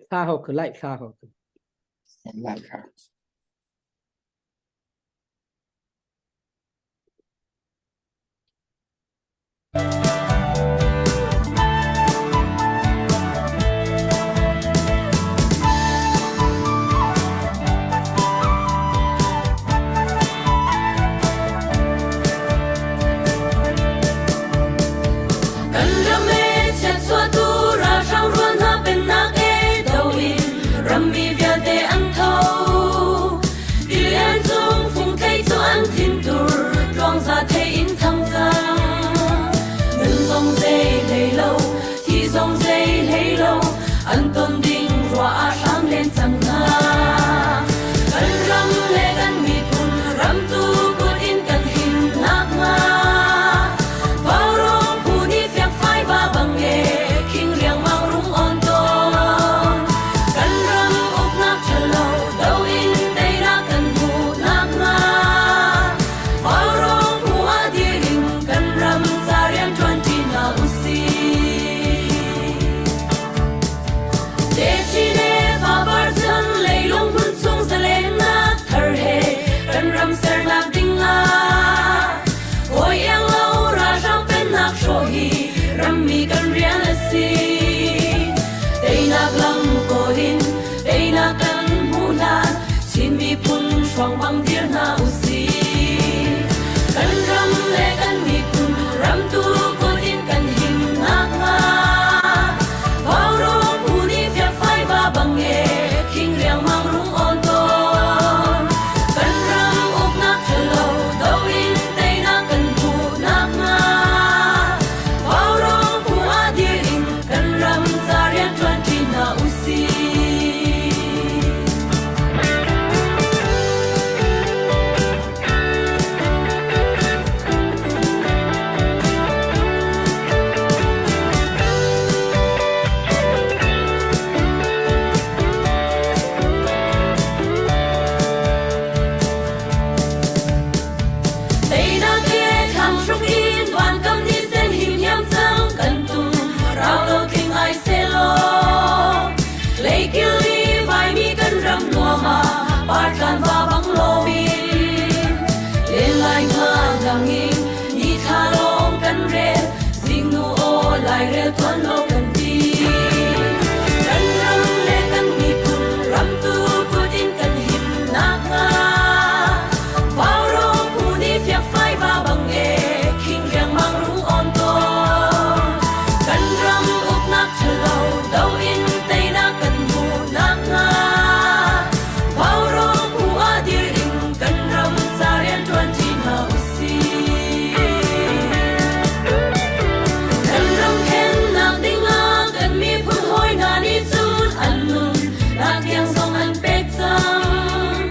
Thla ho ku lai thla ho ku. Lai kha. Kan ram e chiatchuahtu ralhrang rual hna pennak e do in rammi vialte an tho. Tilian cung fungthei cu an thintur tluangza thei in thang cang. Nun zong zei hlei lo, thi zong zei hlei lo, an ton ding ruah ah hram len cang hna. Kan ram le kan miphun ramtu kut in kan him nakhnga Vaurawng phu nih fiakfai va bang e khing riangmang rung on tawn. Kan ram uknak ṭhalo do in teinak kan hmuh nakhnga Vaurawng phu ah dir in kan ram ca rian ṭuan ṭi hna usih. Techine fabar chan leilung hmun chung zalennak thar he kan ram sernak ding ah hawi iang lo ralhrang pennak hrawh hi rammi kan rian a si. Teinak lam kawl in teinak kan hmuh hlan Chin miphun hruang bang dir hna usih. Kan ram le kan miphun ramtu kut in kan him nakhnga Vaurawng phu nih fiakfai va bang e khing riangmang rung awn tawn. Kan ram uknak ṭhalo do in teinak kan hmuh nakhnga Vaurawng phu ah dir in kan ram ca rian ṭuan ṭi hna usih. Teinak he thanghruk in vankam ni sen himhiam cang kan tum rau lo tling ai selaw leikil i vaimi kan ram nuam ah partlan va bang loin len lai nga dang in ni thla lawng kan rel zingnu aw lairel tuan lo kan ti kan ram le kan miphun ramtu kut in kan him nakhnga Vaurawng phu nih fiakfai va bang e khing riangmang rung awn tawn kan ram uknak ṭhalo do in teinak kan hmuh nakhnga Vaurawng phu ah dir in kan ram ca rian ṭuan ṭi hna usih. Kan ram khennak dingah kan miphun hawi hna nih cun an nun nak tiang zong an pek cang.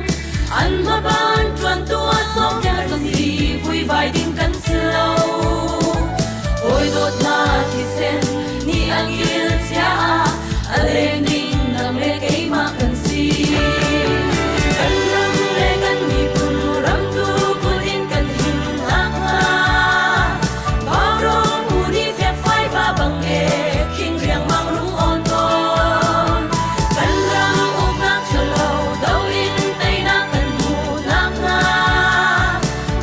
An hmaban ṭuantu ah sawmkel kan si vuivai ding kan si lo. Hawi dawt hna thisen nih an kil chia ah a leng ding nang le keimah kan si. Kan ram le kan miphun ramtu kut in kan him nakhnga Vaurawng phu nih fiakfai va bang e khing riangmang rung awn tawn. Kan ram uknak ṭhalo do in teinak kan hmuh nakhnga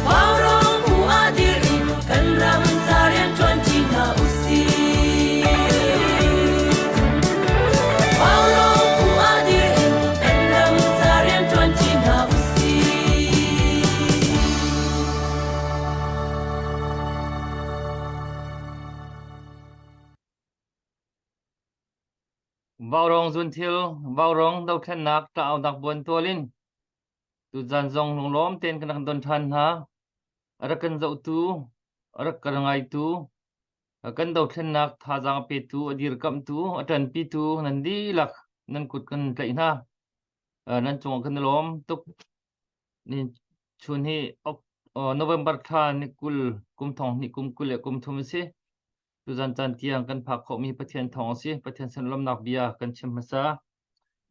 Vaurawng phu ah dir in kan ram ca rian ṭuan ṭi hna usih. Vaurawng phu ah dir in kan ram ca rian ṭuan ṭi hna usih. Vaurawng zunthil, vaurawng dothlennak ṭah-aunak buan tual in tuzan zong lunglawm tein kan rak don ṭhan hna. A rak kan zohtu, a rak kan ngaitu, kan dothlennak thazaang a petu, a dirkamhtu, a ṭanpitu nan dihlak nan kut kan tlaih hna. Nan cungah kan i lawm tuk. Ni chun hi November thla ni 20 kum thong hnih kum 23 a si. Tuzan caan tiang kan phak khawhmi Pathian thawng a si. Pathian sin lawmnak bia kan chim hmasa.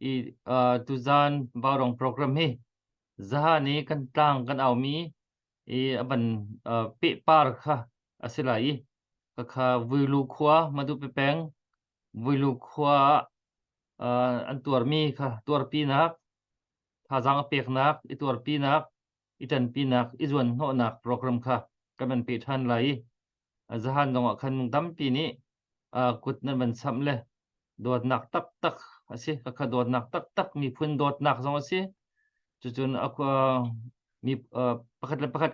I tuzan Vaurawng program hi zahan i kan tlang kan aumi i a van pehpar kha a si lai i khakha Vuilu khua Matupi peng Vuilu khua ah an tuarmi kha tuarpinak thazaang a peknak i tuarpinak i ṭanpinak i zuanhnawhnak program kha kan van peh ṭhan lai i zahan zongah khan minung tampi nih kut nan van samh le dawtnak taktak a si. Khakha dawtnak taktak miphun dawtnak zong a si. Cucun mi pakhat le pakhat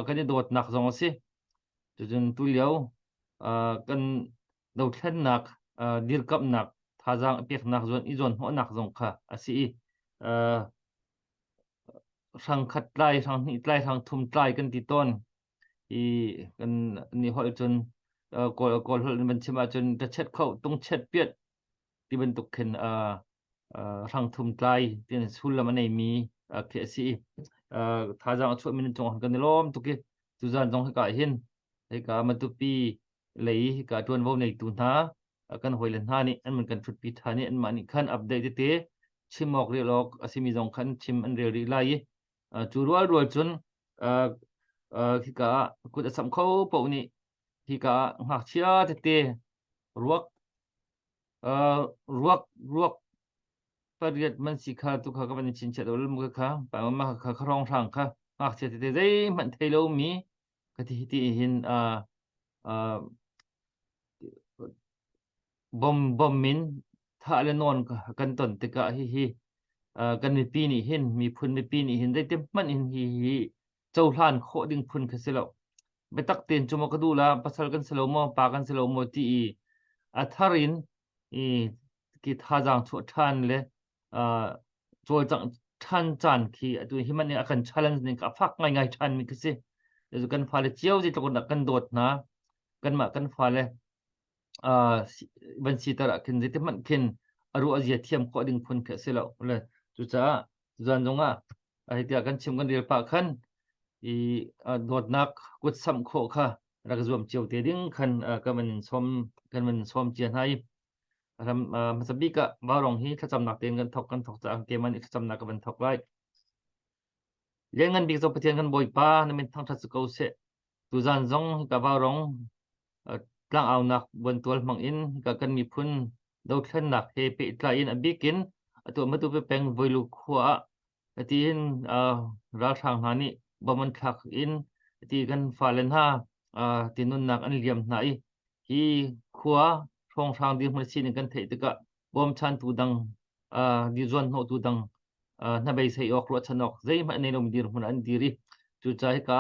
kan i dawtnak zong a si. Cucun tulio kan dothlennak dirkamhnak thazaang i peknak zuan i zuanhnawhnak zong kha a si i hrang khat tlai, hrang hnih tlai, hrang thum tlai kan ti tawn. I kan ni holh cun kawl kawl holh in van chim ahcun ṭachet kho tung chet piat ti bantuk khin hrang thum tlai ti sullam a neimi khi a si i thazaang a chuahmi nan cungah kan i lawm tuk i tuzan zong hika hin hika Matupi lei hika ṭuanvo neitu hna kan hawile hna nih an man kan ṭhutpi ṭhan i anmah nih khan update tete chim awk rel awk a simi zong khan chim an rel rih lai i cu rual rual cun hika ah kut a samh kho paoh nih hika ah ngakchia tete ruak ruak ruak pariat man si kha tu kha ka van in chinchiah deuh mu kha pa ma kha kha rong hrang kha ngakchia tete zeihmanh thei lomi ka ti ti hin bom bom in thah le nawn kan ton tikah hihi kan mipi nih hin miphun mipi nih hin zeitin hmanh in hi hi cohlan khawh ding phun kha si lo. Biatak tein cu maw ka duh la pasal kan si lo maw pa kan si lo maw ti i a thar in i ki thazaang chuah ṭhan le cawlcangh ṭhan caan khi atu hi man a kan challenge ning a fak ngaingai ṭhan mi khi si. Kan fale cio zeitluk in dah kan dawt hna kanmah kan fale van siter ah khin zeiti hmanh khin a ruah zia thiam khawh ding phun khi a si lo. Le cucaah zan zong ah hei tiah kan chim kan rel pah khan i dawtnak kut samh khawh kha rak zuam cio te ding khan kan van sawm kan van sawm cia hna i ram hmasa bik ah Vaurawng hi thlacamnak tein kan thok kan thok caah keimah nih thlacamnak ka van thok lai. Lianngan bik zo Pathian kan Bawipa na min thangṭhat si ko seh. Tuzan zong hika Vaurawng tlangaunak buantual hmang in hika kan miphun dothlennak he pehtlai in a bik in atu Matupi peng Voilu khua ah tiin ralhrang hna nih bom an thlak in ti kan fale hna ti nunnak an liam hna i hi khua hrawnghrang dirhmun sining kan theih tikah bawmchantu dang di zuanhnawhtu dang hnabeisei awk ruahchan awk zeihmanh nei lomi dirhmun an dir i cucaah hika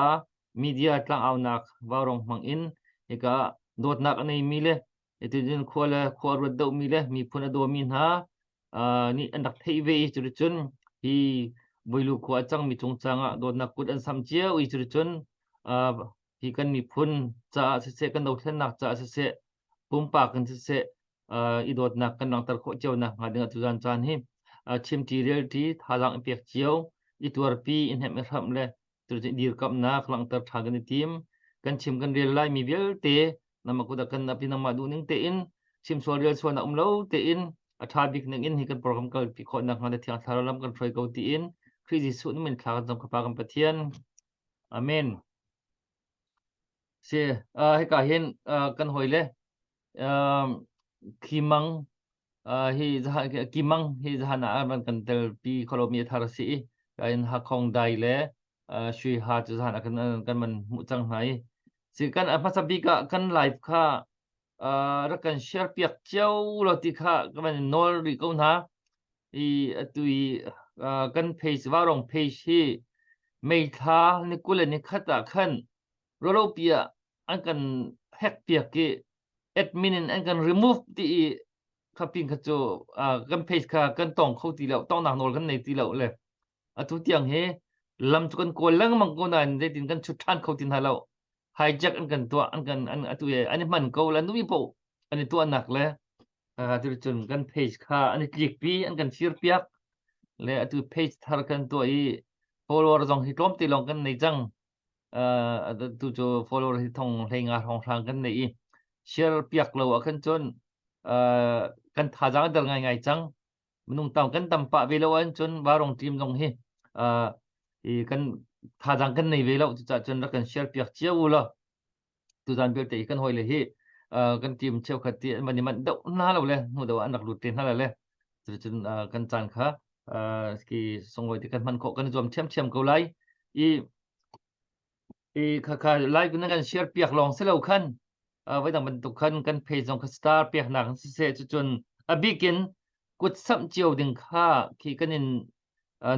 media tlangaunak vaurong hmang in hika dawtnak a neimi le Hitin khua le khua ruat deuhmi le miphun a dawmi hna nih an rak theih ve i cuticun hi Voilu khua a cangmi cungcang ah dawtnak kut an sam cio i cuticun hi kan miphun caah siseh kan dothlennak caah siseh pumpak in siseh i dawtnak kan langhter khawh cio nak hnga ding ah tuzan caan hi chimṭi relṭi thazaang i pek cio i tuarpi i hnemh i hramh le cuticun dirkamhnak langhter ṭhan kan i tim. Kan chim kan rel lai mi vialte nangmah kut ah kan ap i nangmah duh ning tein chim sual rel sual nak um lo tein a ṭha bik ning in hi kan program kalpi khawh nak hnga le Thiang Thlarau lam kan hruai ko tiin Khrih Jesuh min thla kan cam ka Pa kan Pathian. Amen. Si hika hin kan hawi le Khimang hi zahan Kimang hi zahan ah van kan telpi kholomi a thar si i in Hakhong dai le Shui Ha cu zahan ah kan kan man hmuh cang hna i si kan hmasa bik ah kan live kha rak kan share piak cio lo ti kha kan van nawl rih ko hna i atu i kan page Varong page hi May thla ni 21 ah khan ruahlopi ah an kan hack piak i admin in an kan remove ti i kha pin kha cu kan page kha kan tong kho ti lo tongnak nawl kan nei ti lo le atu tiang hi lam cu kan kawl lengmang ko nain zeitin kan chut ṭhan kho ti hna lo hijack an kan tuah an kan an atu an i hman ko la nui po an i tuahnak le tu cun kan page kha an i tlik pi an kan fir piak le atu page thar kan tuah i follower zong hi tlawm te lawng kan nei cang tu cu follower hi thong hlei nga hrawng hrang kan nei i share piak lo ah khan cun kan thazaang a der ngaingai cang minung tam kan tam pah ve lo ahcun cun varong team zong hi i kan thazaang kan nei ve lo cucaah cun rak kan share piak cio u law. Tuzan vialte hi kan hawile hi kan team cheukhat ti an van i manh deuh hna lo le hnu deuh ah an rak lut te hna le le cuticun kan caan kha ki sunglawi te kan hman khawh kan i zuam ṭhiamṭhiam ko lai. I i khakha live na kan share piak lawng si lo khan voidang bantuk khan kan page zong kha star piaknak in siseh cucun a bikin kut samh cio ding kha khi kan in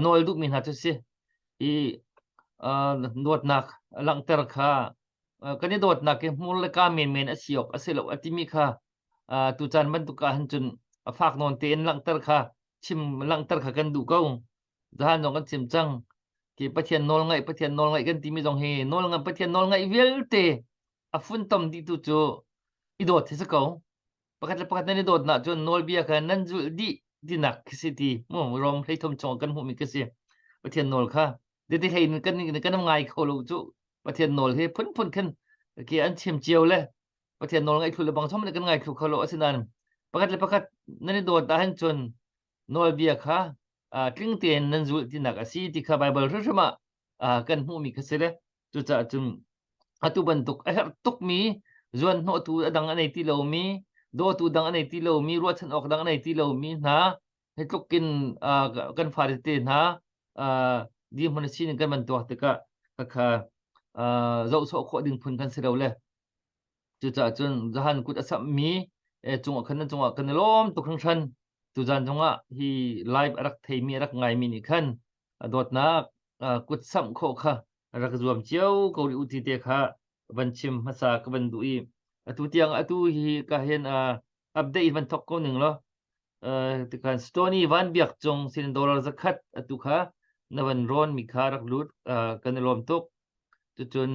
nawl duhmi hna cu si i dawtnak langhter kha kan i dawtnak hi hmur le ka menmen a si awk a si lo a timi kha tucaan bantuk ah hin cun a fak nawn tein langhter kha chim langhter kha kan duh ko. Zahan zong kan chim cang. Ki Pathian nawl ngaih Pathian nawl ngaih kan timi zong hi nawl ngan Pathian nawl ngaih vialte a funtom dihtu cu i dawt hi si ko. Pakhat le pakhat nan i dawtnak cun nawlbia kha nan zulh dih tinak khi si ti mu Rom 13 chung kan hmuhmi khi si. Pathian nawl kha deti hlei in kan kan ngai kho lo cu Pathian nawl hi phunphun khin ki an chim cio le Pathian nawl ngaih thlu le bang chom kan ngai thlu kho lo asinain pakhat le pakhat nan i dawt ahhin cun nawlbia kha tling tein nan zulh tinak a si ti kha Baibal hrimhrim ah kan hmuhmi kha si le cucaah cun atu bantuk a herh tukmi zuan hnawhtu a dang a nei ti lomi dawtu dang a nei ti lomi ruahchan awk dang a nei ti lomi hna hi tluk in kan fale te hna dirhmun a sining kan van tuak tikah khakha zoh sawh khawh ding phun kan si lo le cucaah cun zahan kut a samhmi cungah khan nan cungah kan i lawm tuk hringhran tuzan zongah hi live a rak theimi a rak ngaimi nih khan dawtnak kut samh khawh kha rak zuam cio ko rih u ti te kha van chim hmasa ka van duh i atu tiang atu hi ka hin update in van thok ko ning law tikhan Stony Van Biak Cung sin dollar zakhat atu kha na van rawn mi kha rak lut kan i lawm tuk cucun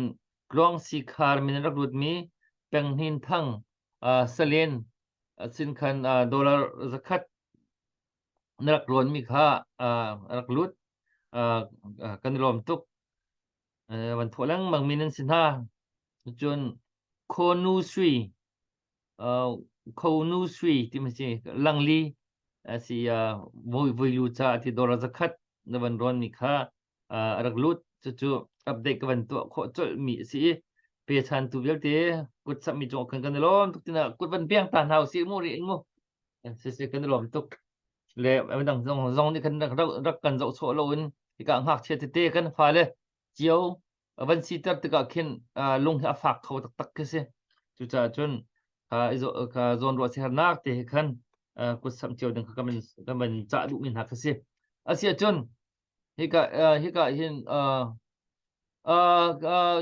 Tluang Si Khar min rak lut mi Peng Hnin Thang Salen sin khan dollar zakhat na rak rawn mi kha rak lut kan i lawm tuk van thawh lengmang mi nan si hna cun Khonu Sui Khonu Sui ti ma si Langli si voi voi lu ca ti dollar zakhat na van rawn mi kha a rak lut cucu update ka van tuah khawh colh mi a si i pe chan tu vialte kut sap mi cung kan kan i lawm tuk tina kut van piang ta hna usih mu ri in mu si si kan i lawm tuk le dang zong zong nih kan rak rak kan zoh sawh lo in hika ngakchia tete kan fale cio van siter tikah khin lung hi a fak kho taktak khi si cucaah cun kha zawn ruah sihernak te he khan kut samh cio ding kha kan kan van cah duhmi hna kha si asiahcun hika hika hin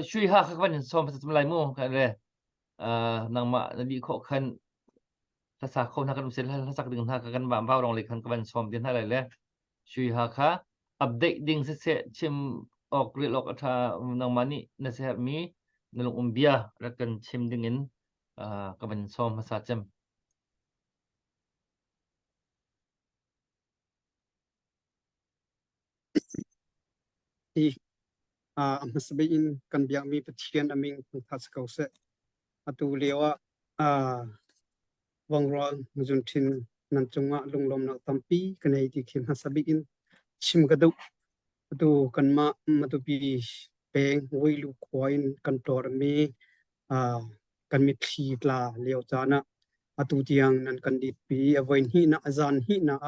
shui ha kha van in sawm hmasa lai mu kan le nangmah na dih khawh khan hlasa kho hna kan um sel hlasak ding hna kha kan vam vau rong le khan ka van sawm din hna lai le shui ha kha update ding siseh chim awk rel awk a ṭha nangmah nih na siaherhmi na lung um bia rak kan chim ding in ka van sawm hmasa cem. Hi a hmasa bik in kan biakmi Pathian a min thangṭhat si ko seh. Atu lio ah Vangrual Zunṭhin nan cungah lunglawmnak tampi ka nei ti khi hmasa bik in chim ka duh. Atu kanmah Matupi peng Vuilu khua in kan ṭawrmi kan mitthli tla lio caan ah atu tiang nan kan dirpi a voi hnihnak a zan hnihnak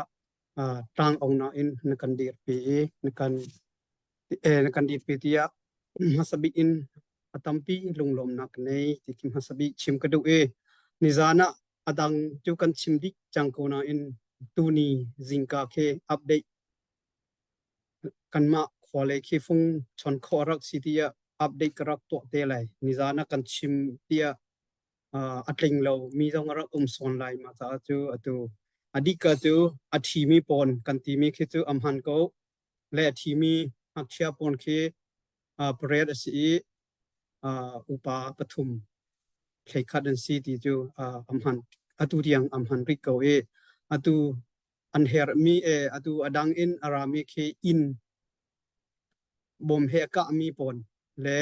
ah tlang onak in na kan dirpi i na kan na kan dirpi tiah hmasa bik in a tampi lunglawmnak ka nei ti khi hmasa bik chim ka duh i nizan ah a dang cu kan chim dih cang ko nain tuni zingka khi update kanmah khua lei khi fung chon khawh rak si tiah update ka rak tuah te lai nizan ah kan chim tiah a tling lo mi zong a rak um sawn lai mah caah cu atu a dika cu a ṭhimi pawn kan timi khi cu a hman ko le a ṭhimi ngakchia pawn khi pariat a si i upa pathum thleikhat an si ti cu a hman atu tiang a hman rih ko i atu an herhmi e atu a dang in a rami khi inn bom he a kahmi pawn le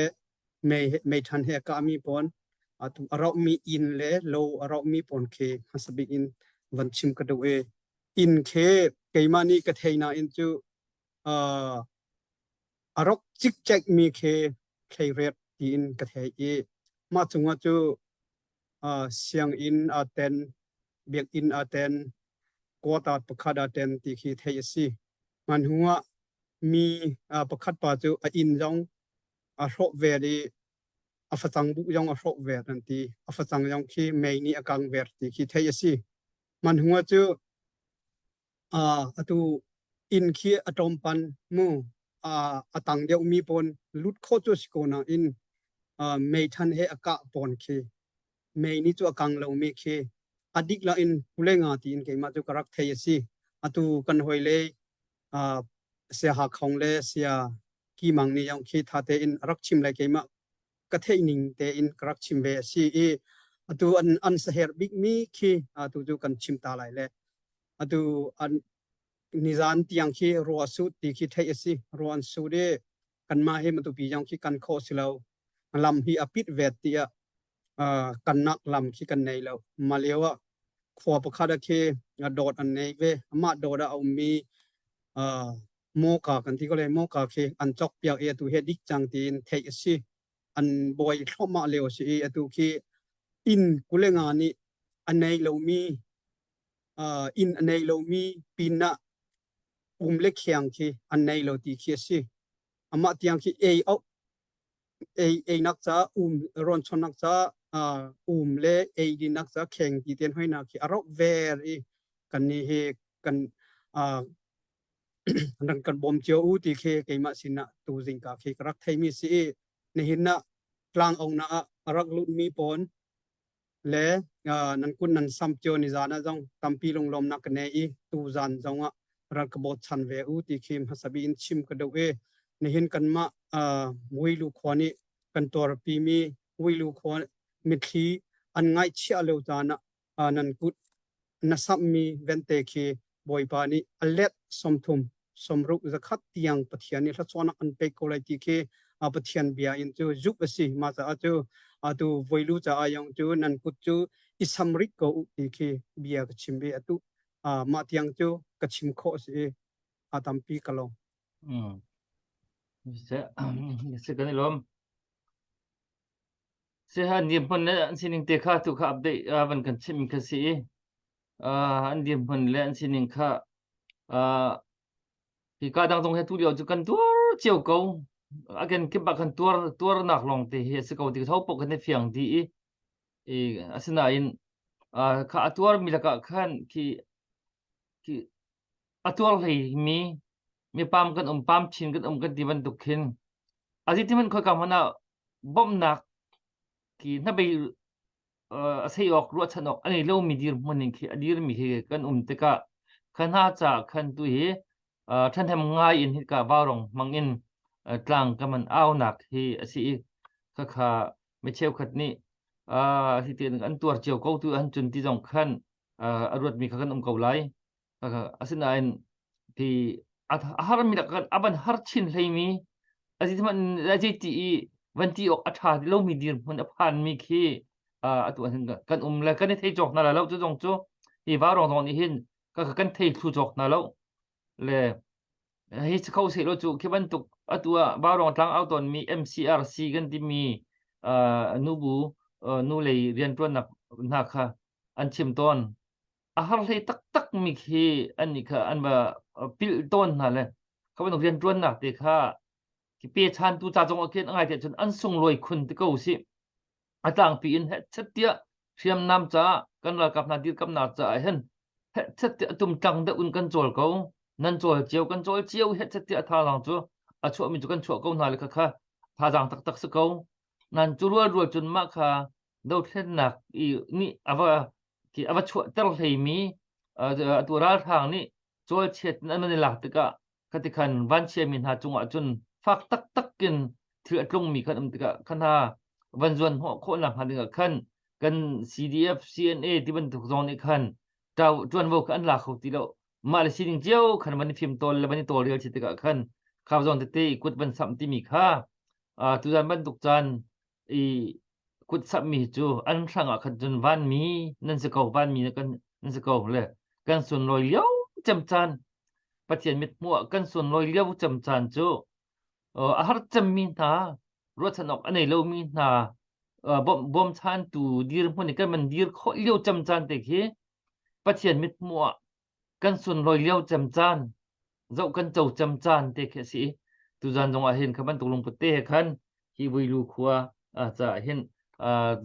mei meithan he a kahmi pawn atu a rauhmi inn le lo a rauhmi pawn khi hmasa bik in van chim ka duh i inn khi keimah nih ka thei nain cu uh, a rok cikcek mi khi thleiret tiin ka thei i. Mah cungah cu sianginn aa ten, biakinn aa ten, quota pakhat aa ten ti khi theih a si. Ngan hnu ah mi pakhat pa cu a inn zong a hrawh ve i a facang buh zong a hrawh ve an ti. A facang zong khi mei nih a kang ver ti khi theih a si. Man hnu ah cu atu inn khi a tlawmpan mu a tang deuhmi pawn lut khawh cu si ko nain meithan he a kah pawn khi mei nih cu a kang lomi khi a dik la in kulenga tiin keimah cu ka rak thei a si. Atu kan hoi le sia Hakhong le sia Kimang nih yong khi tha tein a rak chim lai keimah ka theih ning tein ka rak chim ve a si i atu an an saher bikmi khi atu cu kan chim ta lai le atu an nizan tiang khi rua sut ti khi theih a si. Rua an sut i kanmah hi Matupi zong khi kan khawh si lo. Lam hi a pit vet tiah kan nak lam khi kan nei lo. Mah lio ah khua pakhat ah khi dawt an nei ve. Amah dawt ah a ummi mawka kan ti ko le mawka khi an cawk piak i atu hi dik cang tiin theih a si. An buai thluahmah lio a si i atu khi inn kulenga nih a nei lomi inn a nei lomi pin ah um le khiang khi an nei lo ti khi a si. Amah tiang khi ei au ei einak ca um rawn chonnak ca um le ei dinnak ca kheng ti ten hoina khi a rok ver i kan ni hi kan ran kan bawm cio u ti khi keimah sinah tu zingka khi ka rak theimi si i nihin ah tlang ong na ah a rak lut mi pawn le nan kun nan sam cio ni zan ah zong tampi lunglawmnak ka nei i tu zan zong ah rak ka bochan ve u ti khi hmasabi in chim ka duh i nihin kanmah Muilu khua nih kan tuarpi mi Muilu khua mitthli an ngaihchiah lio caan ah nan kut na samhmi vente khi Bawipa nih a let 30 sawmruk zakhat tiang Pathian nih thluachuahnak an pek ko lai ti khi Pathian bia in cu zuk a si. Mah caah cu atu voilu caah yong cu nan kut cu i sam rik ko u ti khi bia ka chim i atu mah tiang cu ka chim khawh a si i a tampi ka lawm. Mm. Se kan i lawm. Se ha ni hmun le an sining te kha tu kha update van kan chim kha si i an dirhmun le an sining kha hi ka dang zong he tu lio cu kan tuar cio ko again kip ah kan tuar tuarnak lawng te hi a si ko ti tho pok kan i fiang di i i asinain kha a tuar mi lakah khan khi khi a tuar hlei mi mi pam kan um pam chin kan um kan ti bantuk khin azi ti man khoi ka hmana bawmhnak ki hnabei a sei awk ruahchan awk a nei lomi dirhmun in khi a dirmi khi kan um tikah kha hna caah khan tu hi ṭhahnem ngai in hika vaurong hmang in tlang ka man aunak hi a si i khakha mi cheukhat nih hi ti an tuar cio ko tu an cun ti zong khan a ruatmi kha kan um ko lai. Asinain ti a harmi lakah a van har chin hleimi a zeiti i van ti awk a ṭha ti lomi dirhmun a phanmi khi atu ahhin kan um le kan i thei cawk hna lai lo cu zong cu hi vaurawng zong nih hin kan thei thlu cawk hna lo le hi si kho seh law cu khi bantuk atu ah vaurawng tlang au tawnmi MCRC kan timi nubu nu lei rianṭuannak hna kha an chim tawn a har hlei taktak mi khi an nih kha an va pilh tawn hna le kha bantuk rianṭuannak te kha khi pechantu ca zong ah khin a ngai te cun an sunglawi khun ti ko sih a tlangpi in hechet tiah hriamnam caah kan ralkap hna dirkamnak caah hin hechet tiah tum tlang deuh in kan cawl ko nan cawl cio kan cawl cio hechet tiah thazaang cu a chuahmi cu kan chuah ko hna le kha kha thazaang taktak si ko nan cu rual rual cun mah kha dothlennak i nih a va khi a va chuahter hleimi atu ralhrang nih cawlchiat in an i lak tikah khati khan vanchiami hna cungah cun fak taktak in thil a tlungmi khan um tikah khan hna van zuan hnawh khawhnak hnga dingah khan kan CDF CNA ti bantuk zong nih khan ṭuanvo kha an la kho ti lo mah le sining cio khan van i fim tawl le van i tawlrel si tikah khan kha zawn tete i kut van samh timi kha tuzan bantuk caan i kut samhmi cu an hrang ah khan cun vanmi nan si ko vanmi na kan nan si ko le kan sunlawi lio cem caan Pathian mithmuh ah kan sunlawi lio cem caan cu a har cemmi hna ruahchan awk a nei lomi hna Bawmchantu dirhmun i kan van dir khawh lio cem caan te khi Pathian mithmuh ah kan sunlawi lio cem caan, zoh kan co cem caan te khi a si i tuzan zong ah hin kha bantuk lungput te he khan hi Vuilu khua caah hin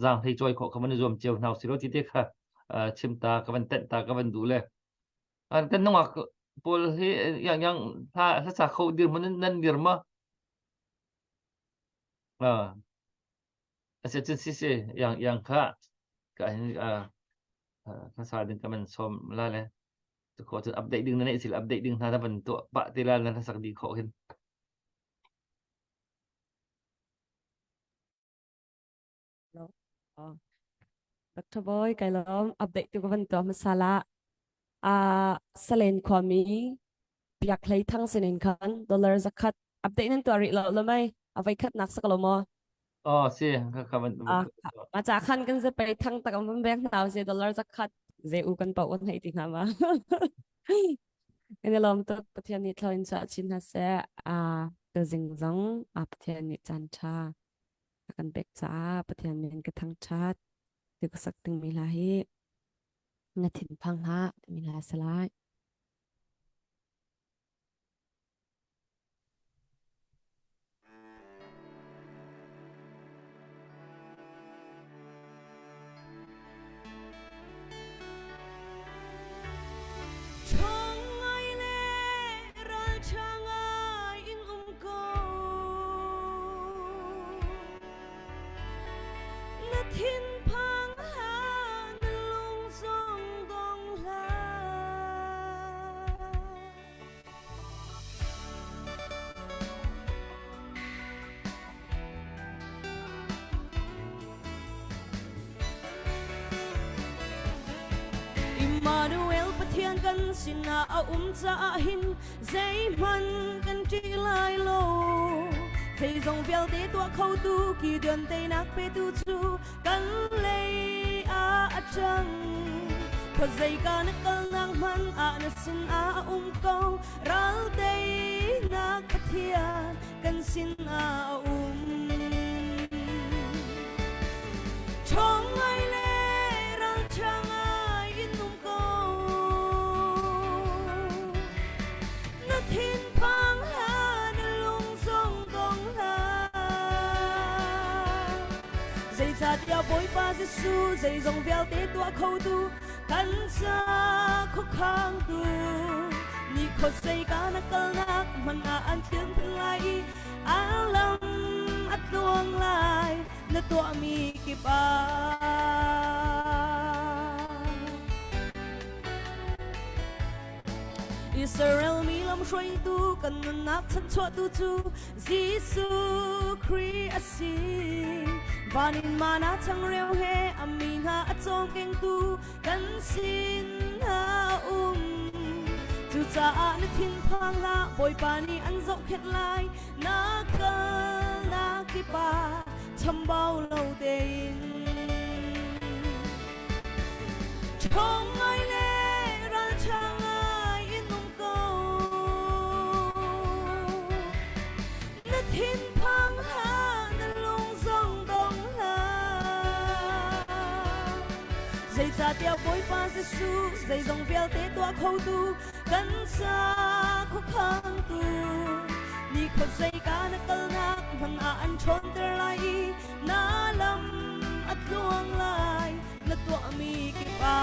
zaanghlei cawi khawh kha van i zuam cio hna usih law ti te kha chim ta ka van tenh ta ka van duh le kan nungak pawl hi yang yang hla sa kho dirhmun nan dir ma? A si cun si si yang yang kha ka hin ka sa ding ka man som la le tu kho cun update ding na nei sil update ding hna na van tuah pah te la na sak di khawh hin. Oh. Dr. Boy, kai lawm update tu ka van tuah hmasa la. Salen khuami Biak Hlei Thang sinin khan dollar zakhat update nan tuah rih lo lo mei a voi khat nak sak lo maw? Oh, si ka ka van. Ah, ma cha khan kan ze pei thang tak am van bek hna se dollar zakhat ze u kan pau kan hei ti hna ma. Kan i lawm tuk. Pathian nih thlo in chuah chin hna seh. A zing zong a Pathian nih caan ṭha a kan pek caah Pathian min ka thangṭhat. Ti ka sak dingmi hla hi na thinphang hlah timi hla a si lai. Ṭhawng le ralṭha ngai in um ko. Na thinphang hlah, na lung zong dong hlah. Immanuel Pathian kan sinah a um caah hin zeihmanh kan ṭih lai lo. Zeizong vialte tuah khotu Gideon teinak petu cu kan lei ah a ṭang. Khuazeika na kalnak hmanh ah na sinah a um ko. Ral teinak Pathian kan sinah a um. Ṭhawng ngai le ralṭha ngai in um ko. Na thinphang hlah, na lung zong dong hlah. Zeicahtiah Bawipa Jesuh zeizong vialte tuah khotu kan ca khuakhangtu ni khuazei ka na kalnak hmanh ah an tlian lai i a lam a tluang lai na tuahmi kip ah. Israel mi lamhruaitu kan nunnak chanchuahtu cu Jesuh Khrih a si. Van in mana changreu he a mi hna a cawmkengtu kan sin a um. Cucaah na thinphang hlah, Bawipa nih an zohkhenh lai, na kal na kip ah chambau lo tein. Ṭhawng ngai le ralṭha ngai in um ko. Na thinphang hlah, na lung zong dong hlah. Zeicahtiah Bawipa Jesuh zeizong vialte tuah khotu kan ca khuakhangtu ni khuazeika na kalnak hmanh ah an ṭhawnter lai i na lam a tluang lai na tuahmi kip ah.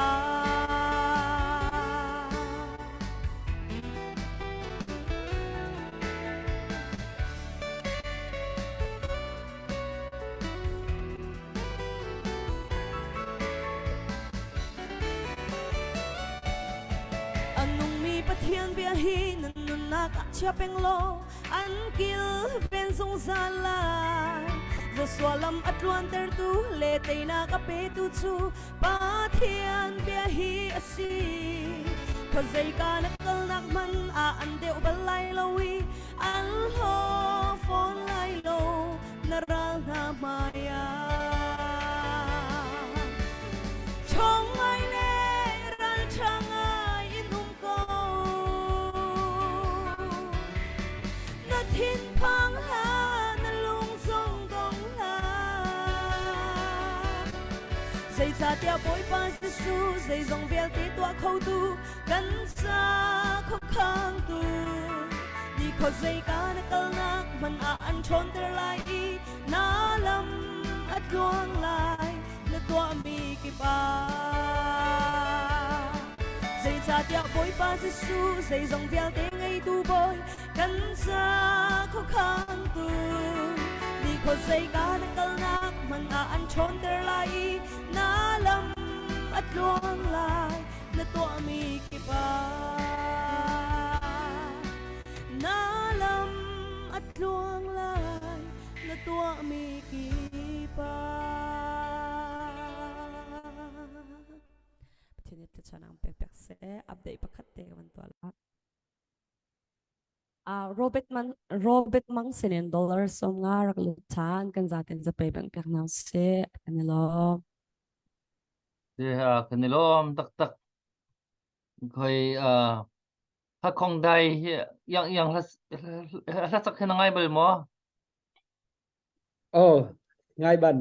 A nungmi Pathian bia hi nan nunnak ah chia peng law an kilven zungzal lai. Joshua lam a tluantertu le teinak a petu cu Pathian bia hi a si. Khuazeika na kalnak hmanh ah an deuh bal lai lo i an hlaw fawn lai lo na ral hna hmaiah. Ṭhawng ngai le ralṭha ngai in um ko. Na thinphang hlah, na lung zong dong hlah. Zeicahtiah Bawipa Jesuh zeizong vialte tuah khotu kan ca khuakhangtu ni khuazeika na kalnak hmanh ah an ṭhawnter lai i na lam a tluang lai na tuahmi kip ah. Zeicahtiah Bawipa Jesuh zeizong vialte ngeitu Bawi kan ca khuakhangtu ni khuazeika na kalnak hmanh ah an ṭhawnter lai i na lam a tluang lai na tuahmi kip ah na lam a tluang lai na tuahmi kip ah Pathian nih thluachuah nang pek pek seh update pakhat te ka van tuah la Uh, Robert Man Robert Mang sinin dollar 50 rak lut than kan zaten zapei bang pek na se kan i lawm. Yeah, kan i lawm taktak. Khoi uh, ha khong dai hi yang yang hla hla sak hi na ngai bal maw? Oh, ngai ban.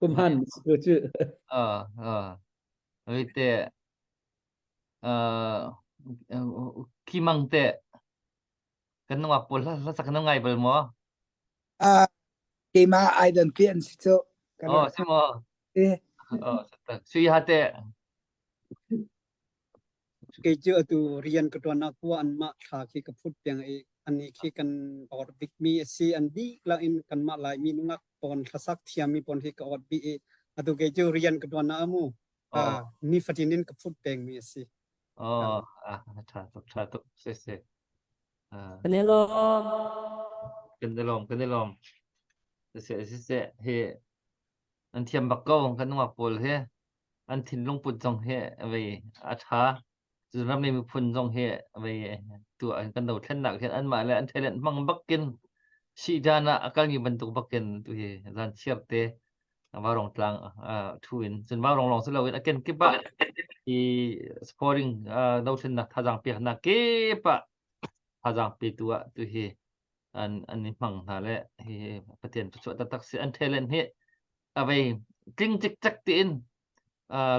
Kum han cu cu. Uh, uh, oi te uh, khi mang te kan nungak pawl hla hla sak na ngai bal maw? Ah, keimah idol pi an si cu. Kan Oh, rak si maw? si. Oh, sui ha te. Kei cu atu rian ka ṭuannak khua anmah thla khi ka phut peng i annih khi kan awt bikmi a si. An dihlak in kanmah Laimi nungak pawn hlasak thiammi pawn hi ka awt bik i atu kei cu rian ka ṭuannak a mu. Oh, Nifatin in ka phut pengmi a si. oh, ah, ṭha tuk, ṭha tuk. Si, si. Ah, Kan i lawm. kan i lawm, kan i lawm. Si, si, si, si. Hi an thiam bak ko kan nungak pawl hi. An thinlung put zong hi vei a ṭha. Cun rammi miphun zong hi vei tu an kan dothlennak hin anmah le an talent hmang bakin sihdan ah a kalmi bantuk bakin tu hi zan chiar te Vaurawng tlang thu in cun Vaurawng lawng si loin a kenkip ah hi supporting dothlennak thazaang peknak kip ah thazaang petu ah tu hi an an i hmang hna le hi Pathian thuchuah taktak si an talent hi a vei tling cikcek tiin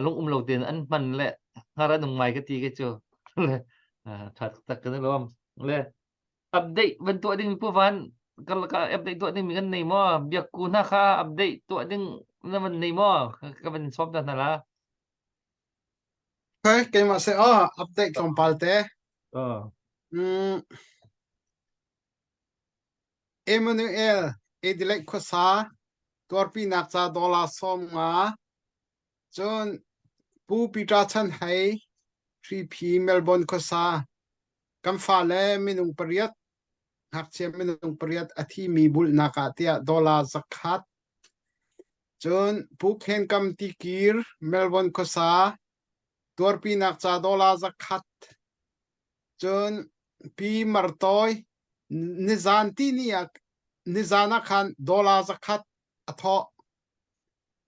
lung um lo tein an hman le hngar an um ngai ka ti ke cu le tha taktak kan i lawm le update van tuah ding pu van ka update tuah ding mi kan nei maw biak ku hna kha update tuah ding na van nei maw ka van sawm ta hna la Okay, keimah se oh update tlawmpal te. Oh. Mm. Emmanuel Adelaide khuasa tuarpinak ca dollar 50 cun Pu Peter Chan Hei Hripi Melbourne khuasa kan fale minung pariat ngakchia minung pariat a thimi bulhnak ah tiah dollar 100 cun Pu Khen Kam Tikir Melbourne khuasa tuarpinak ca dollar 100 Cun Pi Martawi nizan tihni ah nizan ah khan dollar 100 a thawh.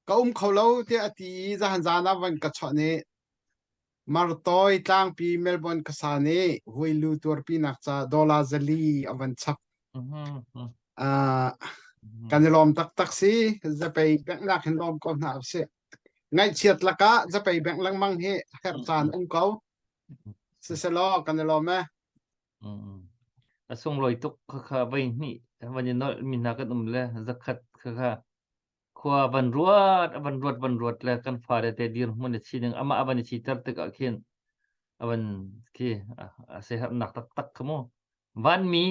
Ka um kho lo tiah a ti i zahan zan ah van ka chawnh i Martawi tlangpi Melbourne khuasa nih Huilu tuarpinak ca dollar 400 a van chap. Uh, kan i lawm taktak si. Zapei bank hin lawm ko hna usih. Ngaihchiat lakah zapei bank lengmang hi herh caan um ko. Siselaw kan i lawm ee. Mm. A sunglawi tuk khakha voi hnih van i nolh mi hna kan um le zakhat khakha khua van ruat a van ruat van ruat le kan fale te dirhmun a chi ning amah a van i chiter tikah khin a van khi a sehernak taktak kha mu vanmi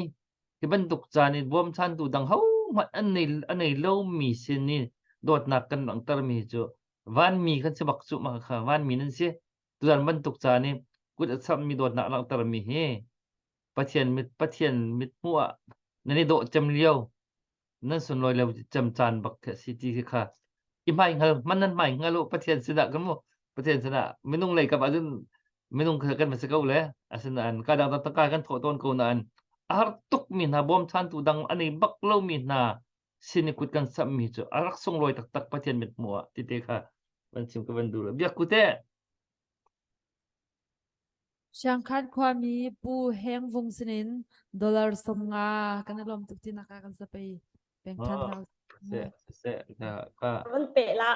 hi bantuk caan i bawmchantu dang hohmanh an nei a nei lomi sin i dawtnak kan langhter mi cu vanmi kan si bak cu mah kha vanmi nan si Tuzan bantuk caan i kut a chammi dawtnak langhtermi hi Pathian mit Pathian mithmuh ah nan i dawh cem lio nan sunlawi lo cem caan bak khi a si ti khi kha i hmai hngal hman nan hmai hngal u Pathian sinah kan mu Pathian sinah minung lei kap ahcun minung kha kan va si ko le asinain ka dang dang tangka kan thawh tawn ko nain a har tuk mi hna bawmchantu dang an i bak lo mi hna sin i kut kan samhmi cu a rak sunglawi taktak Pathian mithmuh ah tite kha van chim ka van duh lo. Biak ku te. Siangkhan khuami Pu Heng Vung sinin dollar 50 kan i lawm tuk tinak ah kan zapei peng than hna. Se se ka ka Van pe la.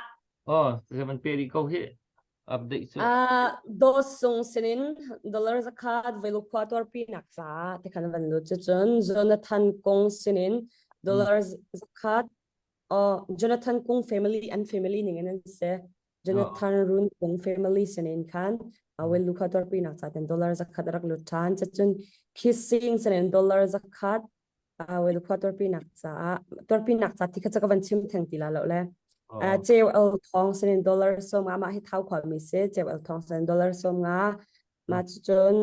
Oh, van pe rih ko hi. Update cu. Ah, dos sung sinin dollar zakhat velu khua tuarpi nak ca te khan van lut cun Jonathan Kong sinin dollar zakhat oh Jonathan Kung family an family ning in an se Jonathan Run Kung family sinin khan awel lukha tuarpi nak ca ten dollar zakhat rak lut than cun kissing sinin dollar zakhat wel khua tuarpinak caah tuarpinak ca ti kha ka van chim theng ti la lo le ceu el thong sinin dollar som nga mah hi thau khua mi si ceu el thong sinin dollar som nga ma cun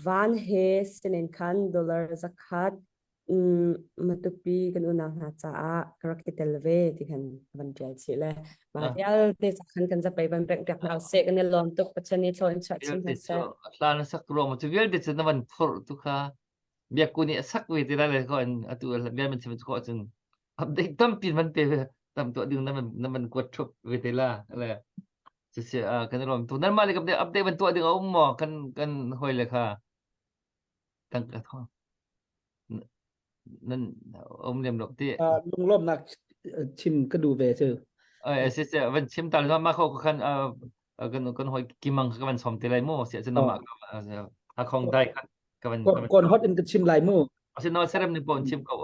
van he sinin khan dollar zakhat matupi kan unau hna caah ka rak i tel ve ti khan van tial chih le ma vialte khan kan zapei van pek piak hna seh kan i lawm tuk pathian nih thlaw in chuah chin hna seh hla na sak ruang cu vialte cu na van phurh tu kha biakku nih a sak ve ti lai le ko in atu bia man chim ko cun update tampi man pe tam tuah ding na man na man kuat thup ve te la le si si kan rom tu nan mah le update update ban tuah ding a um maw kan kan hoi le kha tang ka tho nan um lem lo ti lunglawmnak chim ka duh ve cu ai si si van chim tal ma kho khan kan kan hoi kimang ka van som te lai mu sia cun nama a khong dai kha ka van kon hot in ka chim lai mu asin no serem ni pon chim ko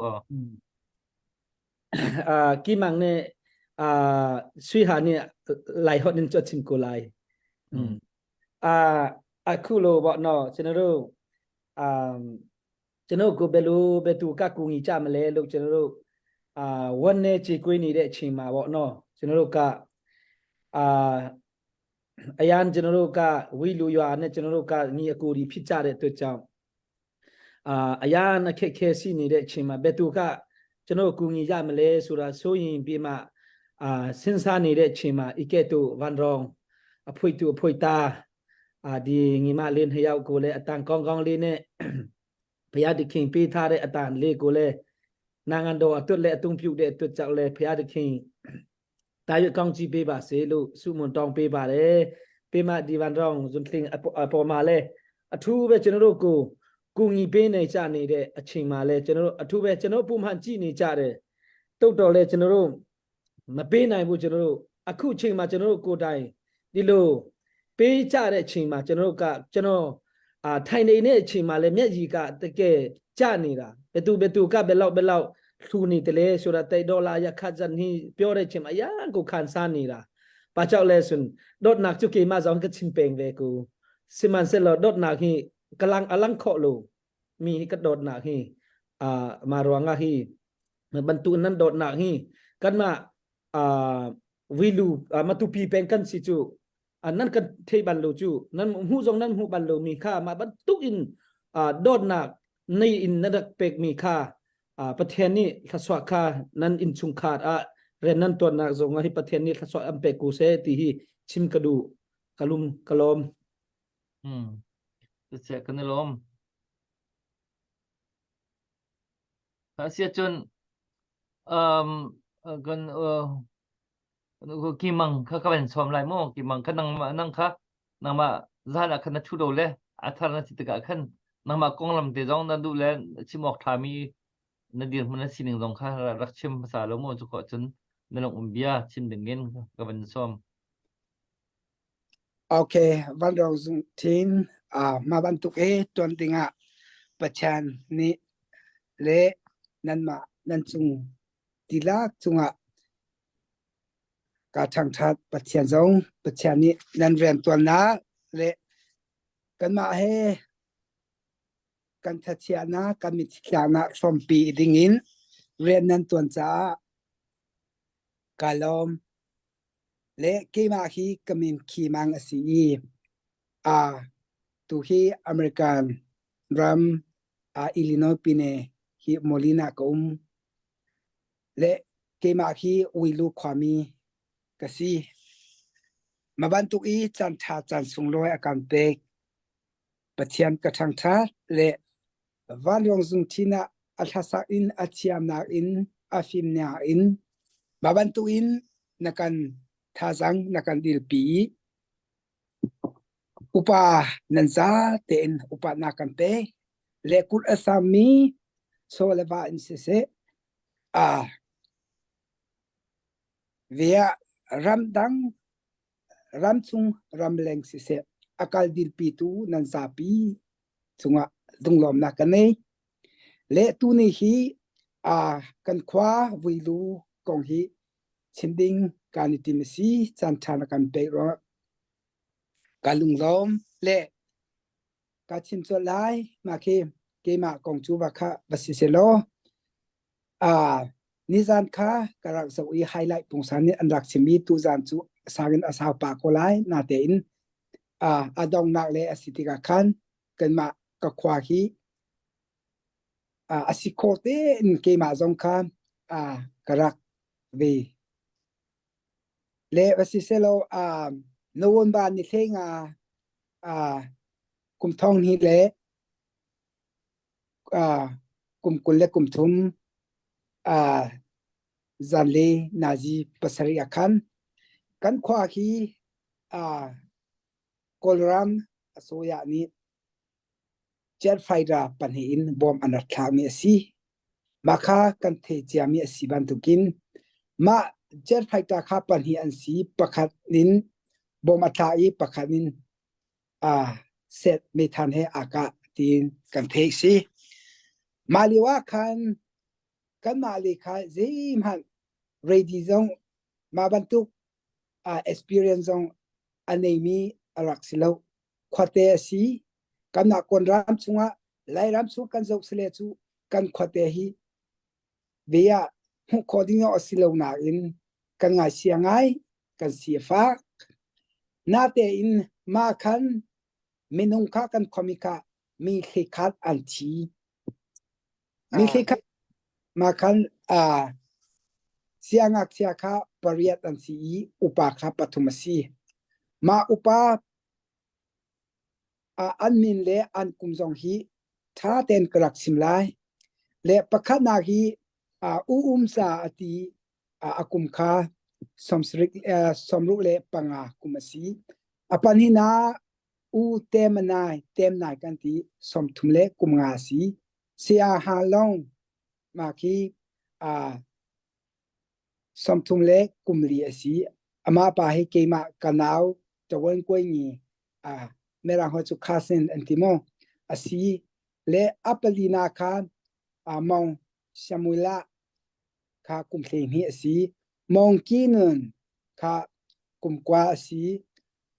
a kimang ne a sui ha ni lai hot in cho chim ko lai a a khu lo bo no chenru um ကျွန်တော်ကိုဘယ်လိုဘယ်သူကကူညီကြမလဲလို့ကျွန်တော်တို့အာဝက်နဲ့ခြေကွေးနေတဲ့အချိန်မှာပေါ့နော်ကျွန်တော်တို့ကအာအရန်ကျွန်တော်တို့ကဝီလူရွာနဲ့ကျွန်တော်တို့ကညီအကိုဒီဖြစ်ကြတဲ့အတွက်ကြောင့်အာအရန်အခက်ခဲရှိနေတဲ့အချိန်မှာဘယ်သူကကျွန်တော်ကူညီရမလဲဆိုတာဆိုရင်ပြီးမှအာစဉ်းစားနေတဲ့အချိန်မှာဣကဲ့သို့ဝန်ရောင်အဖွေသူအဖွေသားအာဒီညီမလေးနှစ်ယောက်ကိုလည်းအတန်ကောင်းကောင်းလေးနဲ့ ဘုရားသခင်ပေးထားတဲ့အတန်လေးကိုလည်းနိုင်ငံတော်အတွက်လည်းအသုံးပြုတဲ့အတွက်ကြောင့်လည်းဘုရားသခင်တာရွကောင်းကြည့်ပေးပါစေလို့ဆုမွန်တောင်းပေးပါတယ်ပေးမဒီဝန်ရောင်ဇွန်ထလင်းအပေါ်မှာလည်းအထူးပဲကျွန်တော်တို့ကိုကူညီပေးနေကြနေတဲ့အချိန်မှာလည်းကျွန်တော်တို့အထူးပဲကျွန်တော်ပုံမှန်ကြည့်နေကြတယ်တုတ်တော်လည်းကျွန်တော်တို့ မပေးနိုင်ဘူးကျွန်တော်တို့အခုချိန်မှာကျွန်တော်တို့ကိုယ်တိုင်ဒီလိုပေးကြတဲ့အချိန်မှာကျွန်တော်တို့ကကျွန်တော်အာထိုင်နေတဲ့အချိန်မှာလည်းမျက်ရည်ကတကယ်ကြနေတာဘယ်သူဘယ်သူကဘယ်လောက်ဘယ်လောက်လှူနေတယ်လဲဆိုတာတိတ်ဒေါ်လာရခတ်ဇန်ဟီပြောတဲ့အချိန်မှာအရန်ကိုခံစားနေတာဘာကြောင့်လဲဆိုดอดนักจุกีมาจองก็ชิมเปงเวกูสิมันเสลดอดนักฮีกำลังอลังเคาะโลมีกระโดดนักฮีอ่ามารวงฮี bantu nan dawtnak hi kanmah wilu matupi peng kan si cu nan kan thei bal lo cu nan hmuh zong nan hmuh bal lo mi kha mah bantuk in dawtnak nei in na rak pek mi kha Pathian nih thlasua kha nan innchungkhar ah rian nan tuannak zong ah hi Pathian nih thlasua an pek ko seh ti hi chim ka duh ka lum ka lawm Hmm. Kan i lawm. Asiahcun um, kan uh, kimang kha ka van sawm lai mu kimang kha nangmah nang kha nangmah zan ah khan na thu lo le a thar na si tikah khan nangmah konglam te zong na duh le chim awk ṭhami na dirhmun na sining zong kha rak chim hmasa lo mu cu khawh cun na lung um bia chim ding in ka van sawm. Okay, van rong zung thin uh, ma bantuk e tuan dingah Pathian nih le nanmah nan cung tilak cungah ka ṭhangṭhat Pathian zong Pathian nih nan rianṭuannak le kanmah he kan thachiahnak kan mitthliahnak hrawmpi dingin rian nan ṭuan caah kaa lawm. Le keimah hi ka min Khimang a si i aa tuhi American ram ah Illinois pine hi Moline ah ka um. Le keimah hi Uilu khuami ka si. Mah bantuk i caan ṭha caan sunglawi a kan pek. Pathian ka ṭhangṭhat le vanlawng zungthin ah a hlasak in a thiamnak in a fimnak in mah bantuk in na kan thazaang na kan dilpi i upa nan za tein upatnak kan pe le kut a sammi chaw le va in siseh ah ve ah. Ramdang ramchung ramleng siseh a kal dirpitu nan zapi cungah lunglawmnak ka nei. Le tuni hi uh, kan khua vuilu kong hi chim ding kan i tim a si caan ṭha na kan pek ruangah ka lunglawm le ka chim colh lai mah khi keimah kong cu va kha va si selaw uh, nizan kha ka rak zoh i highlight pungsan nih an rak chim i tuzan cu sang in a sau pah ko lai natein uh, a donghnak le a si tikah khan kanmah ka khua hi uh, a si kho tein keimah zong kha uh, ka rak ve. Le va si selaw uh, November ni hlei nga uh, kum thong hnih le uh, kum 20 le kum thum uh, zanle nazi pasarih ah khan kan khua hi uh, Kawlram asoya nih jet fighter pahnih in bom an rak thlakmi a si. Mah kha kan theih ciami a si bantukin mah jet fighter kha pahnih an si. Pakhat in bom a thla i pakhat in uh, set meithan he aa kah tiin kan theih si. Mah lio ah khan kanmah le kha zeihmanh ready zong mah bantuk uh, experience zong a neimi a rak si lo. Khuate a si. Kanmah Kawlram chungah Lairam chung kan zoh sile cu kan khuate hi ve ah hmuh khawh ding a si lo nain kan ngaihsia ngai, kan si a fak. Natein mah khan minung kha kan khuami kha mi hlekhat an thi. Mi hlekhat mah khan uh, siangngakchia kha pariat an si i upa kha pathum a si. Mah upa uh, an min le an kum zong hi ṭha tein ka rak chim lai. Le pakhatnak hi uh, u um ca a ti uh, a kum kha sawmsarik uh, sawmruk le panga kum a si. A pahnihnak u temanai temnai kan ti 30 le kum nga a si. Saya Ha Long mah khi uh, 30 le kum li a si. Amah pa hi keimah ka nau ṭawan kuai ngi uh, Mirang holh cu cousin an ti maw a si. Le a palina kha uh, Mong Samuela kha kum 12 a si. Mong Ki Nun kha kum kua a si.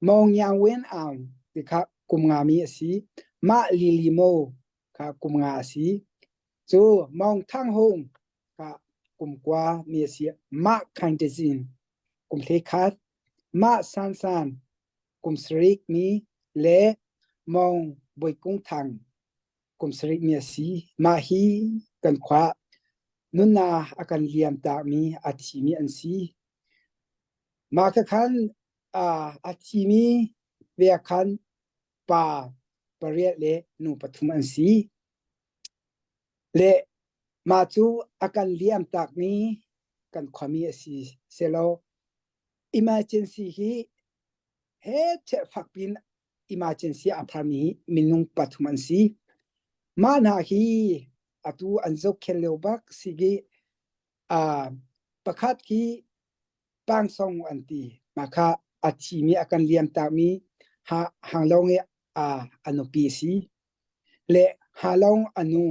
Mong Yang Wen Aung ti kha kum nga mi a si. Mah Li Li Mo kha kum nga a si. Cu Mong Thang Hung kha kum kua mi a si. Mah Khaing Tazin kum hlei khat. Mah San San kum sarih mi le Mong Bawi Kung Thang kum sarih mi a si. Mah hi kan khua nunnak a kan liam takmi a thimi an si. Mah kha khan a thimi ve khan pa pariat le nu pathum an si. Le mah cu a kan liam takmi kan khuami a si selaw emergency hi he cheh fakpin emergency a phanmi hi minung pathum an si. Mah hna hi atu an zohkhel lio bak si i uh, pakhat hi pangsong an ti. Mah kha a thimi a kan liam takmi ha hanglong i uh, a nupi a si. Le halong a nu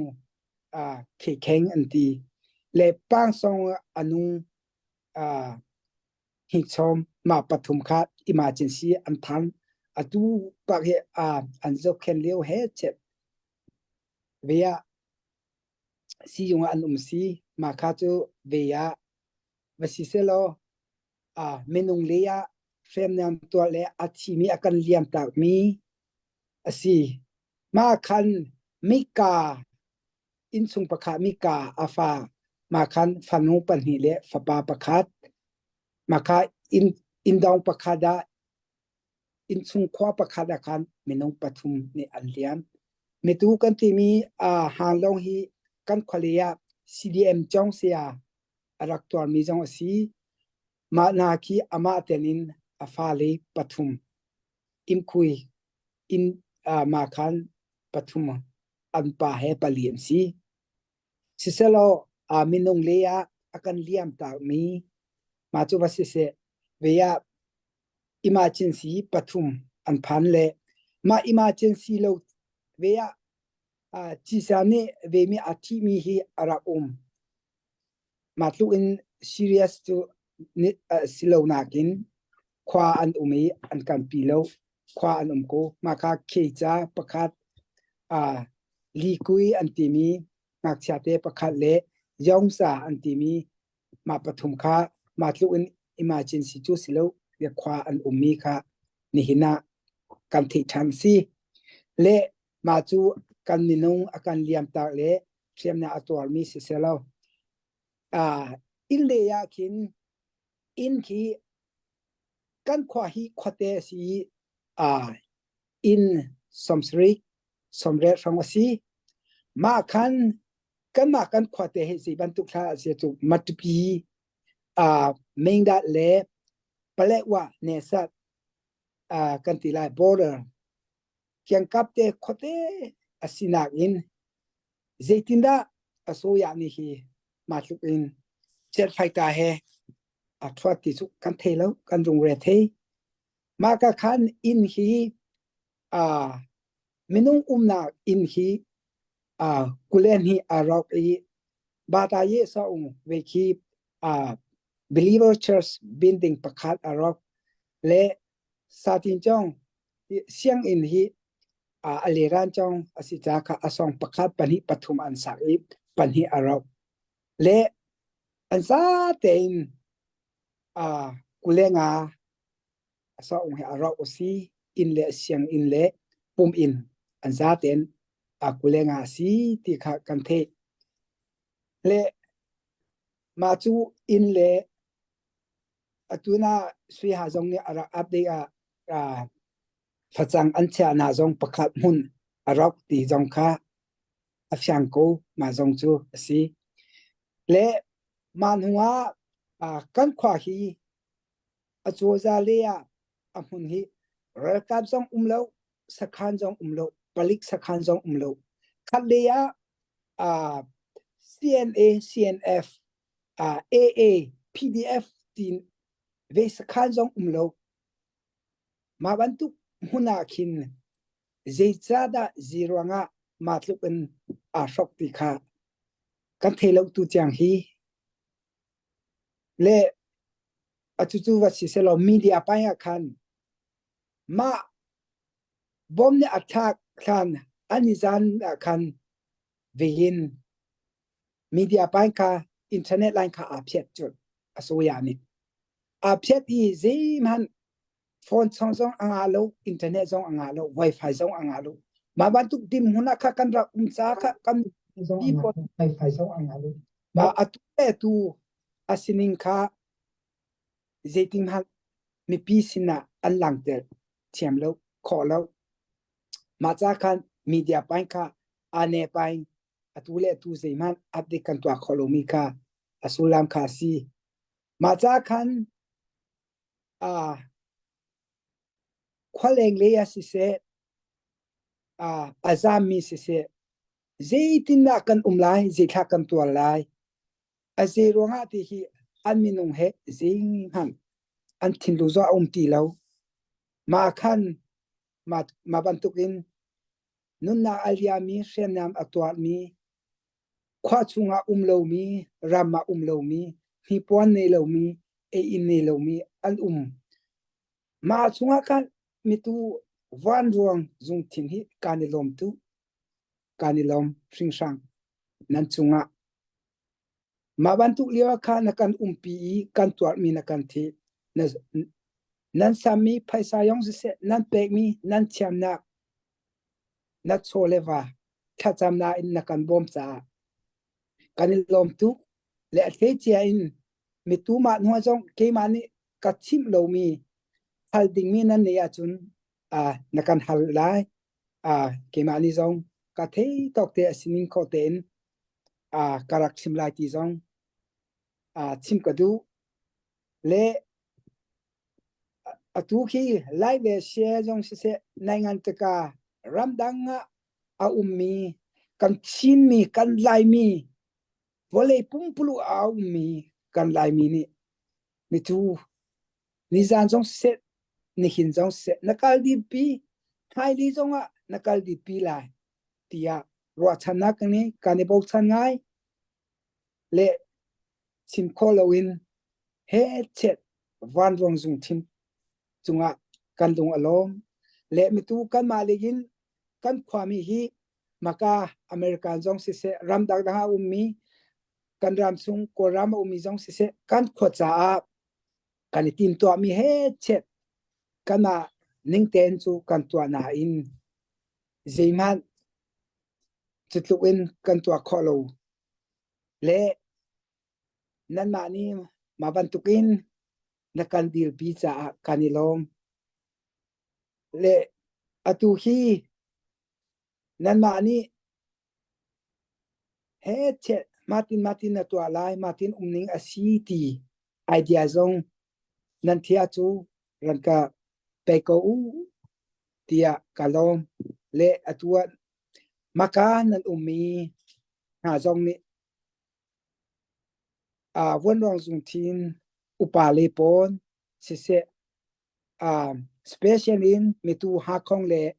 uh, khekheng an ti. Le pangsong a nu uh, Hnikchawm mah pathum kha emergency an phan. Atu pak hi an zohkhenh lio he chet ve ah siizung ah an um si. Mah kha cu ve ah va si selaw minung lei ah hriamnam tuah le a thimi a kan liam takmi a si. Mah khan mika innchung pakhat mika a fa mah khan fanu pahnih le fapa pakhat mah kha inn inndawng pakhat ah innchung khua pakhat ah khan minung pathum nih an liam. Mitu kan timi uh, Hanglong hi kan khuali ah CDM Chong Sia a rak tuarmi zong a si. Mah hna khi amah tenin a fale pathum imkhui in uh, mah khan pathum an pa he pali an si. Siselaw uh, minung le ah a kan liam takmi mah cu va siseh. Ve ah emergency pathum an phan le mah emergency lo ve ah cisa nih vemi a thihmi hi a rak um. Mah tluk in serious cu si lo nakin khua an um i an kan pi lo. Khua an um ko. Mah kha kheca pakhat likui an timi ngakchia te pakhat le yongsa an timi mah pathum kha mah tluk in emergency cu si lo khua an ummi kha nihin ah kan theih ṭhan si. Le mah cu kan minung a kan liamtak le hriamnak a tuarmi si selaw inn lei ah khin inn khi kan khua hi khuate a si i inn sawmsarih sawmriat hrawng a si. Mah khan kanmah kan khuate hi zei bantuk hla a si cu Matupi, Mingdat le Paletwa Nesat kan ti lai border kiangkap te khuate a sinak in zeitindah a soya nih hi mah tluk in chiatfaita he a thuat ti cu kan thei lo kan lungre thei mah ka khan inn hi uh, minung umnak inn hi uh, kulen hi a rawk i bata ye sa ung ve khi uh, believer church building pakhat a rawk le satin chong sianginn hi a leran cong a si ca kha a song pakhat pahnih pathum an sak i pahnih a rauh le an za tein kulenga a saung he a rauh a si inn le sianginn le pum inn an za tein a kulenga a si ti kha kan theih le mah cu inn le atu na sui ha zong nih a rak update ah facang an chiahnak zong pakhat hmun a rawk ti zong kha a fiang ko mah zong cu a si. Le mah hnu ah kan khua hi a cawza le ah a hmun hi ralkap zong um lo, sakhan zong um lo, palik sakhan zong um lo. Khat lei ah CNA, CNF, AA, PDF tiin ve sakhan zong um lo. Mah bantuk hmun ah khin zeicahdah ziruang ah mah tluk in aa hrok ti kha kan thei lo tu tiang hi le atu va si selaw media pai ah khan mah bom nih a thlak hlan an i zan ah khan vein media pai kha internet line kha aa phiat cun a soya nih aa phiat i zeihmanh phone chong zong a ngah lo internet zong a ngah lo wifi zong a ngah lo mah bantuk dim hmun ah kha kan rak um ca kha kan mi pawl wifi zong a ngah lo mah atu le tu a sining kha zeitin hmanh mipi sinah an langter thiam lo khawh lo mah ca khan media pain kha ane pain atu le atu zeihmanh update kan tuah khawh lomi kha a sullam kha a si mah ca khan uh, khualeng lei ah siseh uh, a zammi siseh zeitindah kan um lai zeithla kan tuar lai a zei ruangah ti hi an minung he zeihmanh an thinlung zong a um ti lo mah khan mah, mah bantukin nunnak a liami hriamnam a tuahmi khua chungah um lomi ram ah um lomi hnipuan nei lomi ei-inn nei lomi an um mah chungah khan mitu vanruang zungthin hi kan i lawm tu kan i lawm hringhran nan cungah mah bantuk lio ah khan na kan umpi i kan tuarmi na kan thi na nan sammi phaisa yong siseh nan pekmi nan thiamnak na chaw le va thlacamnak in na kan bawm caah kan i lawm tuk le a thleicia in mitu mah hnuah zong keimah nih ka chimh lomi hal dingmi nan neih ahcun uh, na kan hal lai uh, keimah nih zong ka thei tawk te a sining kho tein uh, ka rak chim lai ti zong uh, chim ka duh le atu khi lai le share zong siseh nai ngan tika ramdang ah a ummi kan Chinmi kan Laimi vawlei pumpuluk a ummi kan Laimi nih micu. Nizan zong siseh, nihin zong siseh, na kal dipi, hmailei zongah na kal dipi lai tiah ruahchannak nih kan i bochan ngai le chim khawh loin he chet vanruang zung thin cungah kan lung a lawm le mitu kanmah lei in kan khuami hi maka American zong siseh ram dangdang ah ummi kan ram chung Kawlram a ummi zong siseh kan khua caah kan i timtuahmi he chet kanmah ning tein cu kan tuah nain zeihmanh cutluk in kan tuah khawh lo le nanmah nih mah bantukin na kan dirpi caah kan i lawm. Le atu hi nanmah nih he chet matin matin na tuah lai matin umning a si ti idea zong nan thia cu ran ka pe ko u tiah ka lawm. Le atu ah maka nan ummi hna zong nih uh, Vuanruang Zungthin upa le pawn siseh uh, special in mitu Hakhong le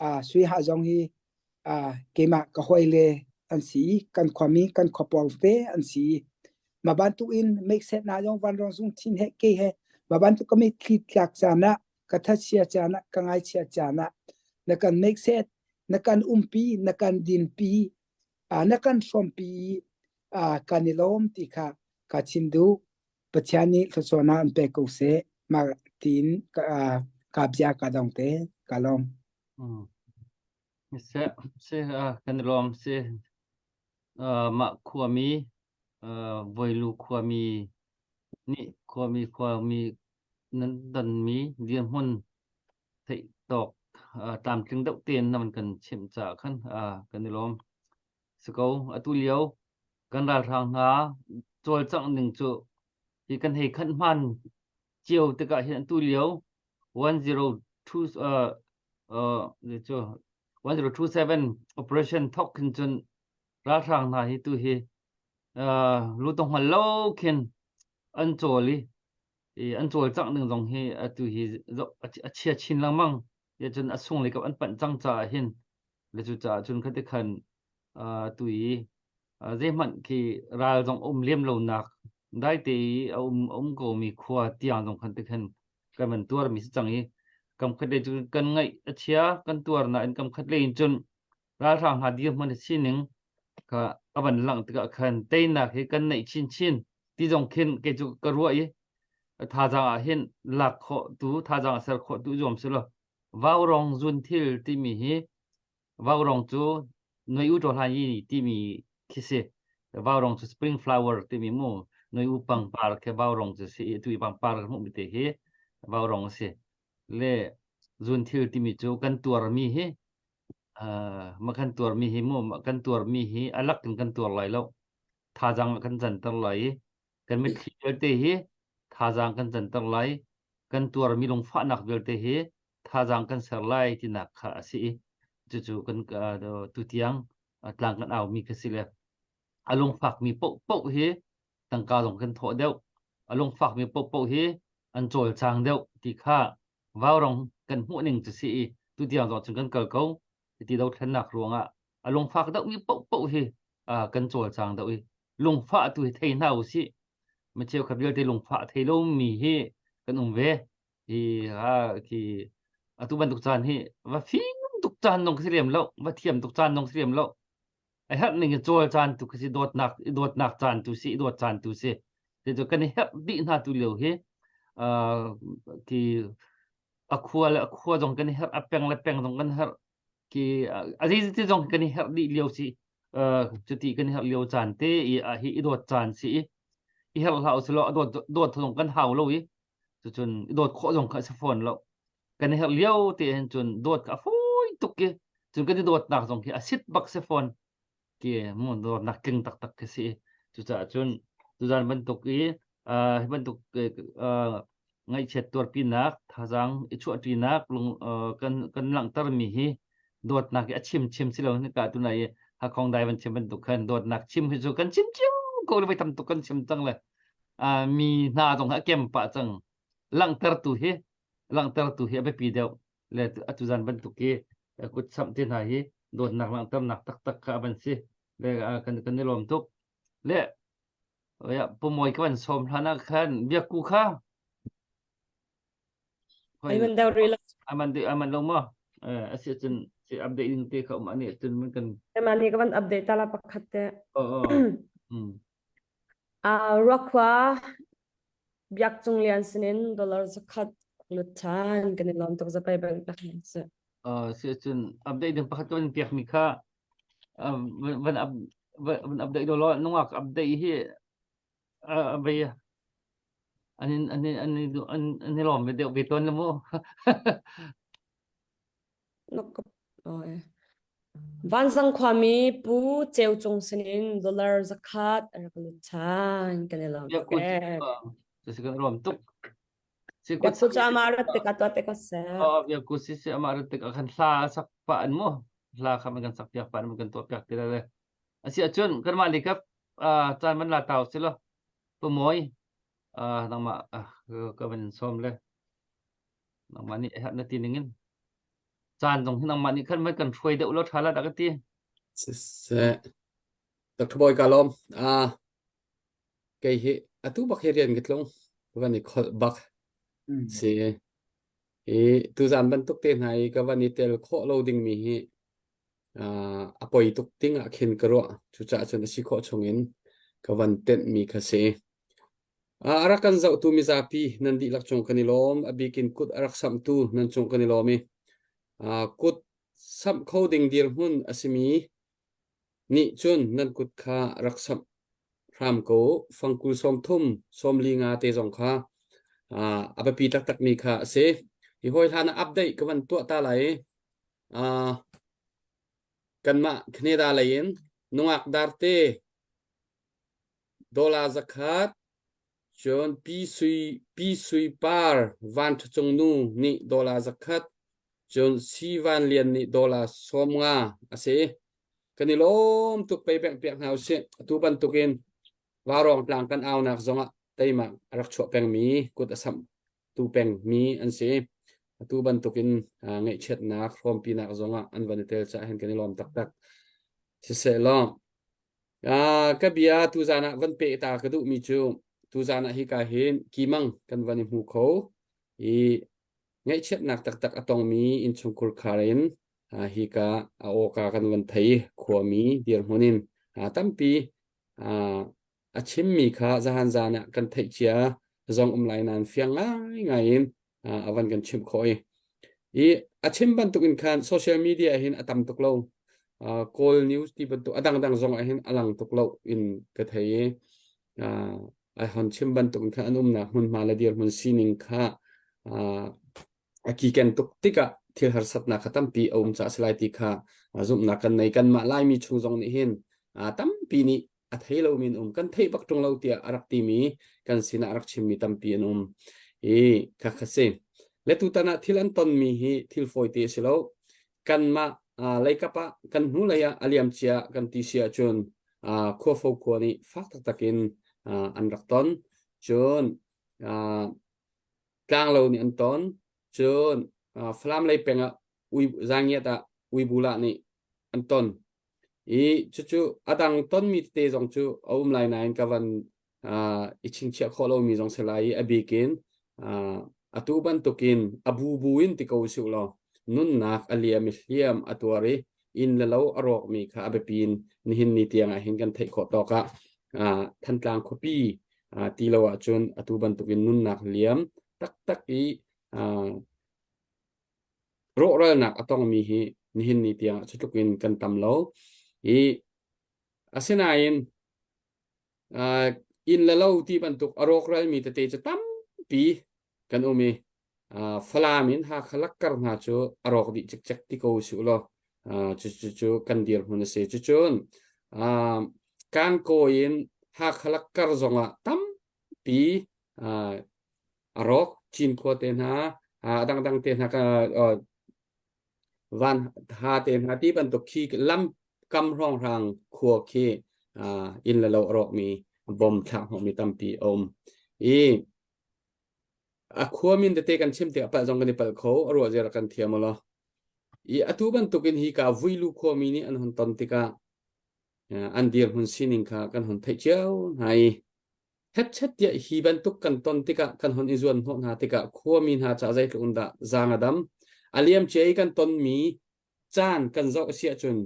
uh, Sui Ha zong hi uh, keimah ka hoi le an si kan khuami kan khuapawng te an si ma bantuk in make set na zong Vanrong Zungthin he ke he ma bantuk ka mitthli tlak caan ah ka thachia caan ah ka ngaichia caan ah na kan make set na kan umpi na kan dinpi uh, na kan hrawmpi uh, kan i lawm ti kha ka chim duh Pathian nih thluachuahnak an pek ko seh mah tiin ka, uh, ka bia ka dong te ka lawm. Mm. Se se uh, kan lawm se uh, mah khuami uh, voilu khuami nih khuami khuami nan donmi dirhmun theih tawk uh, tlamtling deuh tein na van kan chimh caah khan uh, kan i lawm. Si ko, atu lio kan ralhrang hna cawlcangh ning cu hi kan hei khanh hman cio tikah hin atu lio 102 uh, uh, cu 1027 operation thok khin cun ralhrang hna hi tu hi uh, lu tong hngal lo khin an cawl i i an cawlcangh ning zong hi atu hi a chia chin lengmang ya cun a sung lei kap an panh cang caah hin le cu caah cun khati khan tu i zeihmanh khi ral zong um lem lo nak dai te i a um um ko mi khua tiang zong khan te khan kan van tuar mi si cang i kam khat le cu kan ngaih a chia kan tuar na in kam khat le in cun ralhrang hna dirhmun a sining kha a van langh tikah khan teinak hi kan neih chinchin ti zong khin kei cu ka ruah i thazaang ah hin lak khawh tu thazaang ser khawh tu zuam si lo vaurong zun thil timi hi vaurong cu noi u hlan yi timi khi si vaurong cu spring flower timi mu noi u pangpar ke vaurong cu si tu i pangpar hmuh mi te hi vaurong si le zun thil timi cu kan tuarmi hi ma kan tuarmi hi mu kan tuarmi hi alak in kan tuar lai lo thazaang kan canter lai i kan mitthli vialte hi thazaang kan canter lai kan tuarmi lungfahnak vialte hi thazaang kan ser lai tinak kha a si i cucu kan tutiang tlang kan aumi kha si le a lungfakmi paohpaoh hi tangka zong kan thawh deuh a lungfakmi paohpaoh hi an cawlcang deuh ti kha vaurong kan hmuh ning cu si i tutiang zong cun kan kal ko ti dothlennak ruangah a lungfak deuhmi paohpaoh hi kan cawlcang deuh i lungfah tu hi thei hna usih mi cheukhat vialte lungfah thei lomi hi kan um ve hi ha khi atu bantuk caan hi va fim tuk caan nong si lem lo va thiam tuk caan nong si lem lo a herh ning in cawl caan tu khi si dawtnak dawtnak caan tu si dawt caan tu si te cu kan i herh dih hna tu lio hi ki a khua le a khua zong kan i herh a peng le peng zong kan herh ki a zei ti zong kan i herh dih lio si cuti kan i herh lio caan te i hi i dawt caan si i i herh hlah usilo a dawt dawt zong kan hau lo i cucun i dawt khawh zong kha a si fawn lo kan i herh lio te hin cun dawt kha a fawi tuk i cun kan i dawtnak zong khi a sit bak si fawn ki mu dawtnak tling taktak khi si cucaah cun tuzan bantuk i hi bantuk ngaihchiat tuarpinak thazaang i chuahṭinak lung kan kan langhtermi hi dawtnak hi a chim chim si lo nika tu nai hakhong dai van chim bantuk khan dawtnak chim hi cu kan chim cio ko le voi tam tuk kan chim cang le mi hna zong a kem pah cang. Langhtertu hi langhtertu hi a biapi deuh le atu zan bantuk hi kut samh te hna hi dawtnak langhternak taktak kha a van si. Le kan kan i lawm tuk. Le ya pumawi ka van sawm hlan ah khan biakku kha Ai man deuh rih lo. Aman de aman lo maw? Eh asi cun si update ding te kha um ani cun man kan Ema ni ka van update ta la pakhat te. Oh oh. Mm. Ah ruakhua biak cung lian sinin dollar zakhat lut than kan i lawm tuk zapai bank tak hin si. Uh, si cun update ding pakhat ka van piak mi kha van up van update lo nungak update hi a vei an in an in an in an i lawm ve deuh ve tawn le mu. Vansang khuami Pu Ceu Cung sinin dollar zakhat a rak lut ṭhan. Kan i lawm tuk ee. Si kan lawm tuk. Biakku cu amah rat tikah tuah te ko seh. Oh, biakku si si amah rat tikah khan hla sak pah an mu. Hla kha man kan sak piak pah an kan tuah piak ti le. Asi ahcun kanmah le kap caan man la tau si lo. Pumawi nangmah ka van sawm le nangmah nih herh na ti ning in caan zong hi nangmah nih khan van kan hruai deuh lo tha la dah ka ti. Siseh. Dr. Bawi ka lawm. Ah, kei hi atu bak hi rian ka tlung. Van i kholh bak. Si. I tuzan bantuk te hna i ka van i tel khawh lo dingmi hi a poi tuk ding ah khin ka ruah. Cucaah cun a si khawh chungin ka van tenhmi kha si. A rak kan zohtu mizapi nan dihlak cung kan i lawm. A bikin kut a rak samhtu nan cung kan i lawm i kut samh kho ding dirhmun a simi nih cun nan kut kha rak samh hram ko. Fangkul 30, 45 te zong kha a biapi taktakmi kha a si. Hi hawi hlan ah update ka van tuah ta lai i kanmah Canada lei in nungak darte dollar zakhat cun Pi Sui Pi Sui Par Van Ṭha Cung nu nih dollar zakhat cun Si Van Lian nih dollar 50 a si. Kan i lawm tuk pei bengh piak hna usih. Atu bantukin Vaurawng tlang kan aunak zongah teimak a rak chuah pengmi kut a samh tu pengmi an si. Atu bantukin ngaihchiatnak hrawmpinak zongah an van i tel caah hin kan i lawm taktak. Sisehlaw ka bia tuzan ah van peh ta ka duhmi cu tuzan ah hika hin kimang kan van i hmu kho i ngaihchiatnak taktak a tongmi innchungkhur khar in hika a awka kan van thei khuami dirhmun in tampi a chimmi kha zahan zan ah kan theih cia zong um lai nain fiang ngaingai in a van kan chimh khawh i i a chim bantuk in khan social media hin a tam tuk lo kawl news ti bantuk a dangdang zong ah hin a lang tuk lo in ka thei i a hon chim bantuk in khan an umnak hmunhma le dirhmun sining kha a kiken tuk tikah thil harsatnak kha tampi a um caah a si lai ti kha zumhnak kan nei. Kanmah Laimi chung zong nih hin tampi nih a thei lomi an um. Kan theih bak ṭung lo tiah a rak timi kan sinah a rak chimmi tampi an um. I kha kha si. Le tutan ah thil an tonmi hi thil fawite a si lo. Kanmah leikap ah kan hnu lei ah a liam cia kan ti si ahcun khuafo khua nih fak taktak in an rak ton. Cun Tlanglo nih an ton. Cun Falam lei peng ah ui Zangiat ah Uibulah nih an ton. I cucu a dang tonmi tete zong cu a um lai nain ka van i chingchiah khawh lomi zong si lai i a bik in atu bantukin a bubu in ti ko usih law nunnak a liam i hliam a tuar i inn le lo a rawkmi kha a biapi in nihin ni tiang ah hin kan theih khawh tawk ah Thantlang khuapi ti lo ahcun atu bantukin nunnak liam taktak i rawhralnak a tongmi hi nihin ni tiang ah cutluk in kan tam lo i asinain inn le lo ti bantuk a rawkralmi tete cu tampi kan um i Falam in Hakha lakkar hna cu a rawk dih cikcek ti ko usih law cucu cu kan dirhmun a si. Cucun Kankaw in Hakha lakkar zongah tampi a rawk Cinkhua te hna a dangdang te hna van ha te hna ti bantuk khi lam kam hrawnghrang khua khi inn le lo a rawkmi bom thlak hnawhmi tampi a um. I. A khua min tete kan chim tikah palh zong kan i palh kho, a ruah zia kan thiam law. I atu bantukin hi ka Vuilu khuami nih an hon ton tikah an dirhmun sining kha kan hon theih cio hna i hetchet tiah hi bantuk kan ton tikah kan hon i zuan hnawh hna tikah khuami hna ca zeitluk in dah zaang a dam. A liamcia i kan tonmi caan kan zoh a si ahcun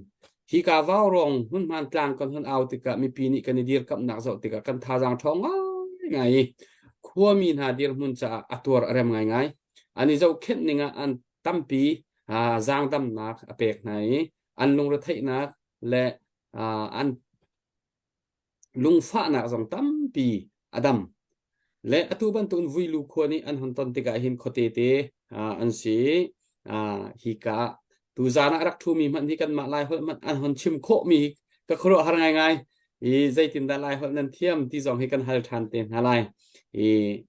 hika vaurawng hmunhman tlang kan hun au tikah mipi nih kan i dirkamhnak zoh tikah kan thazaang ṭhawng ngaingai i khuami hna dirhmun caah a tuar a rem ngaingai. An i zohkhenh ning ah an tampi zaangdamnak a pek hna i an lungretheihnak le an lungfahnak zong tampi a dam. Le atu bantukin Vuilu khua nih an hon ton tikah hin khuate te an si. Hika tuzaan ah rak ṭhumi hmanh hi kanmah Laiholh hmanh an hon chim khawhmi hi ka khuaruahhar ngaingai. I zeitindah Laiholh nan thiam ti zong hi kan hal ṭhan te hna lai. I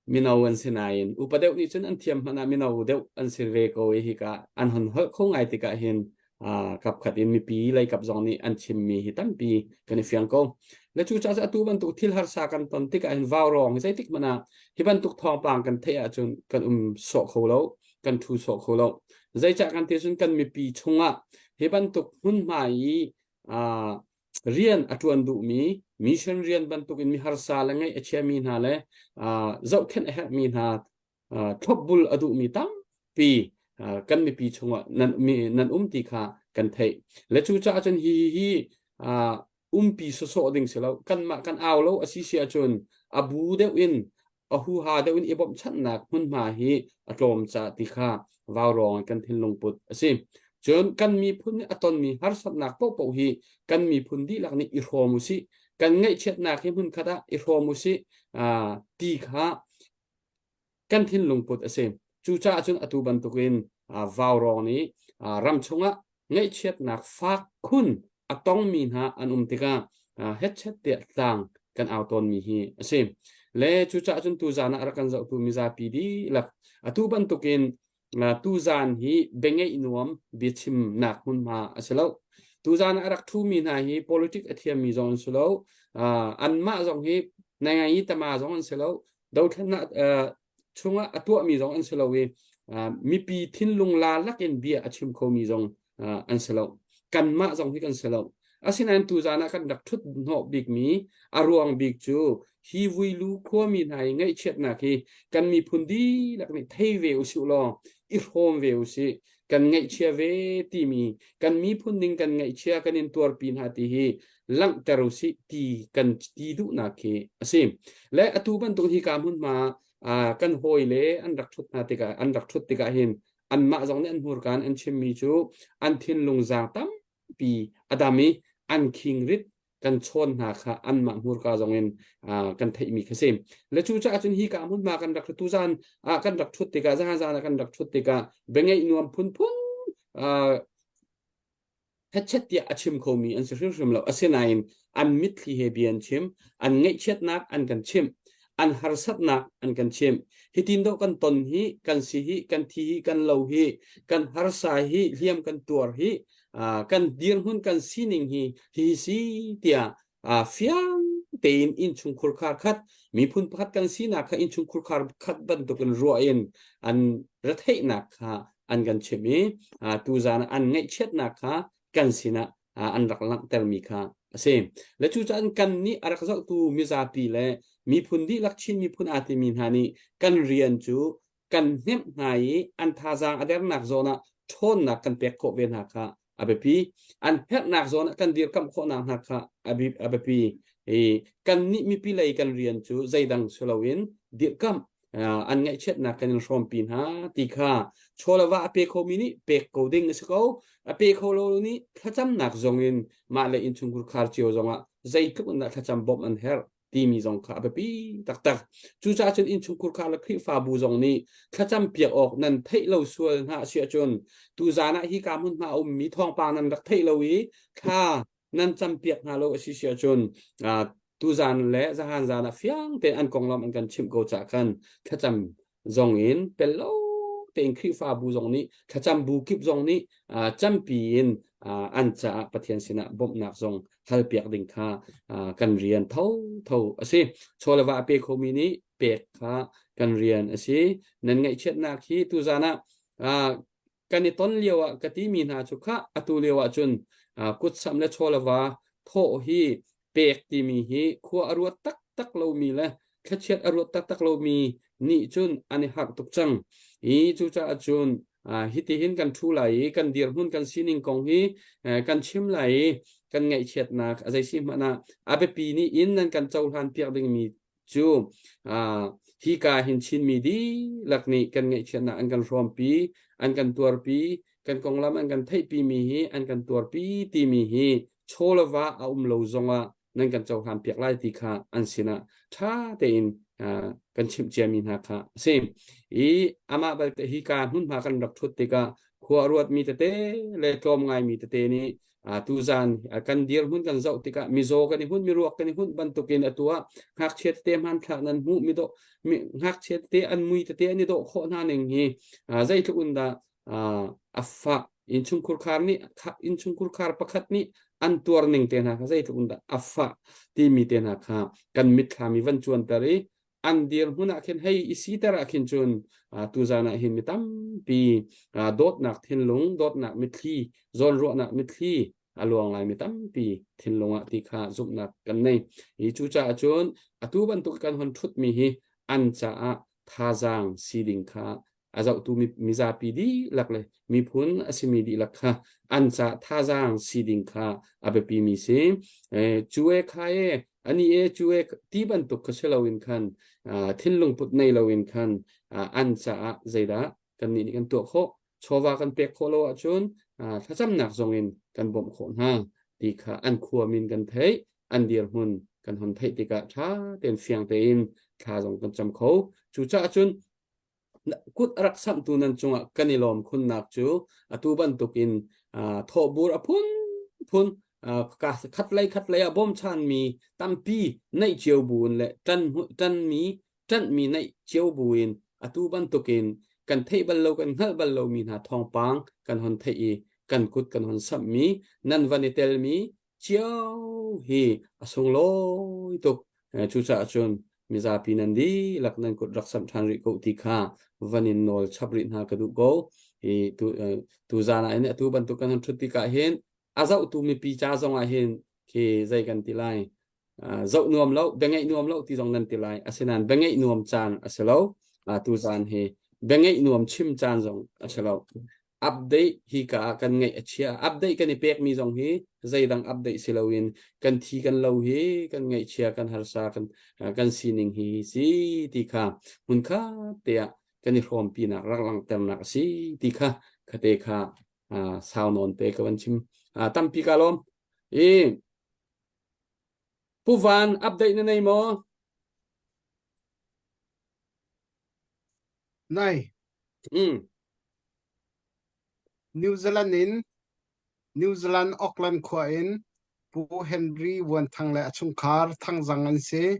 mino an si nain upa deuh nih cun an thiam hmanh ah mino deuh an si ve ko i hika an hon holh kho ngai tikah hin kapkhat in mipi leikap zong nih an chimmi hi tampi kan i fiang ko. Le cu caah atu bantuk thil harsa kan ton tikah hin vaurawng hi zeitik hmanh ah hi bantuk thawngpang kan theih ahcun kan um sawh kho lo, kan ṭhu sawh kho lo. Zeicah kan ti cun kan mipi chungah hi bantuk hmunhma i rian a ṭuan duhmi mission rian bantukin mi harsa le ngaih a chiami hna le zohkhenh a herhmi hna thlopbul a duhmi tampi kan mipi chungah nan, nan um ti kha kan theih. Le cucaah cun hi hi umpi sawsawh ding si lo kanmah kan au lo a si si ahcun a bu deuh in a huha deuh in i bawmhchanhnak hmunhma hi a tlawm ca ti kha vaurawng kan thinlung put a si. Cun kan miphun nih a tonmi harsatnak paohpaoh hi kan miphun dihlak nih i hrawm u sih. Kan ngaihchiatnak hi hmunkhat ah i hrawm u sih ti kha kan thinlung put a si. Cucaah cun atu bantukin vaurawng nih ram chungah ngaihchiatnak fak khun a tongmi hna an um tikah hetchet tiah tlang kan au tawnmi hi a si. Le cucaah cun tuzaan ah a rak kan zohtu mizapi dihlak atu bantukin tuzaan hi biangeih nuam biachimnak hmunhma a si lo. Tuzaan ah a rak ṭhumi hna hi politic a thiammi zong an si lo. Anmah zong hi naingai tama zong an si lo. Dothlennak chungah a tuahmi zong an si lo i mipi thinlung la lakin bia a chim khomi zong an si lo. Kanmah zong hi kan si lo. Asinain tuzaan ah kan rak ṭhut hnawh bikmi a ruang bik cu hi vuilu khuami hna i ngaihchiatnak hi kan miphun dihlak nih thei ve usih law i hrawm ve usih. Kan ngaihchia ve timi kan miphun ning kan ngaihchia kan in tuarpi hna ti hi langhter usih ti kan ti duhnak khi a si. Le atu bantuk hi ka hmunhma kan hawi le an rak ṭhut hna tikah an rak ṭhut tikah hin anmah zong nih an hmurka in an chimmi cu an thinlung zaang tampi a dam i an khingrit kan chawn hna kha anmah hmurka zong in kan theihmi kha si. Le cucaah cun hi ka hmunhma kan rak tu zan ah kan rak ṭhut tikah zan zan ah kan rak ṭhut tikah biangeih nuam phunphun hetchet tiah a chim khomi an si hrimhrim lo. Asinain an mitthli he bia an chim, an ngaihchiatnak an kan chimh, an harsatnak an kan chimh. Hitin dawh kan ton hi, kan si hi, kan thi hi, kan lo hi, kan harsa hi, hliam kan tuar hi, kan dirhmun kan sining hi hi si tiah fiang tein innchung khurkhar khat miphun pakhat kan sinak kha innchung khurkhar khat bantukin ruah in an retheihnak kha an kan chimh i tuzaan an ngaihchiatnak kha kan sinah an rak langhtermi kha a si. Le cucaah kan nih a rak zohtu mizapi le miphun dihlak Chin miphun aa timi hna nih kan rian cu kan hnemh hna i an thazaang a dernak zawn ah ṭhawnnak kan pek khawh ve hna kha a biapi. An herhnak zawn ah kan dirkamh khawhnak hna kha a biapi. I kannih mipi lei kan rian cu zeidang si loin dirhkamh an ngaihchiatnak kan in hrawmpi hna ti kha chawlava a pe khomi nih pek ko ding a si ko. A pe kho lo nih thlacamnak zong in mah le innchungkhar khar cio zongah zeitluk in dah thlacam bawmh an herh timi zong kha a biapi taktak. Cucaah cun innchungkhar kha le Khrihfabu zong nih thlacam piak awk nan theih lo sual hna a si ahcun tuzaan ah hi ka hmunhma a ummi thawngpang nan rak theih lo i thla nan cam piak hna lo a si si ahcun tuzaan le zahan zaan ah fiang tein an konglam an kan chimh ko cah khan thlacam zong in pel lo tein Khrihfabu zong nih thlacam bu kip zong nih campi in an caah Pathian sinah bawmhnak zong halpiak ding kha kan rian tho tho a si. Chawleva a pe khomi nih pek kha kan rian a si. Nan ngaihchiatnak hi tuzan ah kan i ton lio ah ka timi hna cu khah atu lio ah cun kutsamh le chawlava thawh hi pek timi hi khua a ruat taktak lomi le thlachiat a ruat taktak lomi nih cun an i harh tuk cang. I cucaah cun hitihin kan ṭhu lai i kan dirhmun kan sining kong hi kan chim lai i kan ngaihchiatnak a zei si hmanh ah a biapi nih in nan kan cohlan piak dingmi cu hika hin Chinmi dihlak nih kan ngaihchiatnak an kan hrawmpi an kan tuarpi kan konglam an kan theihpi mi hi an kan tuarpi timi hi chaw le va a um lo zongah nan kan cohlan piak lai ti kha an sinah ṭha tein kan chimh ciami hna kha a si. I amah balte hika hmunhma kan rak ṭhut tikah khua a ruatmi tete le tlawm ngaimi tete nih tuzan kan dirhmun kan zoh tikah mizaw kan i hunh miruak kan i hunh bantukin atu ah ngakchia tete hmanthlak nan hmuh mi dawh ngakchia tete an mui tete an i dawh khawh hna ning hi zeitluk in dah a fah innchungkhur khar nih innchungkhur khar pakhat nih an tuar ning te hna kha zeitluk in dah a fah timi te hna kha kan mitthlam i van cuanter i an dirhmun ah khin hei i siter ah khin cun tuzan ah hin mi tampi dawtnak thinlung dawtnak mitthli zawnruahnak mitthli a luang lai mi tampi thinlung ah ti kha zumhnak kan nei i cucaah cun atu bantuk kan hon ṭhut mi hi an caah thazaang si ding kha a zohtu mizapi dihlak le miphun a simi dihlak kha an ca thazaang si ding kha a biapi mi si. Cu e kha e ani e cu e ti bantuk kha si loin khan thinlung put nei loin khan an caah zeidah kannih nih kan tuah khawh chawva kan pek khawh lo ahcun thlacamnak zongin kan bawmh khawh hna ti kha an khua min kan theih an dirhmun kan hon theih tikah ṭha tein fiang tein thla zong kan cam kho cucaah cun kut a rak samhtu nan cungah kan i lawm khunnak cu atu bantukin thawhbur a phunphun khatlei khatlei ah bawmchanmi tampi neih cio buin le ṭanmi ṭanhmi neih cio buin atu bantukin kan theih bal lo kan hngalh bal lomi hna thawngpang kan hon theih i kan kut kan hon samhmi nan van i telmi cio hi a sunglawi tuk. Cucaah cun mizapi nan dihlak nan kut rak samh ṭhan rih ko ti kha van in nawl chap rih hna ka duh ko. Hi tu, tu zan ah hin atu bantuk kan han ṭhut tikah hin a zohtu mipi ca zong ah hin khi zei kan ti lai zoh nuam lo biangeih nuam lo ti zong nan ti lai asinain biangeih nuam caan a si lo tu zan hi biangeih nuam chim caan zong a si lo update hi ka ah kan ngaih a chia update kan i pekmi zong hi zeidang update si loin kan thi kan lo hi kan ngaihchia kan harsa kan kan sining hi si ti kha hmun khat te ah kan i hrawmpinak rak langhternak a si ti kha khate kha sau nawn te ka van chim tampi ka lawm i Pu Van update na nei maw? Nai. New Zealand in New Zealand Auckland khua in Pu Henry Vuan Thang le a chungkhar Thangzang an si.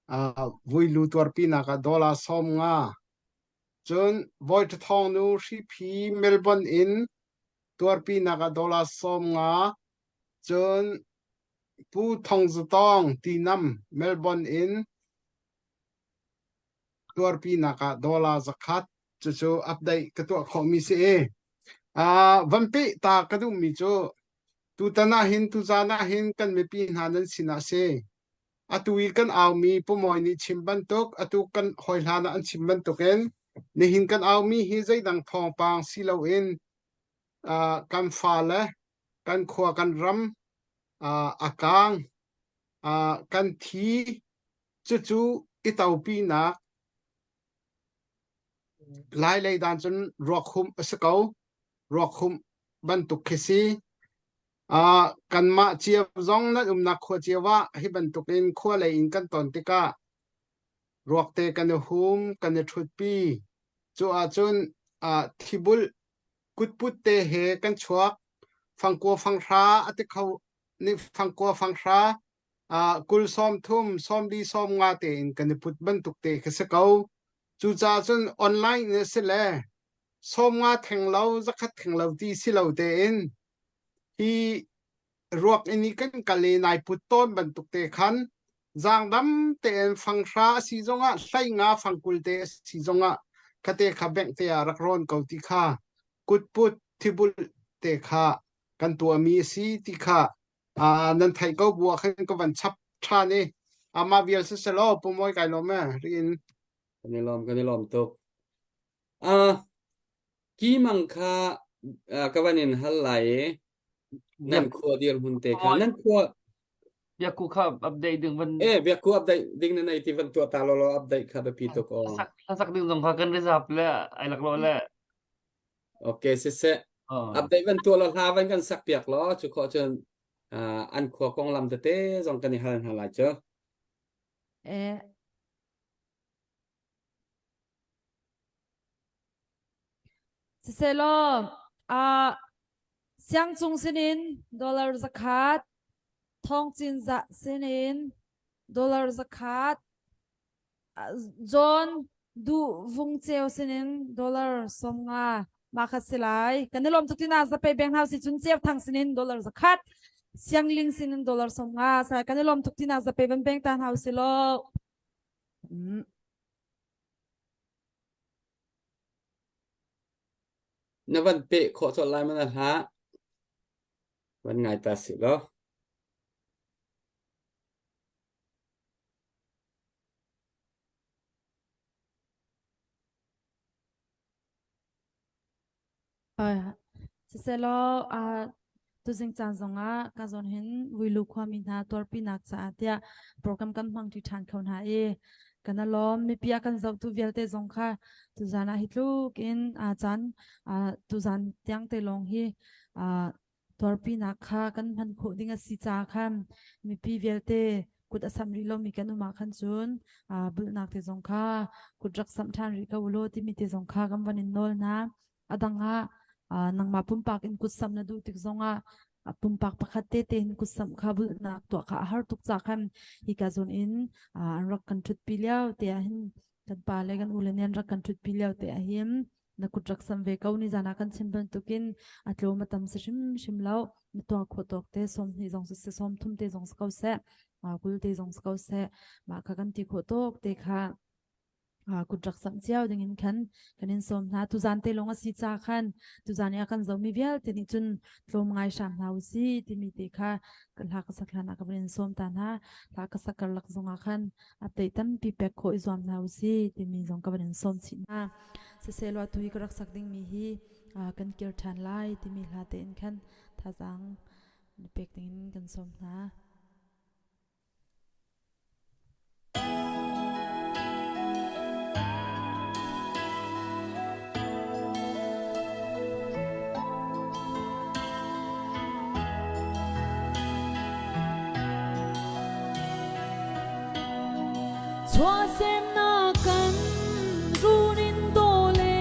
Uh, vuilu tuarpinak ah dollar 50. Cun Voi Thong nu Hriphi Melbourne in tuarpinak ah dollar 50. Cun Pu Thong Zatawng Tinam Melbourne in tuarpinak ah dollar 100 cucu update ka tuah khawhmi si i uh, van peh ta ka duhmi cu tutan ah hin tuzan ah hin kan mipi hna nan sinah si atu i kan aumi pumawi nih chim bantuk atu kan hawi hlan ah an chim bantukin nihin kan aumi hi zeidang thawngpang si loin uh, kan fa le kan khua kan ram uh, a kang uh, kan thi cucu i topinak Lailei dan cun ruakhumh a si ko. Ruakhumh bantuk khi si. Uh, kanmah cio zong nan umnak khua cio ah hi bantukin khua lei in kan ton tikah ruakte kan i hum, kan i ṭhutpi. Cu ahcun uh, thibulh kutput te he kan chuak. Fangkua fanghra a ti kho nih fangkua fanghra uh, kul 30 sawmli 50 tein kan i put bantuk te khi si ko. Cucaah cun online in a si le 50 theng lo 100 theng lo ti si lo tein hi ruak in i kan kal i nai put tawn bantuk te khan. Zaangdam tein fanghra a si zongah hleinga fangkul te a si zongah khate kha bank te ah rak rawn ko ti kha kutput thibul te kha kan tuahmi a si ti kha nan theih ko bu ah khan ka van chap ṭhan i amah vial siselaw pumawi kai lawm e riin Kan i lawm, kan i lawm tuk. Ah, Kimang kha ka van in hal lai i nan khua dirhmun te kha nan khua Biakku kha update ding van eh biakku update ding na nei ti van tuah ta lo update kha biapi tuk aw. Hlasak ding zong kha kan reserve le ai lak lo le. Okay siseh update van tuah lo hla van kan sak piak lo cu khawh cun an khua konglam tete zong kan i hal hna lai cu. Eh Sisehlaw, siangcung sinin dollar zakhat, thawngcin zah sinin dollar zakhat, John Duh Vung Ceu sinin dollar 50 mah kha si lai. Kan i lawm tuk tina zapei beng hna si cun Ceu Thang sinin dollar zakhat, Siangling sinin dollar 50 sai kan i lawm tuk tina zapei van beng ta hna si law. Na van peh khawh colh lai mana hlah. Van ngai ta si law. Sisehlaw tuzing caan zongah ka zawn hin Vuilu khuami hna tuarpinak caah tiah program kan hmang ṭi ṭhan kho hna i kan alawm mipi a kan zohtu vialte zong kha tuzan ah hi tluk in caan tuzan tiang te lawng hi tuarpinak kha kan hman khawh ding a si caah khan mipi vialte kut a samh rih lomi kan um ah khan cun bulhnak te zong kha kut rak samh ṭhan rih ko ulaw timi te zong kha kan van in nawl hna. A dang ah nangmah pumpak in kut samh na duh tik zongah pumpak pakhat te te in kut samh kha bulhnak tuah kha a har tuk ca khan hika zawn in an rak kan ṭhutpi lio te ah hin kan pa le kan u le nih an rak kan ṭhutpi lio te ah hin na kut rak sam ve ko ni zan ah kan chim bantukin a tlawm a tam si hrimhrim lo na tuah khawh tawk te 20 zong si 30 te zong si ko seh 20 te zong si ko seh mah kha kan ti khawh tawk te kha kut rak samh cio ding in khan kan in sawm hna tuzan te lawng a si ca khan tuzan i a kan zomi vialte nih cun tlawm ngai hram hna u si timi te kha kan hla ka sak hlan ah ka van in sawm ta hna hla ka sak karlak zong ah khan update tampi pek khawh i zuam hna u si timi zong ka van in sawm chih hna Siselaw atu hi ka rak sak dingmi hi kan kir ṭhan lai timi hla tein khan thazaang pek dingin kan sawm hna. Chuahsemnak kan runin daw le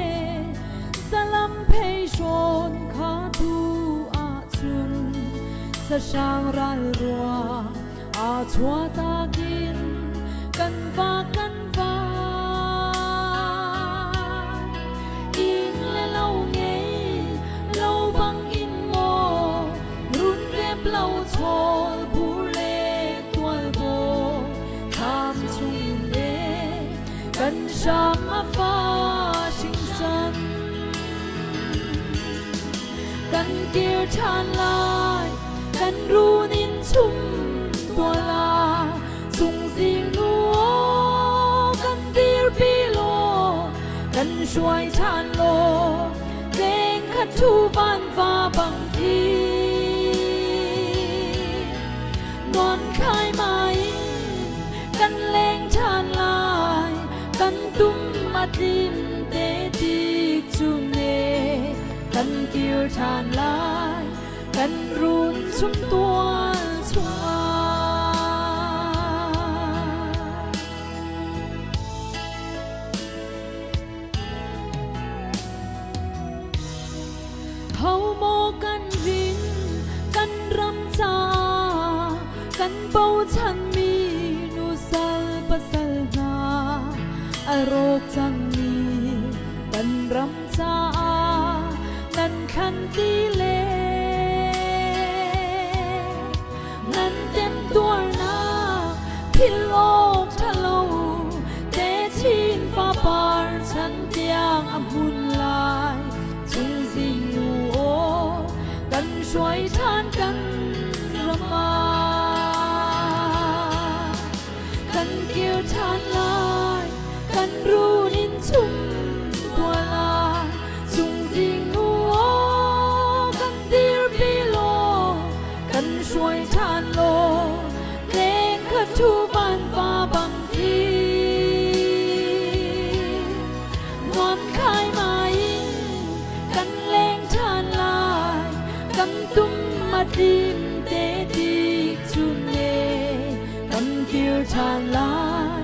salam phei hrawn kha tu ahcun sahrang ral rua aa chuahtak in kan va kan va inn le lo ngei lo bang in maw run rep lo chawl bur le tualbo thlam chungin le kan hram a fa hringhran kan kir ṭhan lai kan run in chum tuala chungzing nu kan dirpi law kan hruai ṭhan law Leng khat thu van va bang thi Non khai mai kan leng ṭhan lai kan tum a tlim te tik chu ne kan kir ṭhan lai kan run chung tual chungah Ho maw kan rin kan ram caah kan bochanmi nusal pasal hna a rawk cangmi kan ram caah nan thlan ti le nan temtuarnak philh. hruai ṭhan kan ram ah. Kan kir ṭhan lai, kan run in chung tual ah. Cungzing nu aw kan dirpi law, kan hruai ṭhan law, leng kha thu van va bang thi. Nuam khai mai in kan leng ṭhan lai, kan tum a tlim te tik chun ne, kan kir ṭhan lai,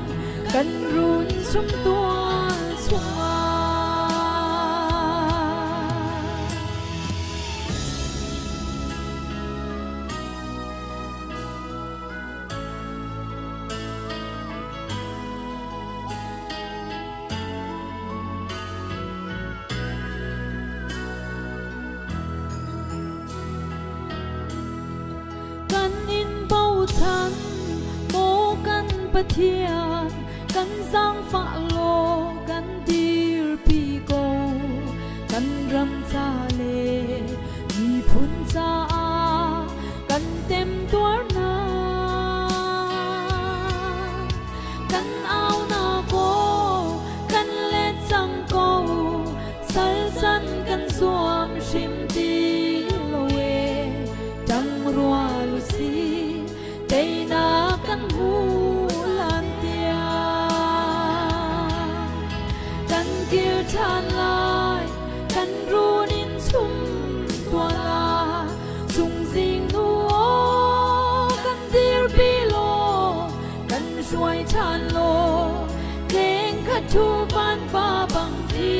kan run sum tual chungah. Kan in bochan, maw kan Pathian, kan zaangfah law kan dirpi ko. Kan ram ca le miphun caah kan temtuarnak. Kan aunak aw kan let cang ko, sal can kan zuam hrim ti lo e. Ṭang rual usih, teinak kan hmu lan tiang. Kan kir ṭhan lai, kan run in chung tual ah, cungzing nu aw kan dirpi law, kan hruai ṭhan law, tleng kha thu van va bang ti.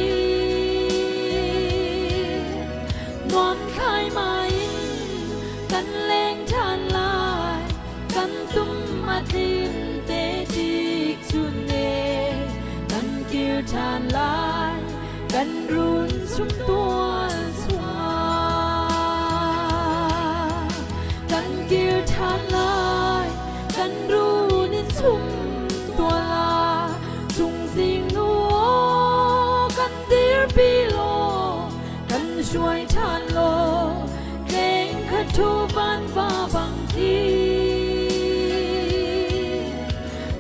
Nuam thlai mai in kan leng ṭhan lai, kan tum a tlim te tik chun ne, kan kir ṭhan lai, kan run chung tual chungah. Kan kir ṭhan lai, kan run in chung tual ah, cungzing nu aw kan dirpi law, kan hruai ṭhan law, tleng kha thu van va bang ti.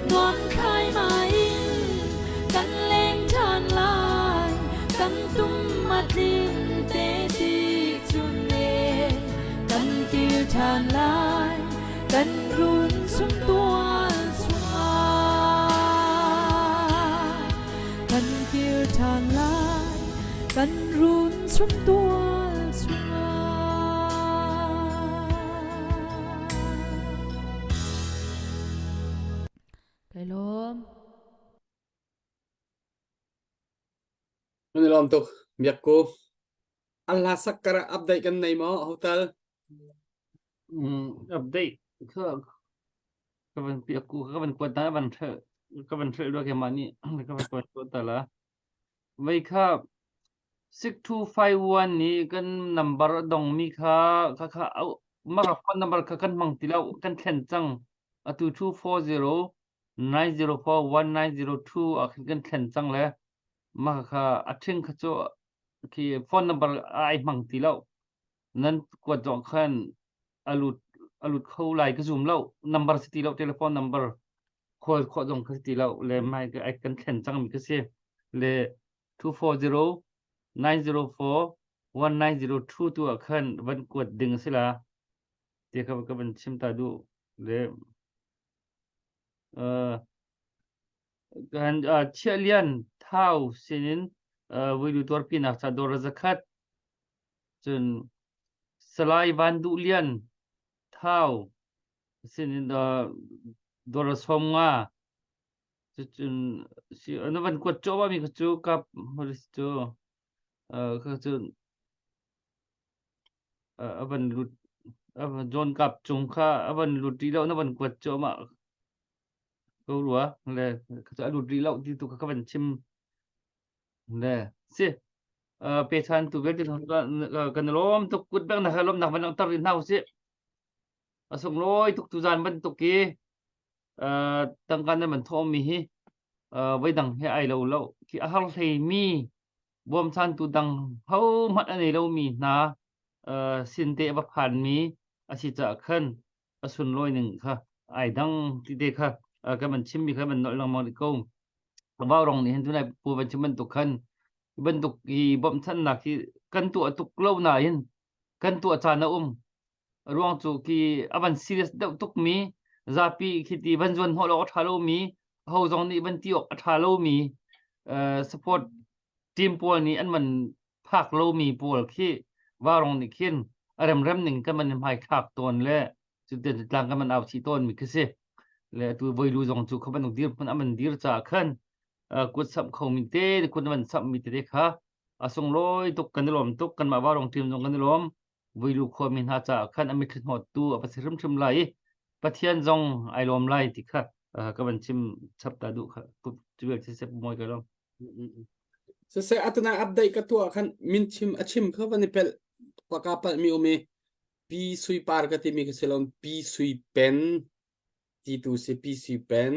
Nuam thlai mai in kan leng ṭhan lai, kan tum a tlin te tik chun ne, kan kir ṭhan lai, kan run chung tual chungah. Kan kir ṭhan lai, kan run chung tual chungah. Kai lawm. Kan i lawm tuk. Biak ku. An hla sak kar update kan nei maw hotel? Update kha ka van piak ku ka van kuat ta van hrel ka van hrel rua keimah nih ka van kuat ta la. Vei kha 6251 nih kan number a dongmi kha kha kha mah kha phone number kha kan hmang ti lo kan thlen cang. Atu 240 904 1902 ah khin kan thlen cang le mah kha a ṭhing kha cu khi phone number ai hmang ti lo. Nan kuat zong khan a lut a lut kho lai ka zum lo. Number si ti lo telephone number call khawh zong kha si ti lo le mai ai kan thlen cangmi ka si. Le 240 904 1902 tu ah khan van kuat ding a si la. Ti kha ka van chim ta duh. Le uh, kan uh, Chiah Lian Thau sinin uh, Vuilu tuarpinak ca dawr zakhat cun Salai Van Duh Lian Thau sinin uh, dawr som nga cucun si na van kuat cawh mi kha cu kap cu uh, kha cu a van lut a van John kap cung kha a van lut rih lo na van kuat cuahmah ko rua le kha cu a lut rih lo ti tu kha ka van chim le si pe chan tu vialte kan lawm tuk kut bek na kha lawm nak van langhter rih hna usih a sunglawi tuk tu zan bantuk i tangka nan man thawm mi hi voi dang he ai lo lo khi a har hlei mi bawmchantu dang hohmanh a nei lomi hna. sin te a va phanmi a si caah khan a sunlawi ning kha ai dang ti te kha kan van chimmi kha van nolh lengmang rih ko. Vaurong nih hin tunai pu van chim bantuk khan bantuk hi bawmhchanhnak hi kan tuah tuk lo nain kan tuah caan a um. Ruang cu khi a van serious deuh tukmi zapi khi ti van zuan hnawh awk a ṭha lomi ho zong nih van ti awk a ṭha lomi support team pawl nih an van phak lomi pawl khi varong nih khin a remrem ning kan van hmai thlak tawn le cutin tlang kan van au chih tawn mi khi si le tu voilu zong cu kha bantuk dir hmun an dir caah khan kut samh kho mi te kut van samh mi tete kha a sunglawi tuk kan i lawm tuk kanmah varong team zong kan i lawm vuilu khuami hna caah khan a mitthli hnawttu a va si hrimhrim lai i Pathian zong ai lawm lai ti kha ka van chim chap ta duh kha cu vial siseh mawi ka lawm. Siseh atuna update ka tuah khan min chim a chim kha van i pel ka palh mi um i pi sui par ka timi ka si lo pi sui pen ti tu si pi sui pen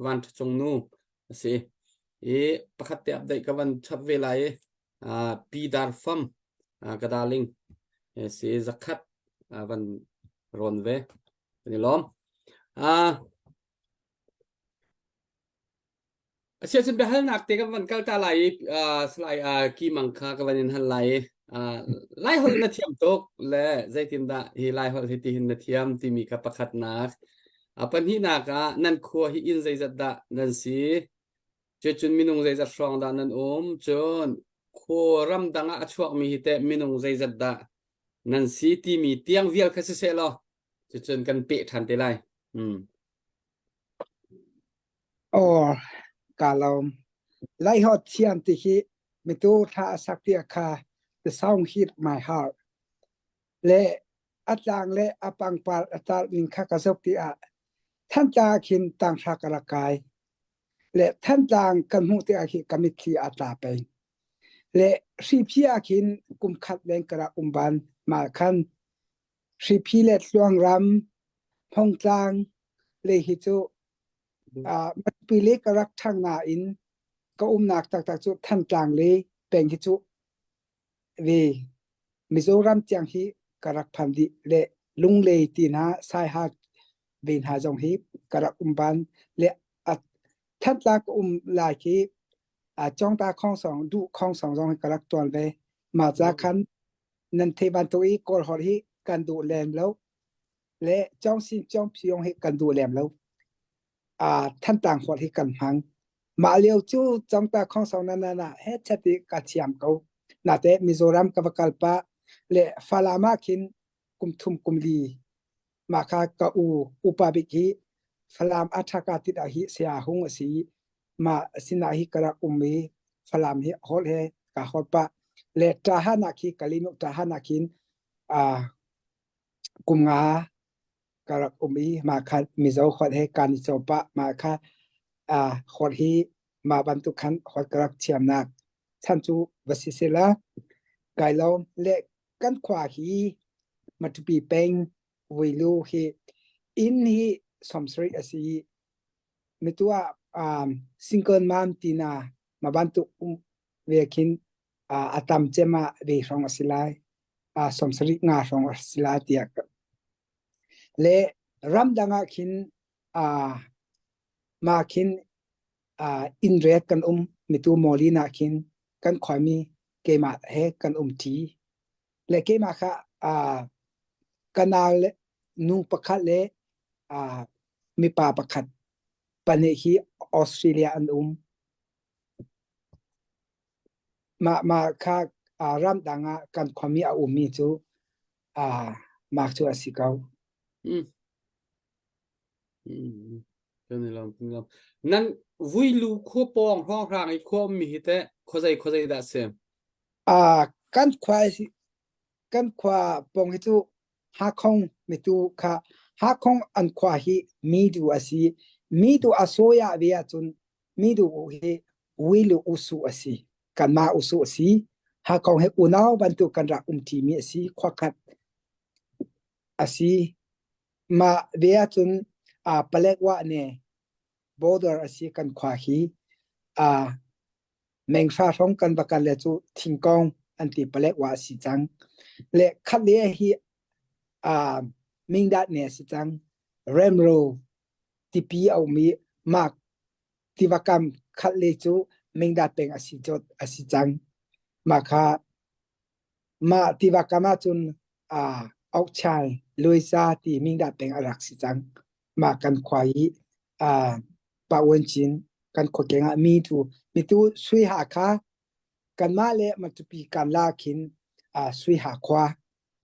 van ṭha nu a si i pakhat te update ka van chap ve lai i pi dar fam ka darling si zakhat van rawn ve kan i lawm Asiahcun biahalnak te kan van kal ta lai i Salai Ki Mang kha ka van in hal lai i Laiholh na thiam tuk le zeitindah hi Laiholh hi tihin na thiam timi kha pakhatnak. Pahnihnak ah nan khua hi inn zeizat dah nan si? Cucun minung zeizat hrawng dah nan um? Cun khua ramdang ah a chuakmi hi teh minung zeizat dah nan si timi tiang vial kha siseh law cucun kan peh ṭhan te lai. Hmm. Aw, kaa lawm. Laiholh thiam ti hi mitu thla a sak ti kha the sound hit my heart. Le a tlang le a pangpar a tar ning kha ka zoh ti ah Thantlang khin tanghra ka rak kai. Le Thantlang kan hmuh tikah khi ka mitthli a tla peng. Le Hriphi ah khin kum khat leng ka rak um ban mah khan Hriphi le Tluangram, Hmongtlang le hi cu Matupi le ka rak ṭhang nain ka umnak taktak cu Thantlang le peng hi cu ve Mizoram tiang hi ka rak phan dih le Lunglei ti hna Saiha ve hna zong hi ka rak um ban le Thantlang ka um lai khi Congta Khongsong Duh Khongsong zong hi ka rak tuan ve. Mah ca khan nan theih bantuk i Kawl holh hi kan duh lem lo le Cawngsin Cawngphiong hi kan duh lem lo. Uh, Thantlang holh hi kan hmang. Mah lio cu Congta Khongsong na na na he chat i ka thiam ko. Nate Mizoram ka va kal pah le Falam ah khin kum thum kum li mah kha ka u upa bik hi Falam a ṭhaka tit ah hi saya hung a si mah sinah hi ka rak um i Falam hi holh he ka holh pah le ṭahan ah khi Kalinu ṭahan ah khin uh, kum nga ka rak um i mah kha Mizo holh he kan i caw pah mah kha uh, holh hi mah bantuk khan holh ka rak thiamnak chan cu va si sila kai lawm le kan khua hi Matupi peng Vuilu hi inn hi 70 a si i mitu ah um, single mom tina ma bantuk um ve khin uh, a tam cem ah ve hrawng a si lai uh, 75 nga hrawng a si lai tiah le ramdang ah khin uh, ma khin uh, inn ret kan um mitu mawlin ah khin kan khuami keimah he kan um ṭi le keimah kha uh, ka nau le nu pakhat le uh, mipa pakhat pahnih hi Australia an um. Mah mah kha uh, ramdang ah kan khuami a ummi cu uh, mah cu a si ko. Mm. Mm. Kan i lawm, kan i lawm. Nan vuilu khua pawng hrawnghrang i khua ummi hi teh khuazei khuazei dah si? Uh, kan khua kan khua pawng hi cu Hakhong mitu kha Hakhong an khua hi midu a si. Midu a sawia ve ahcun midu hi Wilu usu a si. Kanmah usu a si. Hakhong hi unau bantuk kan rak umṭimi a si. Khua khat a si. Mah ve ahcun uh, Palekwa ne border a si kan khua hi. Uh, Menghra hrawng kan va kal le cu thingkong an ti palek wa si cang. Le khat le hi uh, Mingdat ne si cang. Remro tipi a um i mak tiva kam khat le cu Mingdat peng a si cot a si cang. Mah kha mah tiva kam ahcun uh, Okchai Luisa ti Mingdat peng a rak si cang. Mah kan khua i uh, Pa Uan Cin kan khuakeng ah mi tu mitu Sui Hakha kanmah le Matupi kan la khin uh, Sui Hakhua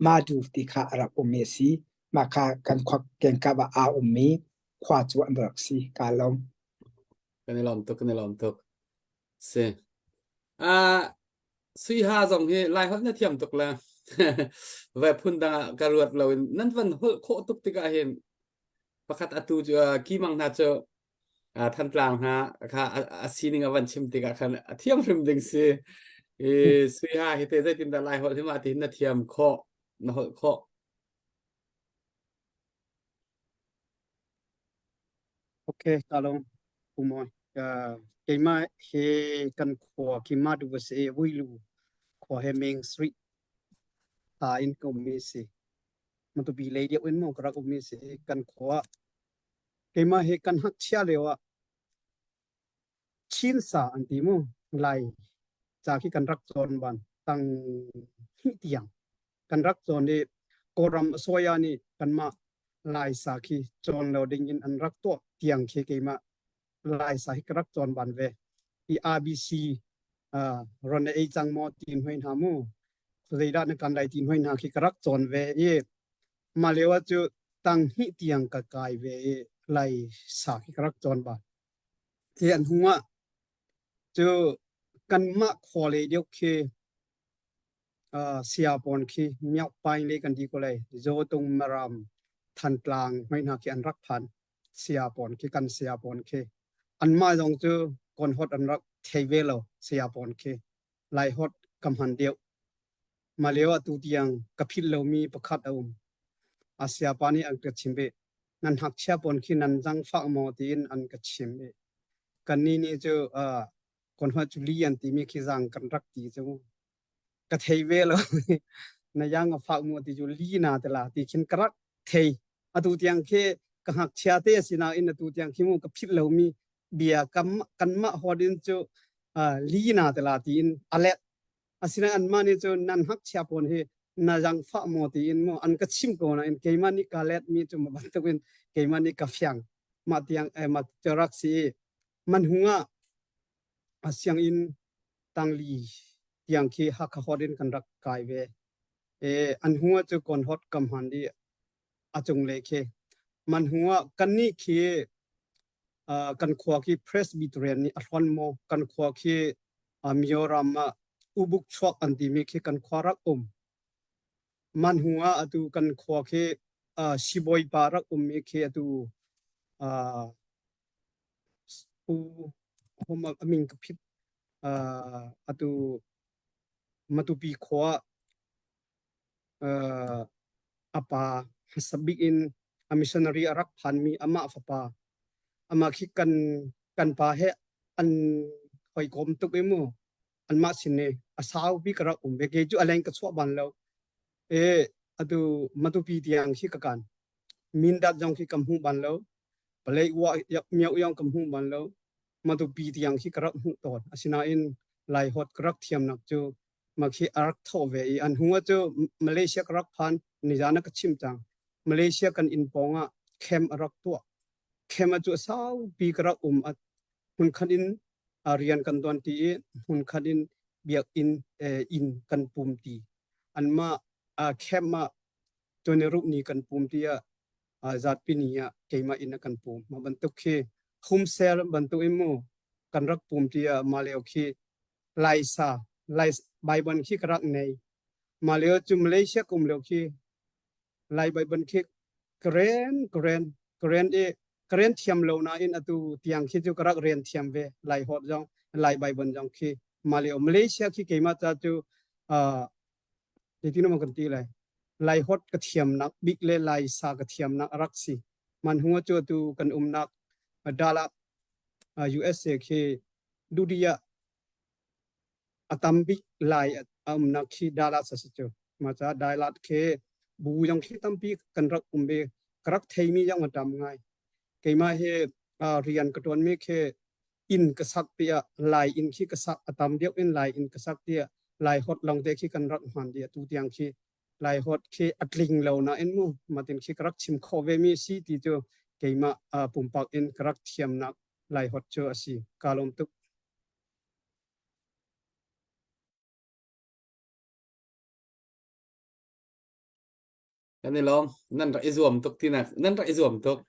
Madu ti kha a rak um mi a si. Mah kha kan khua kengkap ah aa ummi khua cu an rak si. Kaa lawm. Kan i lawm tuk, kan i lawm tuk. Si. Ah, Sui Ha zong hi Lai holh na thiam tuk le ve phun dang ah ka ruat lo in nan van holh khawh tuk tikah hin pakhat atu cu kimang hna cu Thantlang hna kha a sining a van chim tikah khan a thiam hrim ding si. I Sui Ha hi te zeitindah Lai holh hi mah ti hin na thiam khawh, na holh khawh. Okay, kalong pumoy. Uh, keimah he kan khua khi ma du se Vuilu khua he Main Street ta in ka ummi si. Matupi lei deuh in mo ka rak ummi si kan khua. Keimah he kan hak chia lio ah Chin sa an ti mu lai ca khi kan rak cawn ban tang hi tiang kan rak cawn i Kawlram Soya nih kanmah Laisa khi cawn lo ding in an rak tuah tiang khi keimah Laisa hi ka rak cawn ban ve. I ABC uh, ron na ei cang maw tin hoi hna mu zeidah na kan lai tin hoi hna khi ka rak cawn ve i mah lio ah cu tang hnih tiang ka kai ve i Laisa khi ka rak cawn ban. Hi an hung ah cu kanmah khua lei deuh khi uh, Siapawn khi Miakpaing lei kan ti ko lai Zotung Maram Thantlang hmai hna khi an rak phan Siapawn khi kan Siapawn khi anmah zong cu kawn hot an rak thei ve lo Siapawn khi Lai hot ka hman deuh mah lio ah tu tiang ka philh lomi pakhat a um a siapa nih an ka chim ve nan hngakchia pawn khi nan zangfah maw tiin an ka chim i kannih nih cu uh, kon hua cu li an timi khi zang kan rak ti cu ka thei ve lo na yang a fak mu ti cu li na te la ti khin ka rak thei atu tiang khi ka ngakchia te a si nain atu tiang khi mu ka philh lomi bia kam kanmah hodin cu li na te la tiin a let asinain anmah nih cun nan ngakchia pawn hi na zangfah maw tiin mu an ka chim ko nain keimah nih ka let mi cu ma bantukin keimah nih ka fiang mah tiang eh, ma rak si man hungah a sianginn tangli tiang khi Hakha hot in kan rak kai ve. E, an hungah cu kon hot kam han di a cung le khi man hungah kan nih khi uh, kan khua khi Presbyterian nih a hron maw kan khua khi uh, Mizoram ah ubuk chuak an timi khi kan khua rak um man hungah atu kan khua khi uh, sibawi pa rak um mi khi atu uh, Pu Hom a min ka phit uh, atu Matupi khua uh, a pa hmasa bik in a missionary a rak phanmi amah fapa amah khi kan kan pa he an hawikom tuk i mu anmah sin i a sau bik ka rak um ve ke cu a leng ka chuah ban lo e atu Matupi tiang khi ka kan Mindat zong khi ka hmu ban lo palei ua miau yong ka hmu ban lo Matupi tiang khi ka rak hmuh tawn asinain Lai hot ka rak thiamnak cu makhi a rak tho ve i an hung cu Malaysia ka rak phan nizan ka chim cang Malaysia kan inn pawng ah camp a rak tuah camp cu saupi ka rak um a hmun khat in rian kan tuan ti i hmun khat in biakinn inn kan pum ti anmah camp ah cun i ruh ni kan pum tiah zatpi ni ah keimah inn a kan pum mah bantuk khi humsel bantuk in mu kan rak pum tiah mah lio khi Laisa Lai Bible khi ka rak nei mah lio cu Malaysia kum lio khi Lai Bible khi karen karen karen i karen thiam lo nain atu tiang khi cu ka rak ren thiam ve Lai hot zong Lai Bible zong khi mah lio Malaysia khi keimah ca cu zeitin maw kan ti lai Lai hot ka thiamnak bik le Lai sa ka thiamnak a rak si man hung cu tu kan umnak Dallas USA khi dudia a tam bik lai A umnak khi Dallas a si cu. Mah caah Dallas khi bu zong khi tampi kan rak um i ka rak theimi zong a tam ngai. Keimah hi uh, rian ka ṭuanmi khi inn ka sak tiah Lai inn khi ka sak a tam deuh in Lai inn ka sak tiah Lai hot lawng te khi kan rak hman dih atu tiang khi Lai hot khi a tling lo nain mu matin khi ka rak chim khawh ve mi si ti cu keimah uh, pumpak in ka rak thiamnak Lai hot cu a si. Ka lawm tuk. Kan i lawm. Nan rak i zuam tuk tinak nan rak i zuam tuk.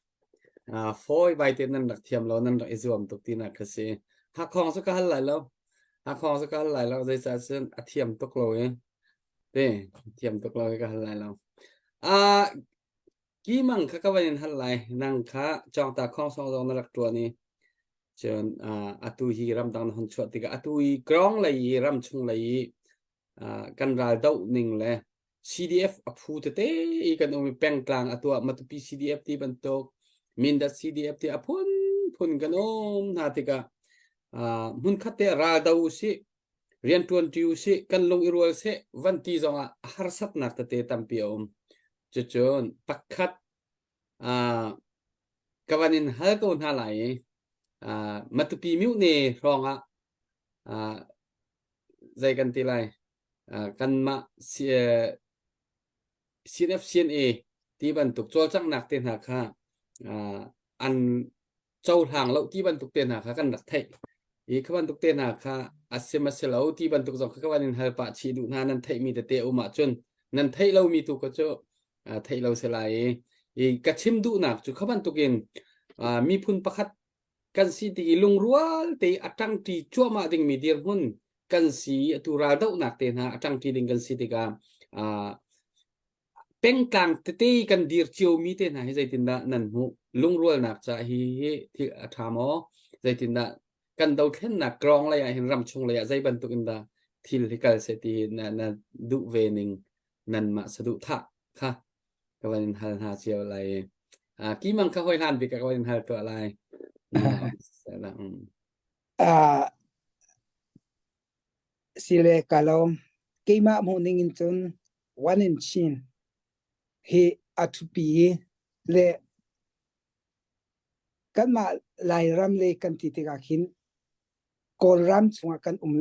Uh, fawi bai te nan rak thiam lo nan rak i zuam tuk tinak ka si. Hakhong cu ka hal lai lo. Hakhong cu ka hal lai lo. Zeicah cun a thiam tuk lo i. Te thiam tuk lo i ka hal lai lo. Uh, ki mang kha ka van in hal lai. Nang kha chawngta khong song zong na rak tuan i cun uh, atu hi ramdang na hon chuah tikah atu i krong lei i ram chung lei i kan ral doh ning le CDF a phu tete i kan um i pengtlang a tuah Matupi CDF ti bantuk Mindat CDF ti a phun phun kan um hna tikah hmunkhat te ral do usih riantuan ṭi usih kan lung i rual seh van ti zongah harsatnak tete tampi a um cucun pakhat ka van in hal ko hna lai i Matupi myu ne hrawng ah zei kan ti lai kanmah CNF CNA ti bantuk cawlcanghnak te hna kha an cohlang lo ti bantuk te hna kha kan rak theih i kha bantuk te hna kha a sim a si lo ti bantuk zong kha ka van in hal pah chih duh hna nan theihmi tete um ahcun nan theih lomi tu kha cu theih lo si lai i ka chim duhnak cu kha bantukin miphun pakhat kan si ti i lungrual te a ṭangṭi cuahmah dingmi dirhmun kan si atu raldohnak te hna a ṭangṭi ding kan si tikah pengtlang tete kan dir ciomi te hna hi zeitindah nan hmuh lungrualnak ca hi hi thil a ṭha maw zeitindah kan dothlennak krong lei ah hin ram chung lei ah zei bantuk in dah thil hi kal seh ti na, na duh ve ning nanmah saduhthah kha ka van in hal hna cio lai uh, kimang kha hoi hlan bik ka van in hal tuah lai uh, sile kalom keimah hmuh ning in cun one in chin hi a thupi le kanmah Lairam le kan ti tikah khin Kawlram chungah kan um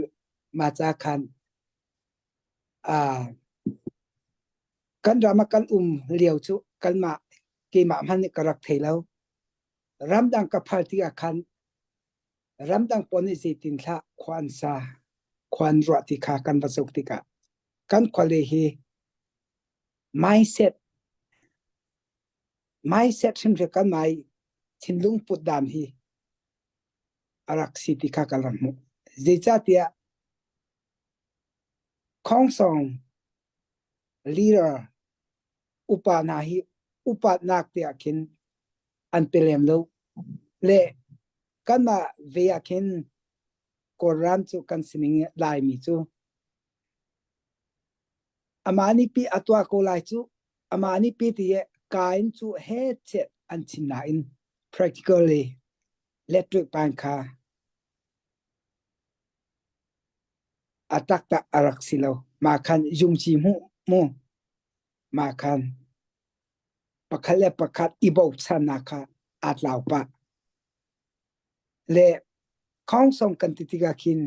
ma ca khan uh, kan ram ah kan um lio cu kanmah keimah hmanh nih ka rak thei lo. Ramdang ka phal tikah khan ramdang pawl nih zeitin hlah khua an sa, khua an ruah ti kha kan va zoh tikah kan khuale hi mindset mindset hrimhrim kan mai thinlung put dan hi a rak si ti kha kan rak hmuh. Zeicahtiah Khongsong leader upa hna hi upatnak tiah khin an pe lem lo. Le kanmah ve ah khin Kawlram cu kan sining Laimi cu amah nih pi a tuah ko lai cu amah nih pi ti ka in cu he chet an chim nain practically electric pan kha A taktak a rak si lo. Mah khan zungci hmuh mu. Mah khan pakhat le pakhat i bochannak kha aa tlau pah. Le khongsong kan ti tikah khin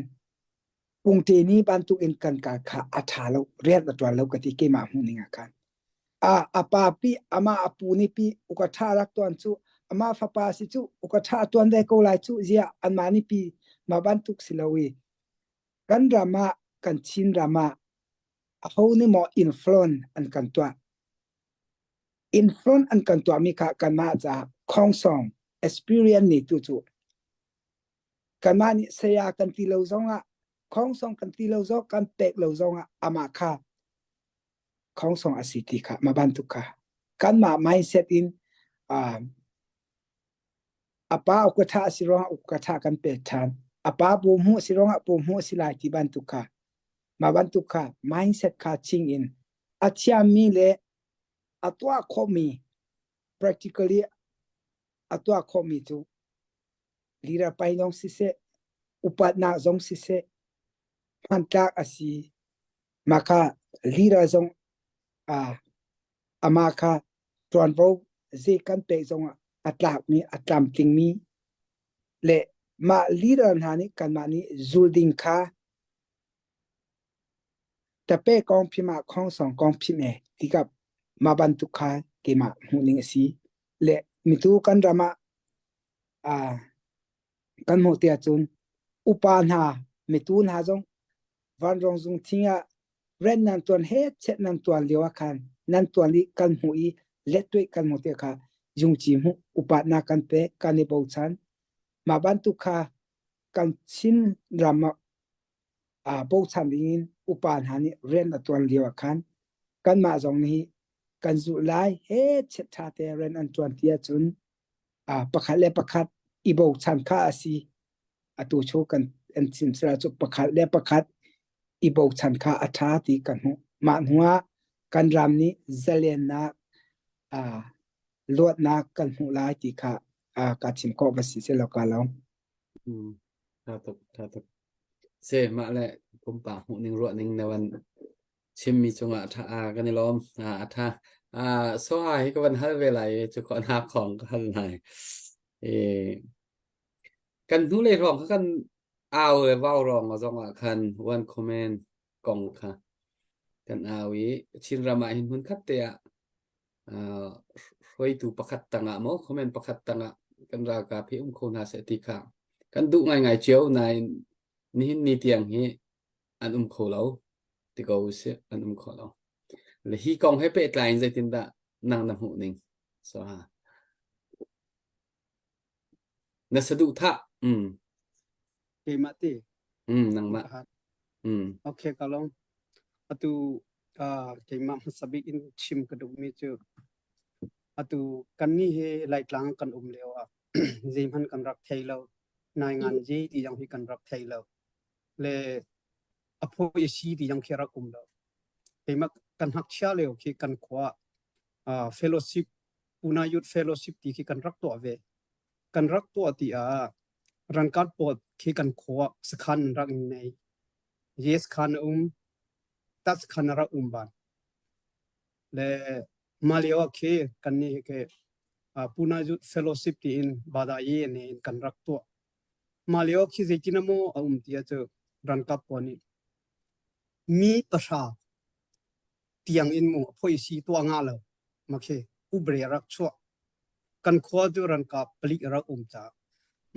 pungte ni bantuk in kan kal kha a ṭha lo, rian a ṭuan lo ka ti keimah hmuh ning ah khan. A, a pa pi, amah a pu nih pi uka ṭha rak tuan cu, amah fapa si cu uka ṭha tuan ve ko lai cu ziah anmah nih pi mah bantuk si lo i kan ram ah kan Chin ram ah aho nih maw influence an kan tuah. Influence an kan tuahmi kha kanmah caah khongsong experience nih tu cu kanmah nih saya kan ti lo zongah khongsong kan ti lo zong kan pek lo zongah amah kha khongsong a si ti kha mah bantuk kha kanmah mindset in uh, a pa ukatha a si ruangah ukatha kan pek ṭhan a pa bu hmuh a si ruangah bu hmuh a si lai ti bantuk kha mah bantuk kha mindset kha ching in a thiammi le a tuah khawhmi practically a tuah khawhmi cu leader pai zong siseh upatnak zong siseh hmantlak a si. Mah kha leader zong ah amah kha ṭuanvo zei kan pek zongah a tlakmi a tlamtlingmi le mah leader hna nih kanmah nih zul ding kha tape kong phim ah khongsong kong phim e tikap mah bantuk kha keimah hmuhning a si le mitu kan ram ah ah kan hmuh tiah cun upa hna mitu hna zong vanrong zung thing ah rian nan tuan he chet nan tuan lio ah khan nan tuan i kan hmuh i lettuih kan hmuh ti kha zungci hmuh upatnak kan pek kan i bochan mah bantuk kha kan Chin ram ah aa bochan ding in upa hna nih rian a tuan lio ah khan kanmah zong nih kan zulh lai he chet ṭha te rian an tuan ti ahcun pakhat le pakhat i bochan kha a si. Atu cu kan an chim sila cu pakhat le pakhat i bochan kha a ṭha ti ka hmuh. Mah hnuah kan ram nih zalennak uh, luatnak kan hmuh lai ti kha uh, ka chim khawh va si selaw ka lo. Mm, tha tuk, tha tuk. Se mah le pumpak hmuh ning ruah ning na van chimmi cungah ṭha kan i lawm. A ṭha. So ha hi ka van hal ve lai i cu khawh na khong ka hal lai. I kan hnulei hrawng kha kan au le vau rong zong ah khan one comment kong kha kan au i Chinram ah hin hmun khat te ah hruaitu pakhat tangah maw comment pakhat tangah kan ralkap hi um kho hna seh ti kha kan duh ngaingai cio nain nihin ni tiang hi an um kho lo ti ko usih an um kho lo le hi kong he pehtlai in zeitindah nang na hmuh ning so ha na saduhthah mm Keimah ti. Mm nangmah mm Okay ka long. Atu uh, keimah hmasa bik in chim ka duhmi cu atu kan ni he Laitlang kan um lio ah zeihmanh kan rak thei lo. Nai ngan ji ti zong hi kan rak thei lo. Le a phawi a si ti zong khi rak um lo. Keimah kan ngakchia lio khi kan khua uh, fellowship Puna Youth Fellowship ti khi kan rak tuah ve. Kan rak tuah ti ah rangkat pawl khi kan khua sakhan an rak nei. Yes khan a um, tas khan a rak um ban. Le mah lio ah khi kan nih khi uh, Puna Youth Fellowship tiin bada ye ne in kan rak tuah. Mah lio khi zeitin maw a um ti cu rangkap pawl nih mi pahra tiang in mu a phoi si tuah nga lo ma khi ubre rak chuah kan khua cu rangkap palik rak um ca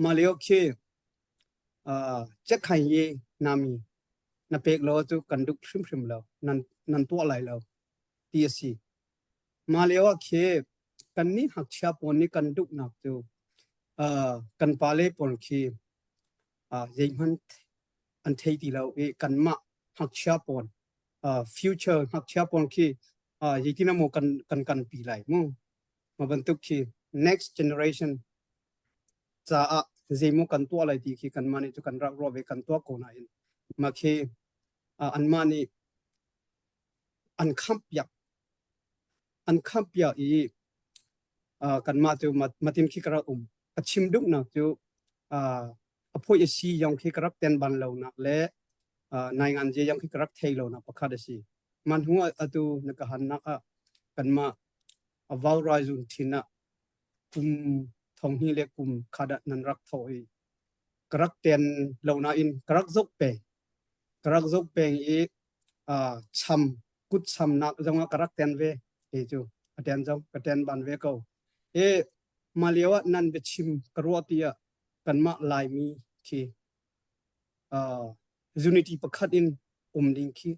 mah lio khi uh, cekhain ye nami na pek lo cu kan duk hrimhrim lo nan nan tuah lai lo ti a si mah lio ah khi kan nih ngakchia pawl nih kan duhnak cu uh, kan pale pawl khi uh, zeihmanh an thei ti lo i kanmah ngakchia pawl uh, future ngakchia pawl khi uh, zeitin maw kan kan kan pi lai mu ma bantuk khi next generation caah zeimaw kan tuah lai ti khi kanmah nih cu kan rak ruah ve kan tuah ko nain mah khi uh, anmah nih an khamh piak an khamh piak i uh, kanmah cu matin khi ka rak um ka chim duhnak cu uh, a phoi a si yong khi ka rak ten ban lo nak le uh, nai ngan je yong khi ka rak thei lo nak pakhat a si man hu atu na ka han nak ah kanmah avau rai zun thin ah kum thong hi le kum khadat nan rak tho i ka rak ten lo na in ka rak zok pe ka rak zok peng i uh, cham kut cham nak zong ah ka rak ten ve te cu a ten zong ka ten ban ve ko e ma lio ah nan biachim ka ruah ti ah kanmah Laimi khi uh, unity pakhat in um ding khi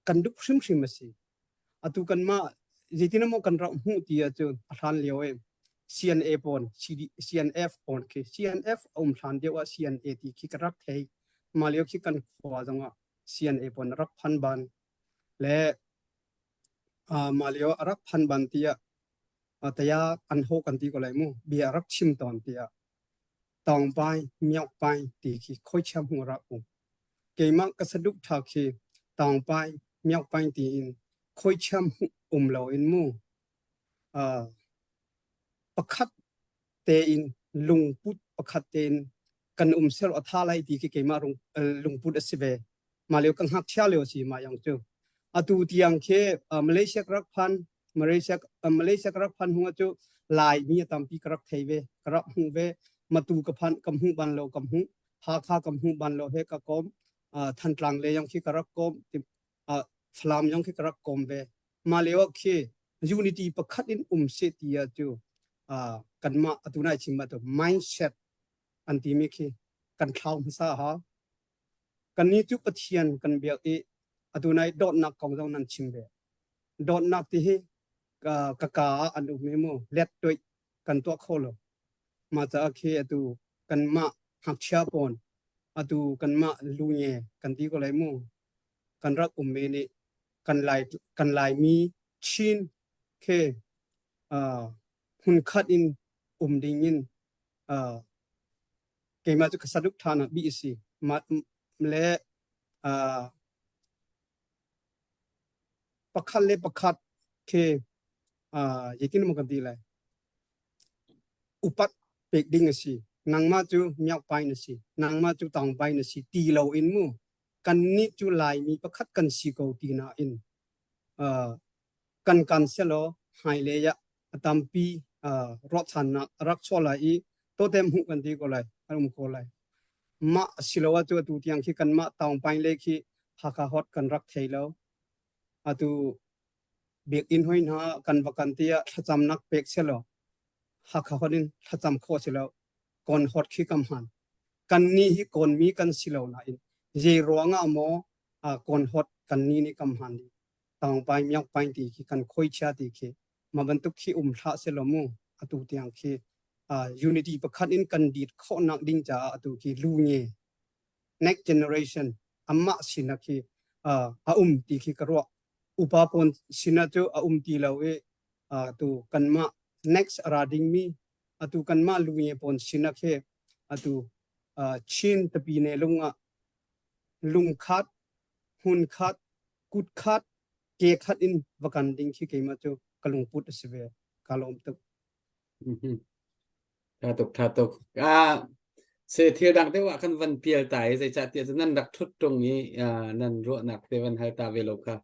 kan duh hrimhrim a si. Atu kanmah zeitin maw kan rak hmuh ti ahcun a hlan lio e CNA pawn CD, CNF pawn khi CNF a um hlan deuh ah CNA ti khi ka rak thei. Mah lio khi kan khua zongah CNA pawn a rak phan ban le uh, mah lio a rak phan ban tiah uh, taya an ho kan ti ko lai mu bia rak chim tawn tiah tawng pai miak pai ti khi khoi chiam hung rak um keimah ka saduk tha khi tawng pai miak pai ti in khoi chiam um lo in mu uh, pakhat te in lungput pakhat te in kan um sel atha lai ti khi keimah rung lungput a si ve. Ma lio ka ngakchia lio si ma yang cu. Atu tiang khi Malaysia ka rak phan Malaysia Malaysia ka rak phan hung cu Laimi a tampi ka rak thei ve ka rak hmuh ve matu ka phan ka hmuh ban lo ka hmuh Hakha ka hmuh ban lo he ka kom Thantlang le yang khi ka rak kom Falam yang khi ka rak kom ve ma lio khi unity pakhat in um se ti ah cu kanmah atu nai chim ma tu mindset an timi khi kan thlau hmasa ha Kannih cu Pathian kan biak i atu nai dawtnak kong zong nan chim ve. Dawtnak ti hi ka ka ka ah an um i mu let toih kan tuah kho lo. Mah caah khi atu kanmah ngakchia pawn atu kanmah lunge kan ti ko lai mu kan rak um mi nih kan lai kan Laimi Chin khi uh, hmunkhat in um ding in uh, keimah cu ka saduk ṭhan ah bih a si. Mah le uh, pakhat le pakhat khi uh, zeitin maw kan ti lai upat pek ding a si. Nangmah cu miakpai na si, nangmah cu tangpai na si ti lo in mu kannih cu Laimi pakhat kan si ko ti nain uh, kan kan selaw hmailei ah a tampi uh, ruahchannak a rak chuah lai i totem hmuh kan ti ko lai an um ko lai mah siloah cu atu tiang khi kanmah taungpaing le khi Hakha hot kan rak thei lo atu biakinn hoi hna kan va kan ti ah thlacamnak pek selaw Hakha hot in thlacam khawh si lo kon hot khi kam han kan ni hi kon mi kan si lo nain zei ruangah maw kon hot kan ni nih kam han taungpai miakpai ti khi kan khoi chia ti khi ma bantuk khi um hlah selaw mu atu tiang khi unity pakhat in kan dit khawhnak ding caah atu khi lu nge next generation amah sinak khi a um ti khi ka ruah upa pawn sinah cu a um ti lo i atu kanmah next ara ding mi atu kanmah lu nge pawn sinak hi atu Chin tapi ne lungah lungkhat hmunkhat kutkhat ke khat in va kan ding khi keimah cu ka lungput a si ve ka lawm tuk Tha tuk tha tuk ah se thil dang deuh ah kan van pial ta i zeicahtiah cu nan rak thut tung i nan ruahnak te van hal ta ve lo kha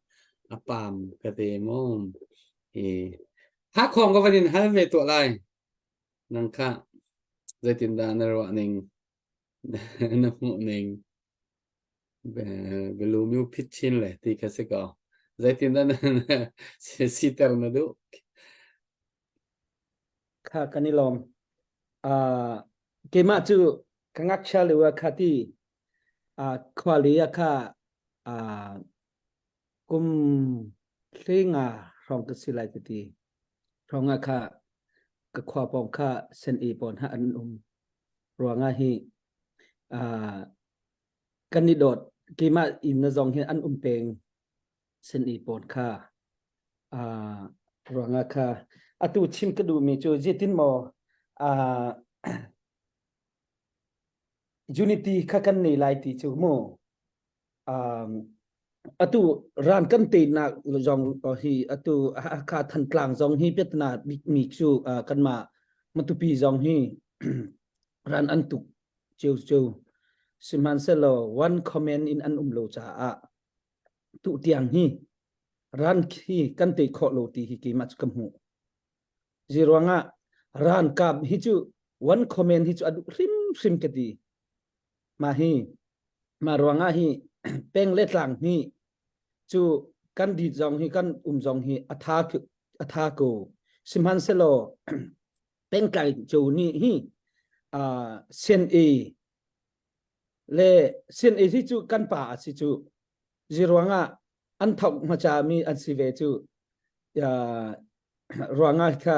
a pam ka te mu hi Hakhong ka van in hal ve tuah lai nang kha zeitindah na ruah ning na hmuh ning Bilu myu phit chin le ti kha si ko. Zeitindah na siter na duh? Kha kan i lawm. Uh, keimah cu ka ngakchia lio ah kha ti uh, khuali ah kha uh, kum hlenga hrawng ka si lai ka ti. Hrawng ah kha ka khua pawng kha sen i pawn ha an um. Ruangah hi uh, kan i dawt keimah inn na zong hi an um peng sin i pawn kha uh, ruangah kha atu chim ka duhmi cu zeitin maw uh, unity kha kan nei lai ti cu mu um, atu ran kan teinak zong hi atu Hakha Thantlang zong hi piatna bikmi cu uh, kanmah Matupi zong hi ran an tuk ciocio. Sihmanhsehlaw one comment in an um lo caah tu tiang hi ran khi kan tei khawh lo ti hi keimah cu ka hmuh. Zi ruangah ran kap hi cu one comment hi cu a duh hrimhrim ka ti. Mah hi mah ruangah hi peng le tlang hi cu kan dit zong hi kan um zong hi a tha a tha ko. Sihmanhsehlaw pengtlai cu nih hi uh, CNA le CNA hi cu kan pa a si cu ziruangah an thok hmacha mi an si ve cu uh, ruangah kha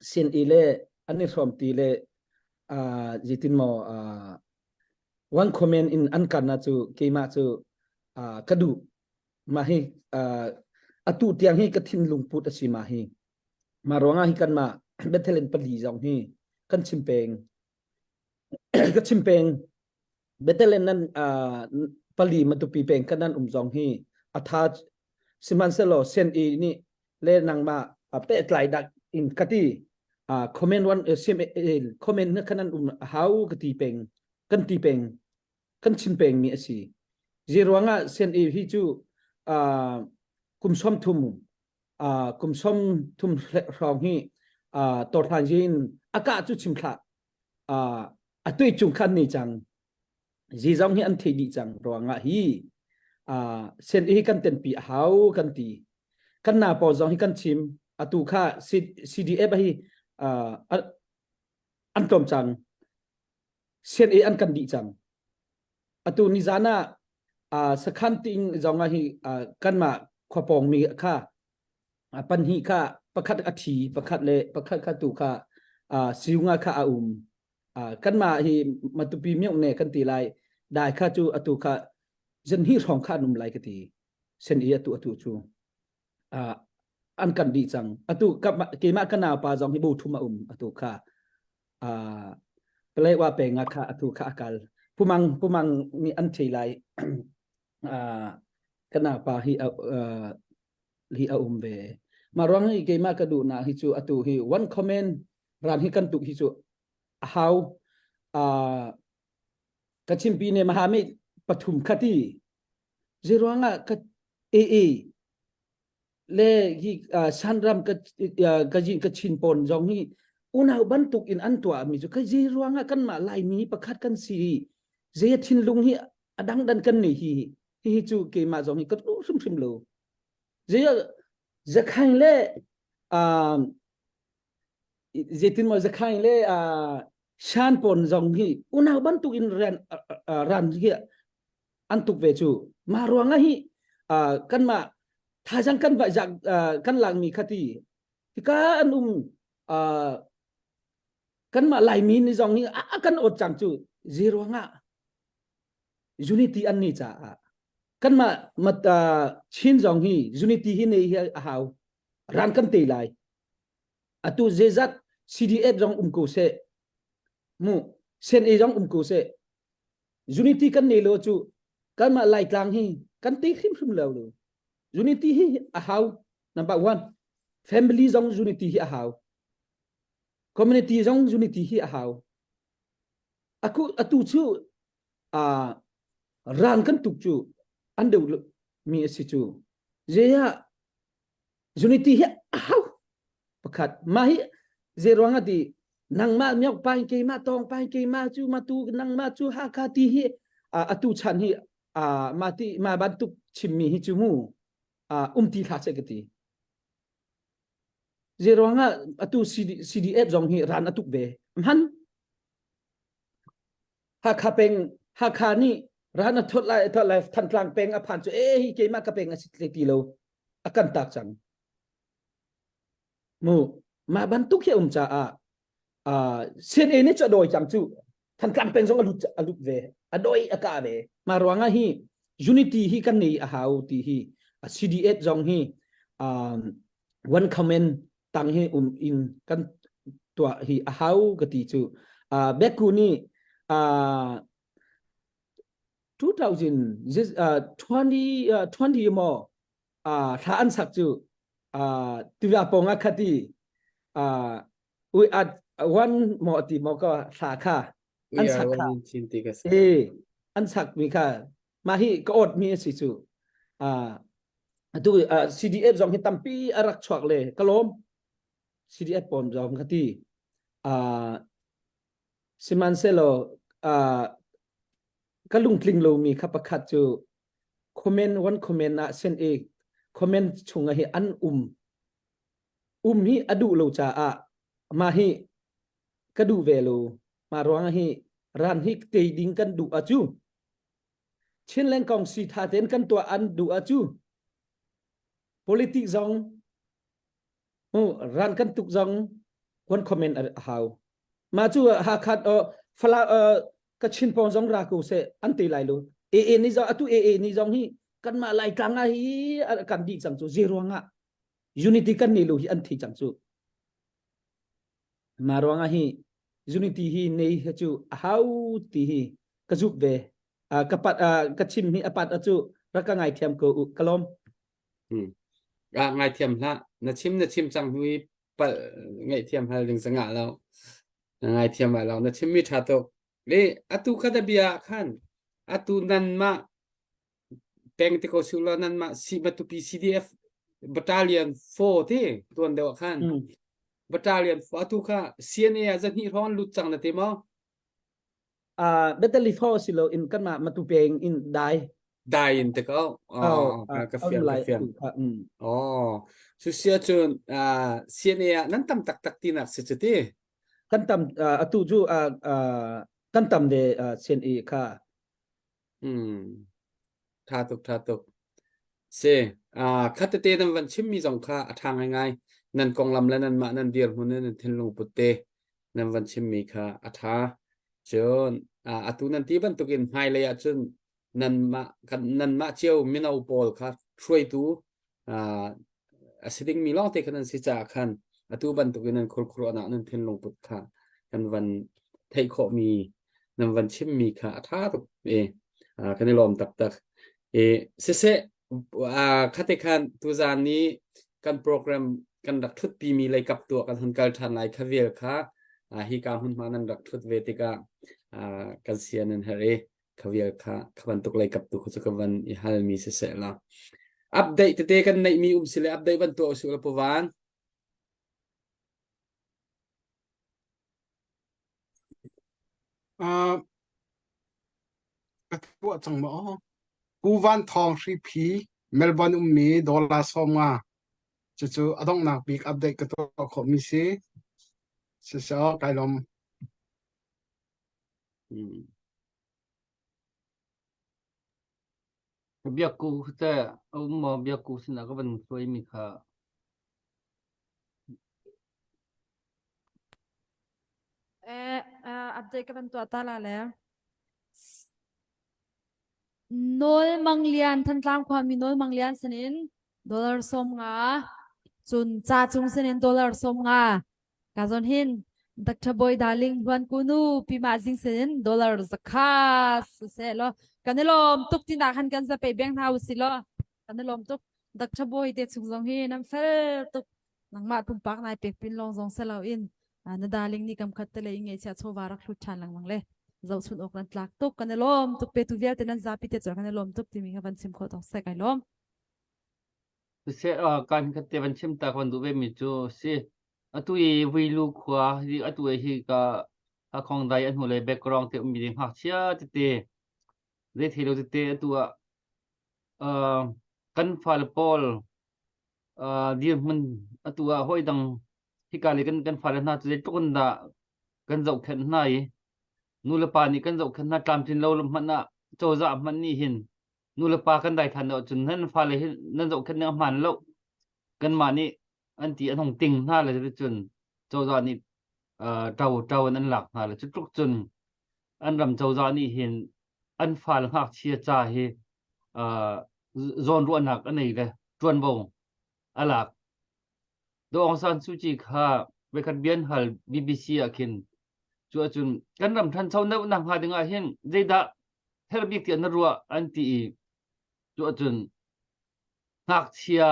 CNA le an i hrawm ti le uh, zitin maw uh, one comment in an kan na cu keimah cu uh, ka duh mah hi uh, atu tiang hi ka thinlung put a si ma hi Mah ruangah hi kanmah Bethel in pali zong hi kan chim peng. ka chim peng. Bethel in nan uh, pali matupi peng kan nan um zong hi a tha sihmanhsehlaw sen i nih le nangmah pehtlai dak in ka ti uh, comment one uh, sim comment na kanan um hau ka ti peng kan ti peng kan chim peng mi a si. Zi ruangah CNA hi cu uh, kum som thum uh, kum som thum hrawng hi uh, torhlan in aka cu chim thlah uh, a tui cung khan ni cang zi zong hi an thei dih cang ruangah hi uh, CNA hi kan tenpi a hau kan ti kan na pawl zong hi kan chim atu kha CDF hi uh, an tlawm cang CNA an kan dih cang atu ni zan ah uh, sakhan ting zong ah hi uh, kanmah khuapawng mi kha uh, panhnih kha pakhat a thi pakhat le pakhat kha tu kha uh, siunga kha a um uh, kanmah hi matupi miok ne kan ti lai dai kha cu atu kha zan hi hrawng kha an um lai ka ti sen i atu atu cu uh, an kan dih cang atu keimah ka nau pa zong hi bu thum a um atu kha uh, Palewa peng ah kha atu kha akal pumang pumang nih an thei lai uh, ka nau pa hi uh, hi a um ve ma ruang hi keimah ka duh na hi cu atu hi one comment ran hi kan tuk hi cu a hau uh, ka chimpi ne mahami pathum khati Zeiruangah ka AA le hi Shan ram ka ka ka Chin pawn zong hi unau bantuk in an tuah mi cu ka zei ruangah kanmah Laimi pakhat kan si i zei thinlung hi a dangdan kan nei hi hi cu keimah zong hi ka duh hrimhrim lo zei zakhain le zeitin maw zakhain le Shan pawn zong hi unau bantuk in ran ran hi an tuk ve cu mah ruangah hi kanmah thazaang kan va kan lakmi kha ti hika an um kanmah Laimi ni zong hi a kan awt cang cu zi ruangah unity an ni caah kanmah mat Chin zong hi unity hi nei hi a hau ran kan te lai atu zeizat CDF zong um ko seh mu CNA zong um ko seh Unity kan nei lo cu kanmah Laitlang hi kan te hrimhrim lo lo. Unity hi a hau. Number one, family zong unity hi a hau. Community zong unity hi a hau. Aku atu cu uh, ran kan tuk cu an deuh mi a si cu. Zeia Unity hi a hau pakhat mah hi zei ruang ah ti nangmah miok pa keimah tawng pa keimah cu ma tu nangmah cu Hakha ti hi atu chan hi ma ti ma bantuk chimmi hi cu mu um ti hlah seh ka ti zei ruang ah atu CDF zong hi ran a tuk ve hman Hakha peng Hakha nih ran a thot lai thot lai Thantlang peng a phan cu e hi keimah ka peng a si ti lo a kan tak cang mu mah bantuk hi um caah uh, CNA nih cu a dawi cang cu Thantlang peng zong a lut a lut ve a doi a ka ve ma ruangah hi unity hi kan nei a hau ti hi CDF zong hi um, one comment tang hi um in kan tuah hi a hau ka ti cu uh, Beku nih uh, 2020 uh, 20 uh, 20 maw uh, thla an sak cu uh, tiva pong ah khati uh, we are one mo ti mo ka thla kha an sak kha e an sak mi kha ma hi ka ot mi asi cu uh, atu uh, CDF zong hi tampi a rak chuak le ka lawm CDF pom zong ka ti uh, Sihmanhsehlaw uh, ka lungtling lomi kha pakhat cu comment one comment ah sen i comment chungah hi an um um hi a duh lo caah mah hi ka duh ve lo mah ruang hi ran hi te ding kan duh a cu Chinland kong si tha ten kan tuah an duh a cu politics zong ran kan tuk zong one comment a hau mah cu Hakha Fala ka Chin pawng zong ra ko seh an te lai lo AA ni zong atu AA ni zong hi kanmah Laitlang ah hi kan dih cang cu zei ruangah unity kan nei lo hi an thei cang cu mah ruangah hi unity hi nei hi cu a hau ti hi ka zup ve ka pat ka chim hi a pat a cu rak ka ngaithiam ko u ka lawm Hmm. Ah, ngaithiam hlah. Na chim na chim cang hnu i palh ngaihthiam hal ding sangah lo. Na ngaithiam ah lo. Na chimmi ṭha tuk. Le atu kha da bia khan atu nanmah. peng te ko siu la nan mah si Matupi CDF Battalion 4 ti tuan deuh ah khan Mm. Battalion 4 atu kha CNA ah zahnih hrawng an lut cang na ti maw? Uh, Battalion 4 si lo in kanmah Matu peng in dai. Dai in te ko. Oh, Oh, ka ka fiang ka lai fiang. atu kha. Mm. Oh, su sia cun uh, CNA ah nan tam taktak tinak si cu ti. Kan tam uh, atu cu uh, uh, kan tam de uh, CNA kha. Hmm. Tha tuk tha tuk. Si, uh, khat tete nan van chimmi zong kha a ṭha ngaingai. Nan konglam le nanmah nan dirhmun le nan thinlung put te nan van chimmi kha a ṭha. Cun uh, atu nan ti bantukin hmailei ah cun nanmah kan nanmah cio mino pawl kha hruaitu uh, a si dingmi lawngte kha nan si caah khan atu bantukin nan khurkhuruahnak nan thinlung put kha kan van theih khawhmi nan van chimmi kha a ṭha tuk i kan i lawm taktak. I siseh khate khan tuzaan ni kan program kan rak ṭhutpimi lei kap tuah kan hun kal ṭhan lai kha vial kha hika hmunhma nan rak ṭhut ve tikah kan sia nan herh i kha vial kha kha bantuk lei kap tu kha cu ka van i halmi siseh la update tete kan neihmi um si le update van tuah usih la puvan Uh, ka tuah cang maw? Pu Van Thawng Hriphi Melbourne ummi dollar 50 cucu a donghnak bik update ka tuah khawhmi si. Siseh kai lawm. Hmm. Biakku te a um maw biakku sinah ka van hruaimi kha Eh, uh, update ka van tuah ta la le. Nawl Mang Lian Thantlang khuami Nawl Mang Lian sinin dollar 50 cun ca cung sinin dollar 50 Ka zawn hin Dr. Boy Darling Hluan Kunu pima zing sin dollar zakha se lo kan i lawm tuk tina khan kan za pe beng hna usi lo kan i lawm tuk Dr. Boy te chung zong hi nam fel tuk nangmah pumpak nai pek pin long zong se lo in na darling ni kam khat te le nge chia chova rak hlut than lengmang le zohchun awk nan tlak tuk kan i lawm tuk pe tu vialte nan zapi te chuan kan i lawm tuk timi kha van chim khawh tong se kai lawm Siseh kan khat te van chim ta kan duh ve mi cu si atu i Vuilu khua hi atu i hi ka Khongdai a hnulei background te ummi ding ngakchia tete zei thei lo tete atu ah uh, kan fale pawl uh, dirhmun atu ah hawi dang hika le kan kan fale hna cu zeitluk in dah kan zohkhenh hna i nu le pa nih kan zohkhenh hna tlamtlin lo hmanh ah cozah hmanh nih hin nu le pa kan daithan lo cun nan fale hi nan zohkhenh ning a hmaan lo kanmah nih an ti an hung ting hna le cun cozah nih ṭo ṭo in an lak hna le cu tluk cun an ram cozah nih hin an fale ngakchia ca hi zawnruahnak a nei le ṭuanvo a lak. Daw Aung San Suu Kyi kha voikhat bian hal BBC ah khin cu ahcun kan ram ṭhancho deuh nak hnga ding ah hin zeidah herh bik tiah na ruah an ti i cu ahcun ngakchia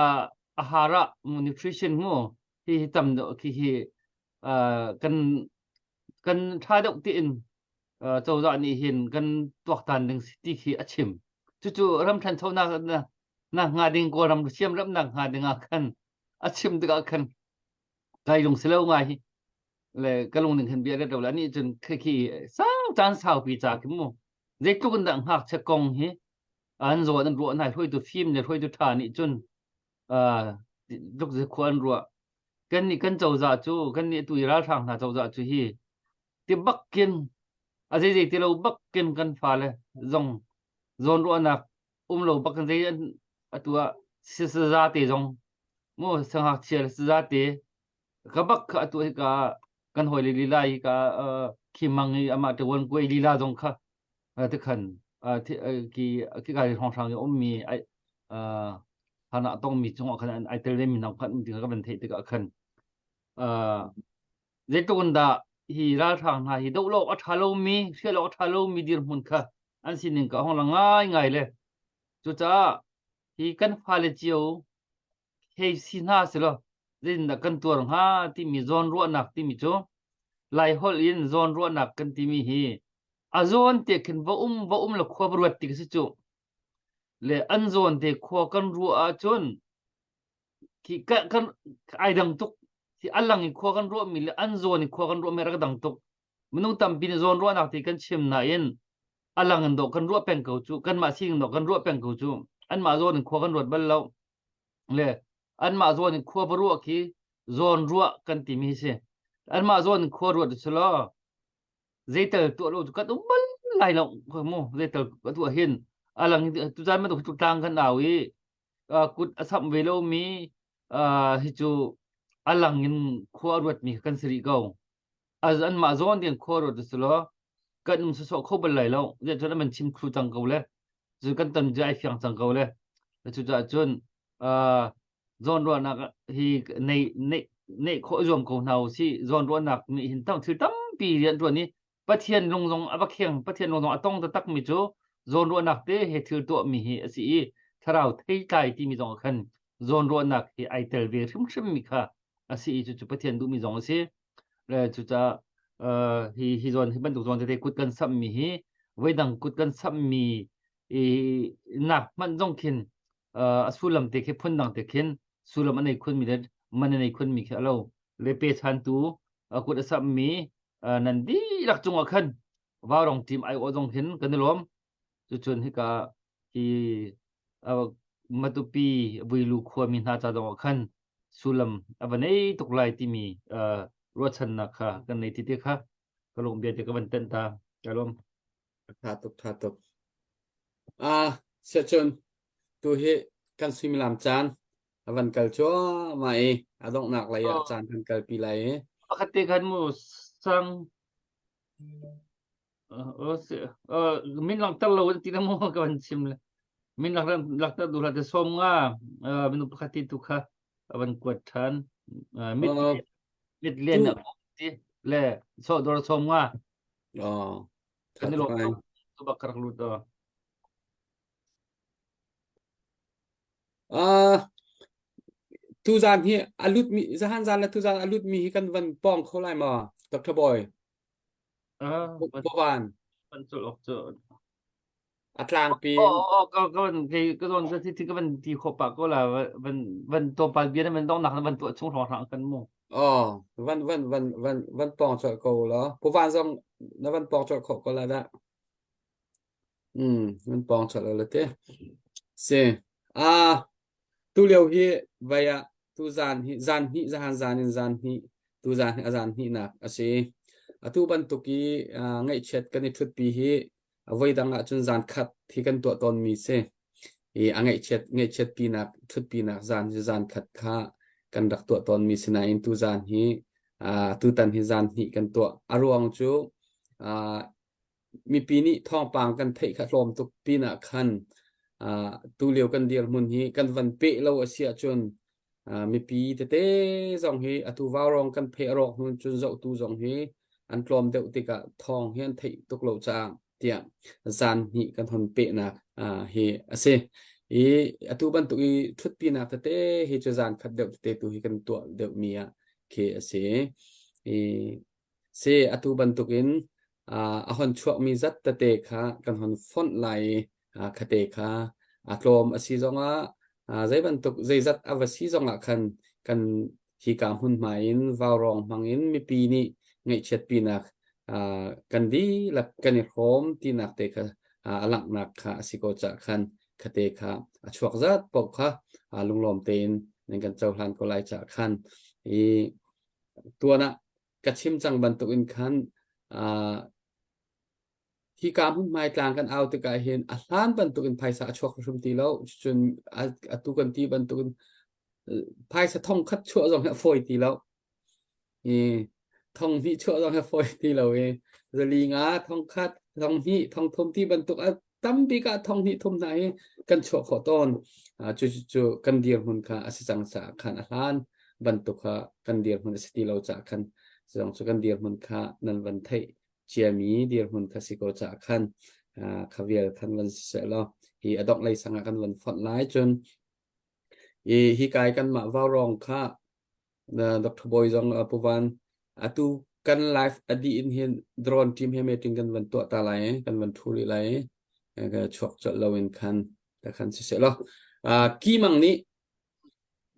a har ah nutrition mu hi hi tam deuh khi hi kan kan ṭha deuh tiin cozah nih hin kan tuaktan ding si ti khi a chim cucu ram ṭhanchonak na hnga ding kawlram siamremnak hnga ding ah khan a chim tikah khan kai lung si lo ngai hi le ka lung ning khan bia let lo le anih cun khi khi sau caan saupi ca khi mu zeitluk in dah ngakchia kong hi an zawn an ruah hna hruaitu fim le hruaitu ṭha nih cun tluk khua an ruah kan nih kan cozah cu kan nih tu i ralhrang hna cozah cu hi ti bakkin a zeizei ti lo bakkin kan fale zong zawn ruahnak um lo bak zei an atu ah saza te zong mu sangakchia le saza te ka bak kha atu hi ka kan hoi le lila hi ka khimang i amah te wan kuai lila zong kha te khan ki ki ka hrawng hrang i ummi ai hana tongmi chungah khan ai tel ve mi nang khan um ti ka van theih tikah khan zeitluk in dah hi ralhrang hna hi doh lo a ṭha lomi hrial awk a ṭha lomi dirhmun kha an sining ka hong lang ngaingai le cucaah hi kan fale cio hei si hna selaw zeitindah kan tuar hnga timi zawnruahnak timi cu Laiholh in zawnruahnak kan timi hi a zawn te khin va um va um la khua va ruat ti ka si cu. Le an zawn te khua kan ruah ahcun khi kan, kan ai dang tuk. Hi a lang i khua kan ruahmi le an zawn i khua kan ruahmi rak dang tuk. Minung tampi nih zawn ruahnak ti kan chim nain a lang in dawh kan ruah peng ko cu kanmah sining dawh kan ruah peng ko cu anmah zawn in khua kan ruat bal lo. Le anmah zawn in khua va ruah khi zawn ruah kan timi hi si. Anmah zawn in khua ruat u law zeital tuah lo cu kan um bal lai lo mu zeital ka tuah hin alang tuzan bantuk cu tlang kan au i kut a samh ve lomi hi cu alang in khua ruat mi kan si rih ko anmah zawn ding khua ruat u law kan um sawsawh kho bal lai lo zeicun an chim thlu cang ko le cu kan ton cu ai fiang cang ko le cucaah cun zawnruahnak hi nei nei neih khawh zuam ko hna usih zawnruahnak nih hin tam thil tampi rian ṭuan i Pathian lung zong a va kheng Pathian lung zong a tong taktak mi cu zawnruahnak te he thil tuah mi hi a si i thlarau theitlai timi zong ah khan zawnruahnak hi ai tel ve hrimhrim mi kha a si i cucu Pathian duhmi zong a si le cucaah hi hi zawn hi bantuk zawn tete kut kan samh mi hi voidang kut kan samh mi i nak hmanh zong khin a sullam te khi phundang te khin sullam a nei khunmi le man a nei khunmi khi a lo le pe chantu a kut a sammi nan dihlak cungah khan vaurong team ai awh zong khin kan i lawm cucun hika hi Matupi Vuilu khuami hna ca zongah khan sullam a va nei tuk lai timi ruahchannak kha kan nei ti te kha ka lung bia te ka van tenh ta ka lawm Tha tuk, tha tuk. Ah, siahcun tu hi kan suimilam caan a van kal cuahmah i a donghnak lei ah caan kan kalpi lai i. Pakhat te khan mu sang min langhter lo ti na mu ka van chim le min langhter duh hlah te som nga minung pakhat ti tu kha a van kuat than mit mit lian na ti le so dor som nga Oh, Kan i lawm tuk. Tu bak ka rak lut aw. Ah, tuzan hi a lut mi zahan zan le tuzan a lut mi hi kan van pong kho lai maw Dr. Boy? Ah, Bovan. Van cul ok cu. A tlangpi. Oh, oh, ka ka van kei ka zon ka thi ka van ti kho pa ko la van van tlawmpal bia na van dong nak na van tuah chung hrawng hrang kan mu. Oh, van van van van van pong chol ko lo. Pu van zong na van pong chol kho ko la dah. Mm, van pong chol lo te. Si. Ah, tu lio hi vai ah tu zan hi zan hnih zahan zan in zan hnih tu zan hi a zan hnih nak a si. Atu bantuk i ngaihchiat kan i ṭhutpi hi voi dang ahcun zan khat hi kan tuah tawnmi si. I a ngaihchiat ngaihchiatpinak ṭhutpinak zan hi zan khat kha kan rak tuah tawnmi si nain tu zan hi uh, tutan hi zan hnih kan tuah. A ruang cu uh, mipi nih thawngpang kan theih kha tlawm tuk pinah khan uh, tu lio kan dirhmun hi kan van peh lo a si ahcun uh, mipi tete zong hi atu vaurong kan pheh rawk hnun cun zohtu zong hi an tlawm deuh tikah thawng hi an theih tuk lo caah tiah zan hnih kan hon pehnak uh, hi a si. I atu bantuk i ṭhutpinak tete hi cu zan khat deuh tete tu hi kan tuah deuhmi ah khi a si. I Si, atu bantukin a hon chuakmi zat tete kha kan hon fonh lai i khate kha a tlawm a si zongah zei bantuk zeizat a va si zongah khan kan hika hmunhma in vaurawng hmangin mipi nih ngaihchiatpinak kan dihlak kan i hrawm tinak te kha a langhnak kha a si ko cah khan khate kha a chuak zat paoh kha lunglawm tein nan kan cohlan ko lai cah khan i tuan ah ka chim cang bantukin khan uh, hika hmunhmai tlang kan au tikah hin a hlan bantukin phaisa a chuak hrim ti lo cun atu kan ti bantukin phaisa thong khat chuah zong hi a fawi ti lo i thong hnih chuah zong hi a fawi ti lo i zali nga thong khat thong hnih thong thum ti bantuk a tambik ah thong hnih thum hna hi kan chuah khawh tawn. Cu cu kan dirhmun kha a si cang caah khan a hlan bantuk kha kan dirhmun a si ti lo caah khan zong cu kan dirhmun kha nan van theih ciami dirhmun kha si ko caah khan kha vial khan van siseh law hi a dongh lei sang ah kan van fonh lai cun i hi kai kanmah vaurawng kha Dr. Bawi zong Pu Van atu kan live a dih in hin drone team he meeting kan van tuah ta lai kan van thu rih lai chuak colh lo in khan. Ta khan siseh law ki mang nih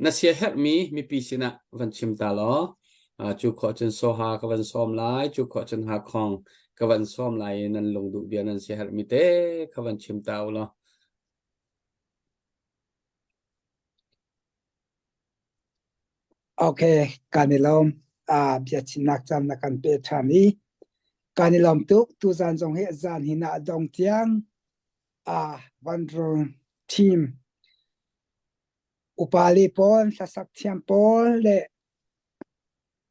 na siaherhmi mipi sinah van chim ta law cu khawh cun soha ka van sawm lai cu khawh cun hakhong ka van sawm lai i nan lungduh bia nan siaherhmi te kha van chim ta u law. Okay, kan i lawm. Ah, biachimnak caan na kan pe ṭhan i kan i lawm tuk. Tuzaan zong hi zan hi na dong tiang ah Vanrung team upali pawl, hlasak thiam pawl le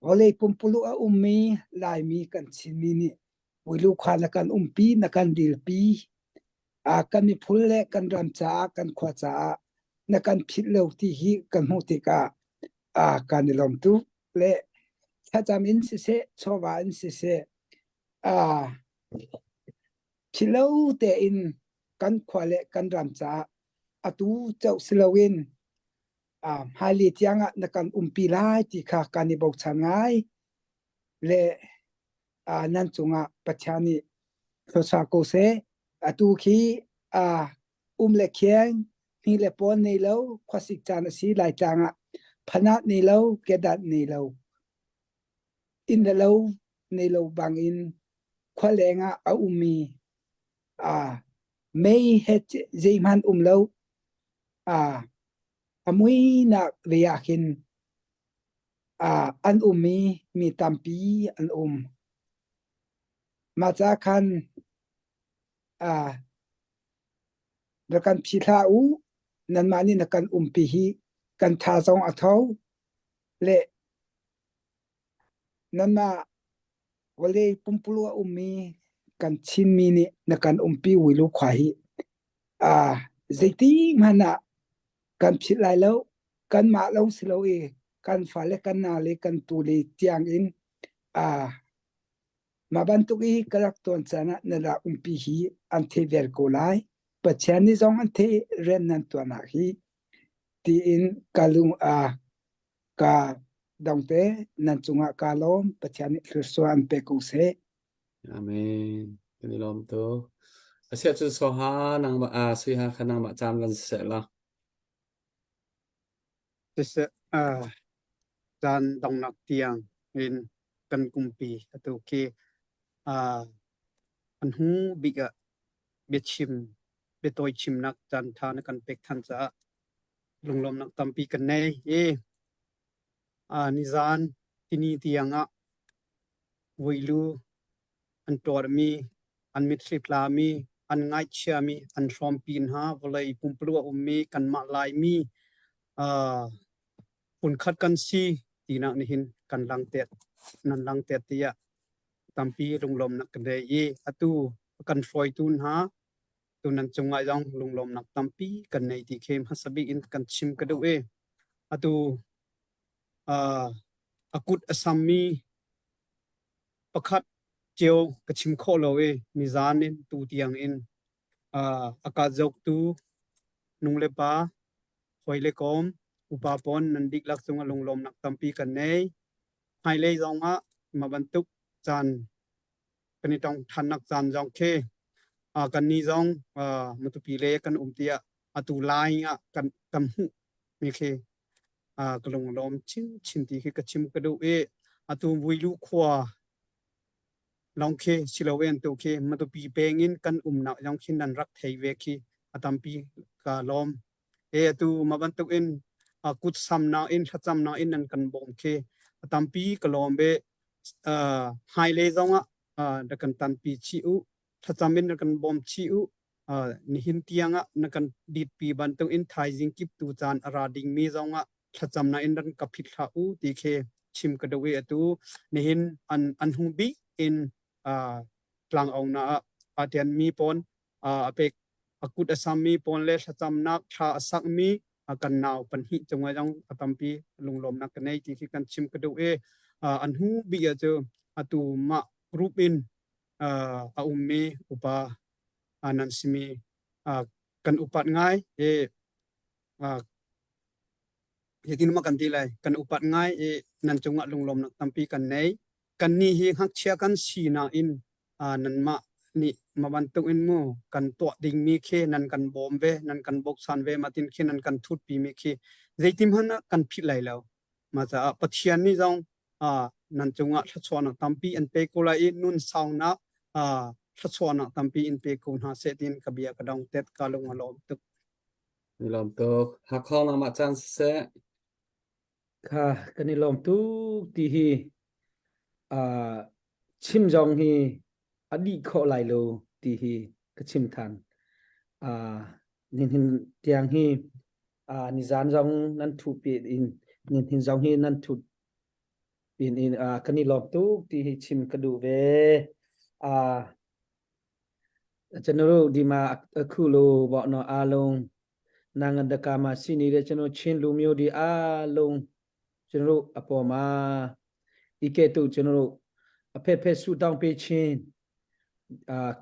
vawlei pumpuluk a ummi Laimi kan Chinmi nih Puilu khua na kan umpi, na kan dilpi. Ah, kan miphun le kan ram caah, kan khua caah na kan philh lo ti hi kan hmuh tikah ah kan i lawm tuk le thlacam in siseh, chawva in siseh, ah philh tein kan khua le kan ram caah atu ceuh si loin ah hmailei tiangah na kan umpi lai ti kha kan i bochan ngai le ah nan cungah Pathian nih thluachuah ko seh. Atu khi ah um le kheng hni le pawn nei lo khuasik caan a si Laitlang ah phanat nei lo kedat nei lo inn le lo nei lo bangin khua leng ah a ummi ah mei he zeihmanh um lo ah a muinak ve ah khin ah an um i mi tampi an um. Mah ca khan ah na kan phi hlah u nanmah nih na kan umpi hi kan tha zong a tho le nanmah vawlei pumpuluk a ummi kan Chinmi nih na kan umpi Wilu khua hi ah zeiti hmanh ah kan philh lai lo kanmah lawng si lo i kan fale kan nale kan tule tiang in ah mah bantuk i ka rak tuan caan ah na rak umpi hi an thei vel ko lai Pathian nih zong an thei rian nan tuahnak hi tiin ka lung a ka dongte nan cungah ka lawm Pathian nih thluachuah an pe ko seh Amen. Kan i lawm tuk. Asiah cun Soha nangmah ah Sui ha kha nangmah caan van seh la. Siseh ah caan donghnak tiang in kan kumpi atu khi ah an hnu bik ah biachim biatawi chimnak caan ṭha na kan pek than caah lunglawmnak tampi kan nei i ah nizan tini tiang ah Vuilu an tuarmi, an mitthli tlami, an ngaihchiami, an hrawmpi hna vawlei pumpuluk a ummi kanmah Laimi uh, phunkhat kan si tinak nihin kan langtet nan langtet tiah tampi lunglawmnak kan nei i atu kan hruaitu hna tu nan cungah zong lunglawmnak tampi kan nei ti khi hmasa bik in kan chim ka duh i atu uh, a kut a sammi pakhat cio ka chim khawh lo i nizan in tu tiang in uh, a ka zoktu nung le pa hawi le kom upa pawn nan diklak cungah lunglawmnak tampi kan nei hmailei zong ah ma bantuk caan kan i tong thannak caan zong khi uh, kan ni zong uh, Matupi le kan um tiah atu lai ah kan kan hmuh mi khi uh, ka lung lawm chin chin ti khi ka chim ka duh i atu Vuilu khua lawng khi siloin tu khi Matupi peng in kan umnak zong khi nan rak thei ve khi a tampi ka lawm e atu ma bantuk in uh, kut samnak in thlacamnak in nan kan bawm khi a tampi ka lawm ve uh, hmailei zong ah uh, na kan tanpi chih u thlacam in na kan bawm chih u uh, nihin tiang ah na kan ditpi bantuk in thaizing kip tu caan a ra dingmi zong ah thlacamnak in ran ka phit hlah u ti khi chim ka duh i atu nihin an an hung bik in uh, tlang na ah a tian mi pawn uh, a pek a kut a sammi pawn le thlacamnak thla a sakmi kan nau pahnih cungah zong a tampi lunglawmnak ka nei ti khi kan chim ka duh i an hnu bik ah cu atu mah group in a ummi upa nan simi kan upat ngai i hitin ma kan ti lai kan upat ngai i nan cungah lunglawmnak tampi kan nei kan ni hi ngakchia kan si nain nanmah nih. Ma bantuk in mu kan tuah dingmi khi nan kan bawm ve, nan kan boksan ve, matin khi nan kan thutpi mi khi zeitim hmanh ah kan philh lai lo. Ma caah Pathian nih zong nan cungah thluachuahnak tampi an pe ko lai i nun saunak thluachuahnak tampi in pe ko hna seh tiin ka bia ka dong tet ka lung a lawm tuk. Ni lawm tuk. Hakha nangmah caan siseh. Kha kan i lawm tuk ti hi uh, chim zong hi a dih khawh lai lo ti hi ka chim than. Uh, nihin tiang hi uh, nizan zong nan thu pi in nihin zong hi nan thu pin in uh, kan i lawm tuk ti hi chim ka duh ve. Uh, General dima akhulo bo no alung နိုင်ငံတကာမှာရှိနေတဲ့ကျွန်တော်ချင်းလူမျိုးတွေအားလုံးကျွန်တော်တို့အပေါ်မှာဒီကဲ့သို့ကျွန်တော်တို့အဖက်ဖက်ဆူတောင်းပေးခြင်းအာ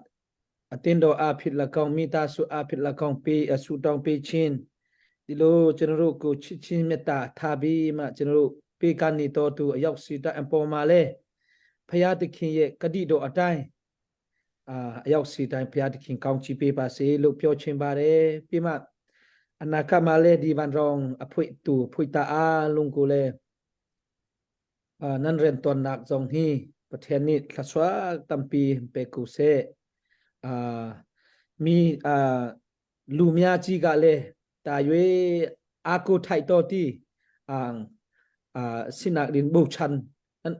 အတင်းတော်အဖြစ်၎င်းမိသားစုအဖြစ်၎င်းပေးဆူတောင်းပေးခြင်းဒီလိုကျွန်တော်တို့ကိုချစ်ချင်းမေတ္တာထားပြီးမှကျွန်တော်တို့ပေးကနေတော်သူအရောက်စီတဲ့အပေါ်မှာလဲဖရာသခင်ရဲ့ဂတိတော်အတိုင်း အာအရောက်စီတိုင်းဘုရားသခင်ကောင်းချီးပေးပါစေလို့ပြောချင်ပါတယ်ပြီးမှအနာဂတ်မှာလည်းဒီဗန်ရောင်အဖွေတူဖွေတာအားလုံးကိုလည်းအာနန်ရန်တွန်นักဇงฮีประเทศนี้ทศวตัมปีเปกูเซအာမိအာလူများကြီးကလည်းတာ၍အာကိုထိုက်တော်တီအာအာสินักดินบุชัน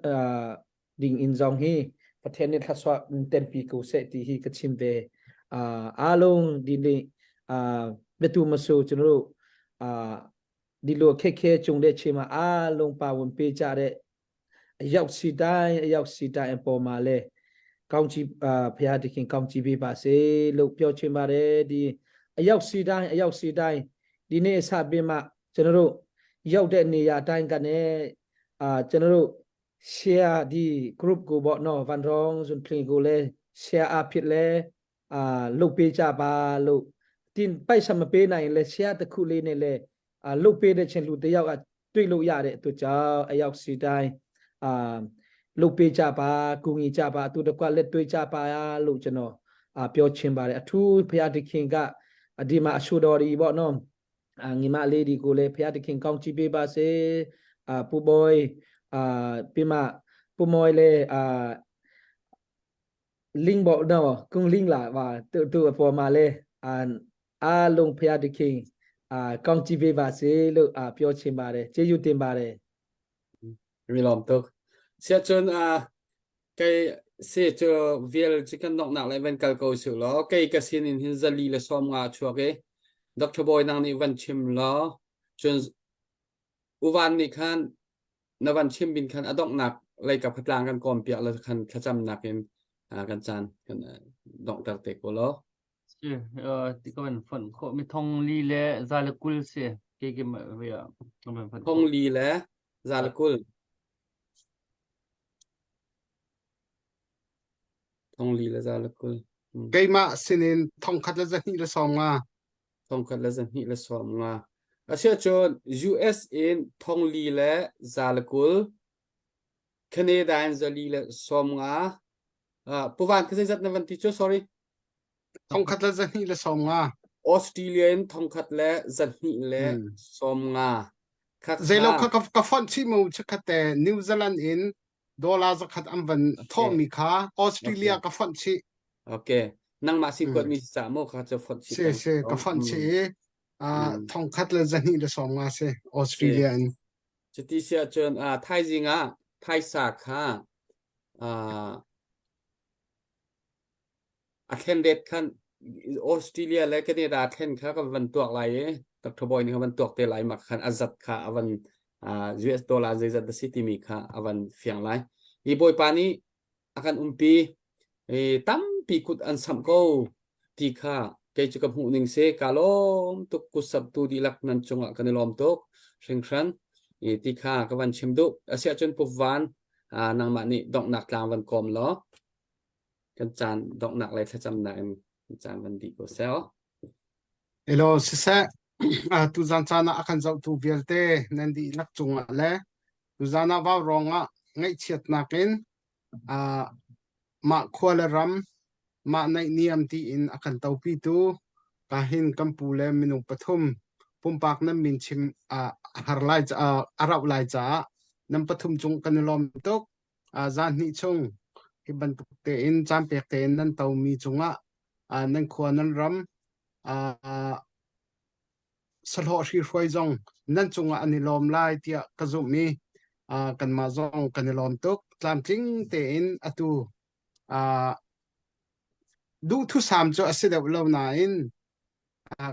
အာ ding in zong hi Pathian nih thlaswa tenpi ko seh ti hi ka chim ve. Uh, along di ni uh, betu masu ကျွန်တော်တို့အာဒီလိုခက်ခဲကြုံတဲ့ချိန်မှာအားလုံးပါဝင်ပေးကြတဲ့အရောက်စီတိုင်းအရောက်စီတိုင်းအပေါ်မှာလဲကောင်းချီးအာဘုရားသခင်ကောင်းချီးပေးပါစေလို့ပြောချင်ပါတယ်ဒီအရောက်စီတိုင်းအရောက်စီတိုင်းဒီနေ့အစပေးမှကျွန်တော်တို့ရောက်တဲ့နေရာတိုင်းကနေအာကျွန်တော်တို့ share ဒီ group ကိုပေါ့နော် Van Rong စွန်ဖလင်ကိုလည်း share အဖြစ်လဲအာလုပ်ပေးကြပါလို့တင်ပိုက်ဆံမပေးနိုင်လဲ share တစ်ခုလေးနဲ့လဲအာလုပ်ပေးတဲ့ချင်းလူတစ်ယောက်ကတွေ့လို့ရတဲ့အတွက်ကြောင့်အယောက်စီတိုင်းအာလုပ်ပေးကြပါကူညီကြပါအတူတကွလက်တွေ့ကြပါလို့ကျွန်တော်အာပြောချင်ပါတယ်အထူးဘုရားသခင်ကဒီမှာအရှုတော်ဒီပေါ့နော်အာညီမလေးဒီကိုလည်းဘုရားသခင်ကောင်းချီးပေးပါစေအာပူဘွိုင် အာပြီးမှပူမော်လေအာ link ပေါ့နော်ကုန်း link လာပါသူသူအပေါ်မှာလဲအာအားလုံးဖျားတခင်အာကောင်းချီးပေးပါစေလို့အာပြောချင်ပါတယ်ကျေးဇူးတင်ပါတယ် Mi lawm tuk. Sia cun a kei se cu vial ci kan noknak le van kal ko su law kei ka sin in hin zali le som nga chuak i Dr. Boy nang nih van chim law cun uvan nih khan na van chim bin khan a donghnak lei kap tlang kan kawm piak le khan thlacamnak in kan caan kan donghter te ko law. Si ti ka van fonh khawh mi thong li le za le kul si ke ke ma ka van fonh Thong li le za le kul. Thong li le za le kul. Keimah sinin thong khat le zahnih le sawm nga. Thong khat le zahnih le sawm nga. Asiahcun US in thong li le za le kul, Canada in zali le sawm nga. Uh, Puvan ka zeizat na van ti cu sorry. Thong khat le zahnih le sawm nga. Australia in thong khat le zahnih le sawm nga. Kha Zeilo kha ka fonh chih mu chikhat te New Zealand in dollar zakhat an van thawhmi kha Australia ka fonh chih. Okay. Nangmah sin kuat mi sa mo kha cu fonh chih. Si si ka fonh chih i thong khat le zahnih le sawm nga si Australia in. Cuti si ahcun thaizing ah thaisa kha A thlen ret khan Australia le Canada thlen kha kan van tuak lai i Dr. Boy nih van tuak te lai mak khan a zat kha a van US dollar zeizat a si timi kha a van fiang lai. Hi Bawipa nih a kan umpi i tampi kut an samh ko ti kha kei cu ka hmuh ning si ka lawm tuk kut samhtu dihlak nan cungah kan i lawm tuk hringhran i ti kha ka van chim duh asiahcun Pu Van nangmah nih donghnak tlang van kawm law kan caan donghnak le thlacamnak in kan caan van dih ko seh. Elo siseh tuzan caan ah a kan zohtu vialte nan dihlak cungah le tuzan ah vaurawng ah ngaihchiatnak in mah khua le ram. Mah naihniam tiin a kan topitu kahin kan pu le minung pathum pumpak nan min chim a har lai a rauh lai caah nan pathum cung kan i lawm tuk. Zan hnih chung hi bantuk tein caan pek tein nan tomi cungah nan khua nan ram sahlawh hrihruai zong nan cungah an i lawm lai tiah ka zumh i kanmah zong kan i lawm tuk. Tlamtling tein atu duhthusam cu a si deuh lo nain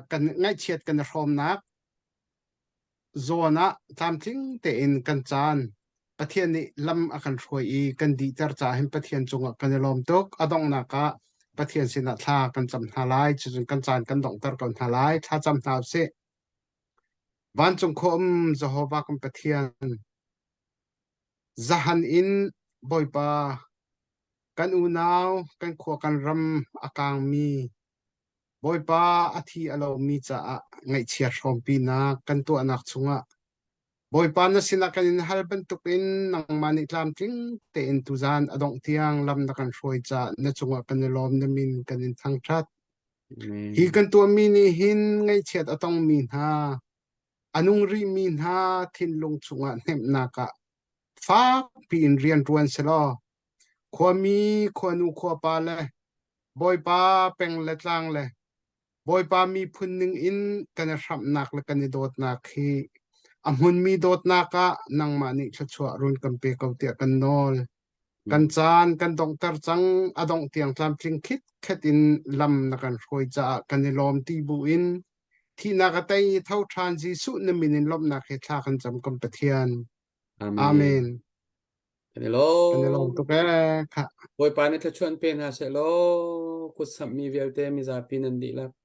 kan ngaihchiat kan i hrawmnak zawn ah tlamtling tein kan caan Pathian nih lam a kan hruai i kan dihter caah hin Pathian cungah kan i lawm tuk. A donghnak ah Pathian sinah thla kan cam hna lai. Cucun kan caan kan donghter ko hna lai. Thla cam hna usih. Vancung khua um Jehovah kan Pathian, zahan in Bawipa kan unau kan khua kan ram a kaangmi Bawipa a thi a lomi caah ngaihchia hrawmpinak kan tuahnak chungah Bawipa na sinah kan in hal bantukin nangmah nih tlamtling tein tuzan a dongh tiang lam na kan hruai caah na cungah kan i lawm na min kan in thangṭhat. Hi kan tuahmi nih hin ngaihchiat a tongmi hna, a nung rihmi hna thinlung chungah hnemhnak ah fakpi in rian ṭuan selaw khuami khuanu khuapa le Bawipa peng le tlang le Bawipa miphun ning in kan i hramhnak le kan i dawtnak hi a hmunmi dawtnak ah nangmah nih thluachuah run kan pe ko tiah kan nawl. Kan caan kan donghter cang, a dongh tiang tlamtling khitkhet in lam na kan hruai caah kan i lawm ti bu in thihnak a tei i tho ṭhan Jesuh na min in lawmhnak he thla kan cam kan Pathian. Amen. Amen. Kan i Kan i lawm lawm. tuk ee. Khah. Bawipa nih thluachuah in pe hna seh law kut samhmi vialte mizapi nan dihlak.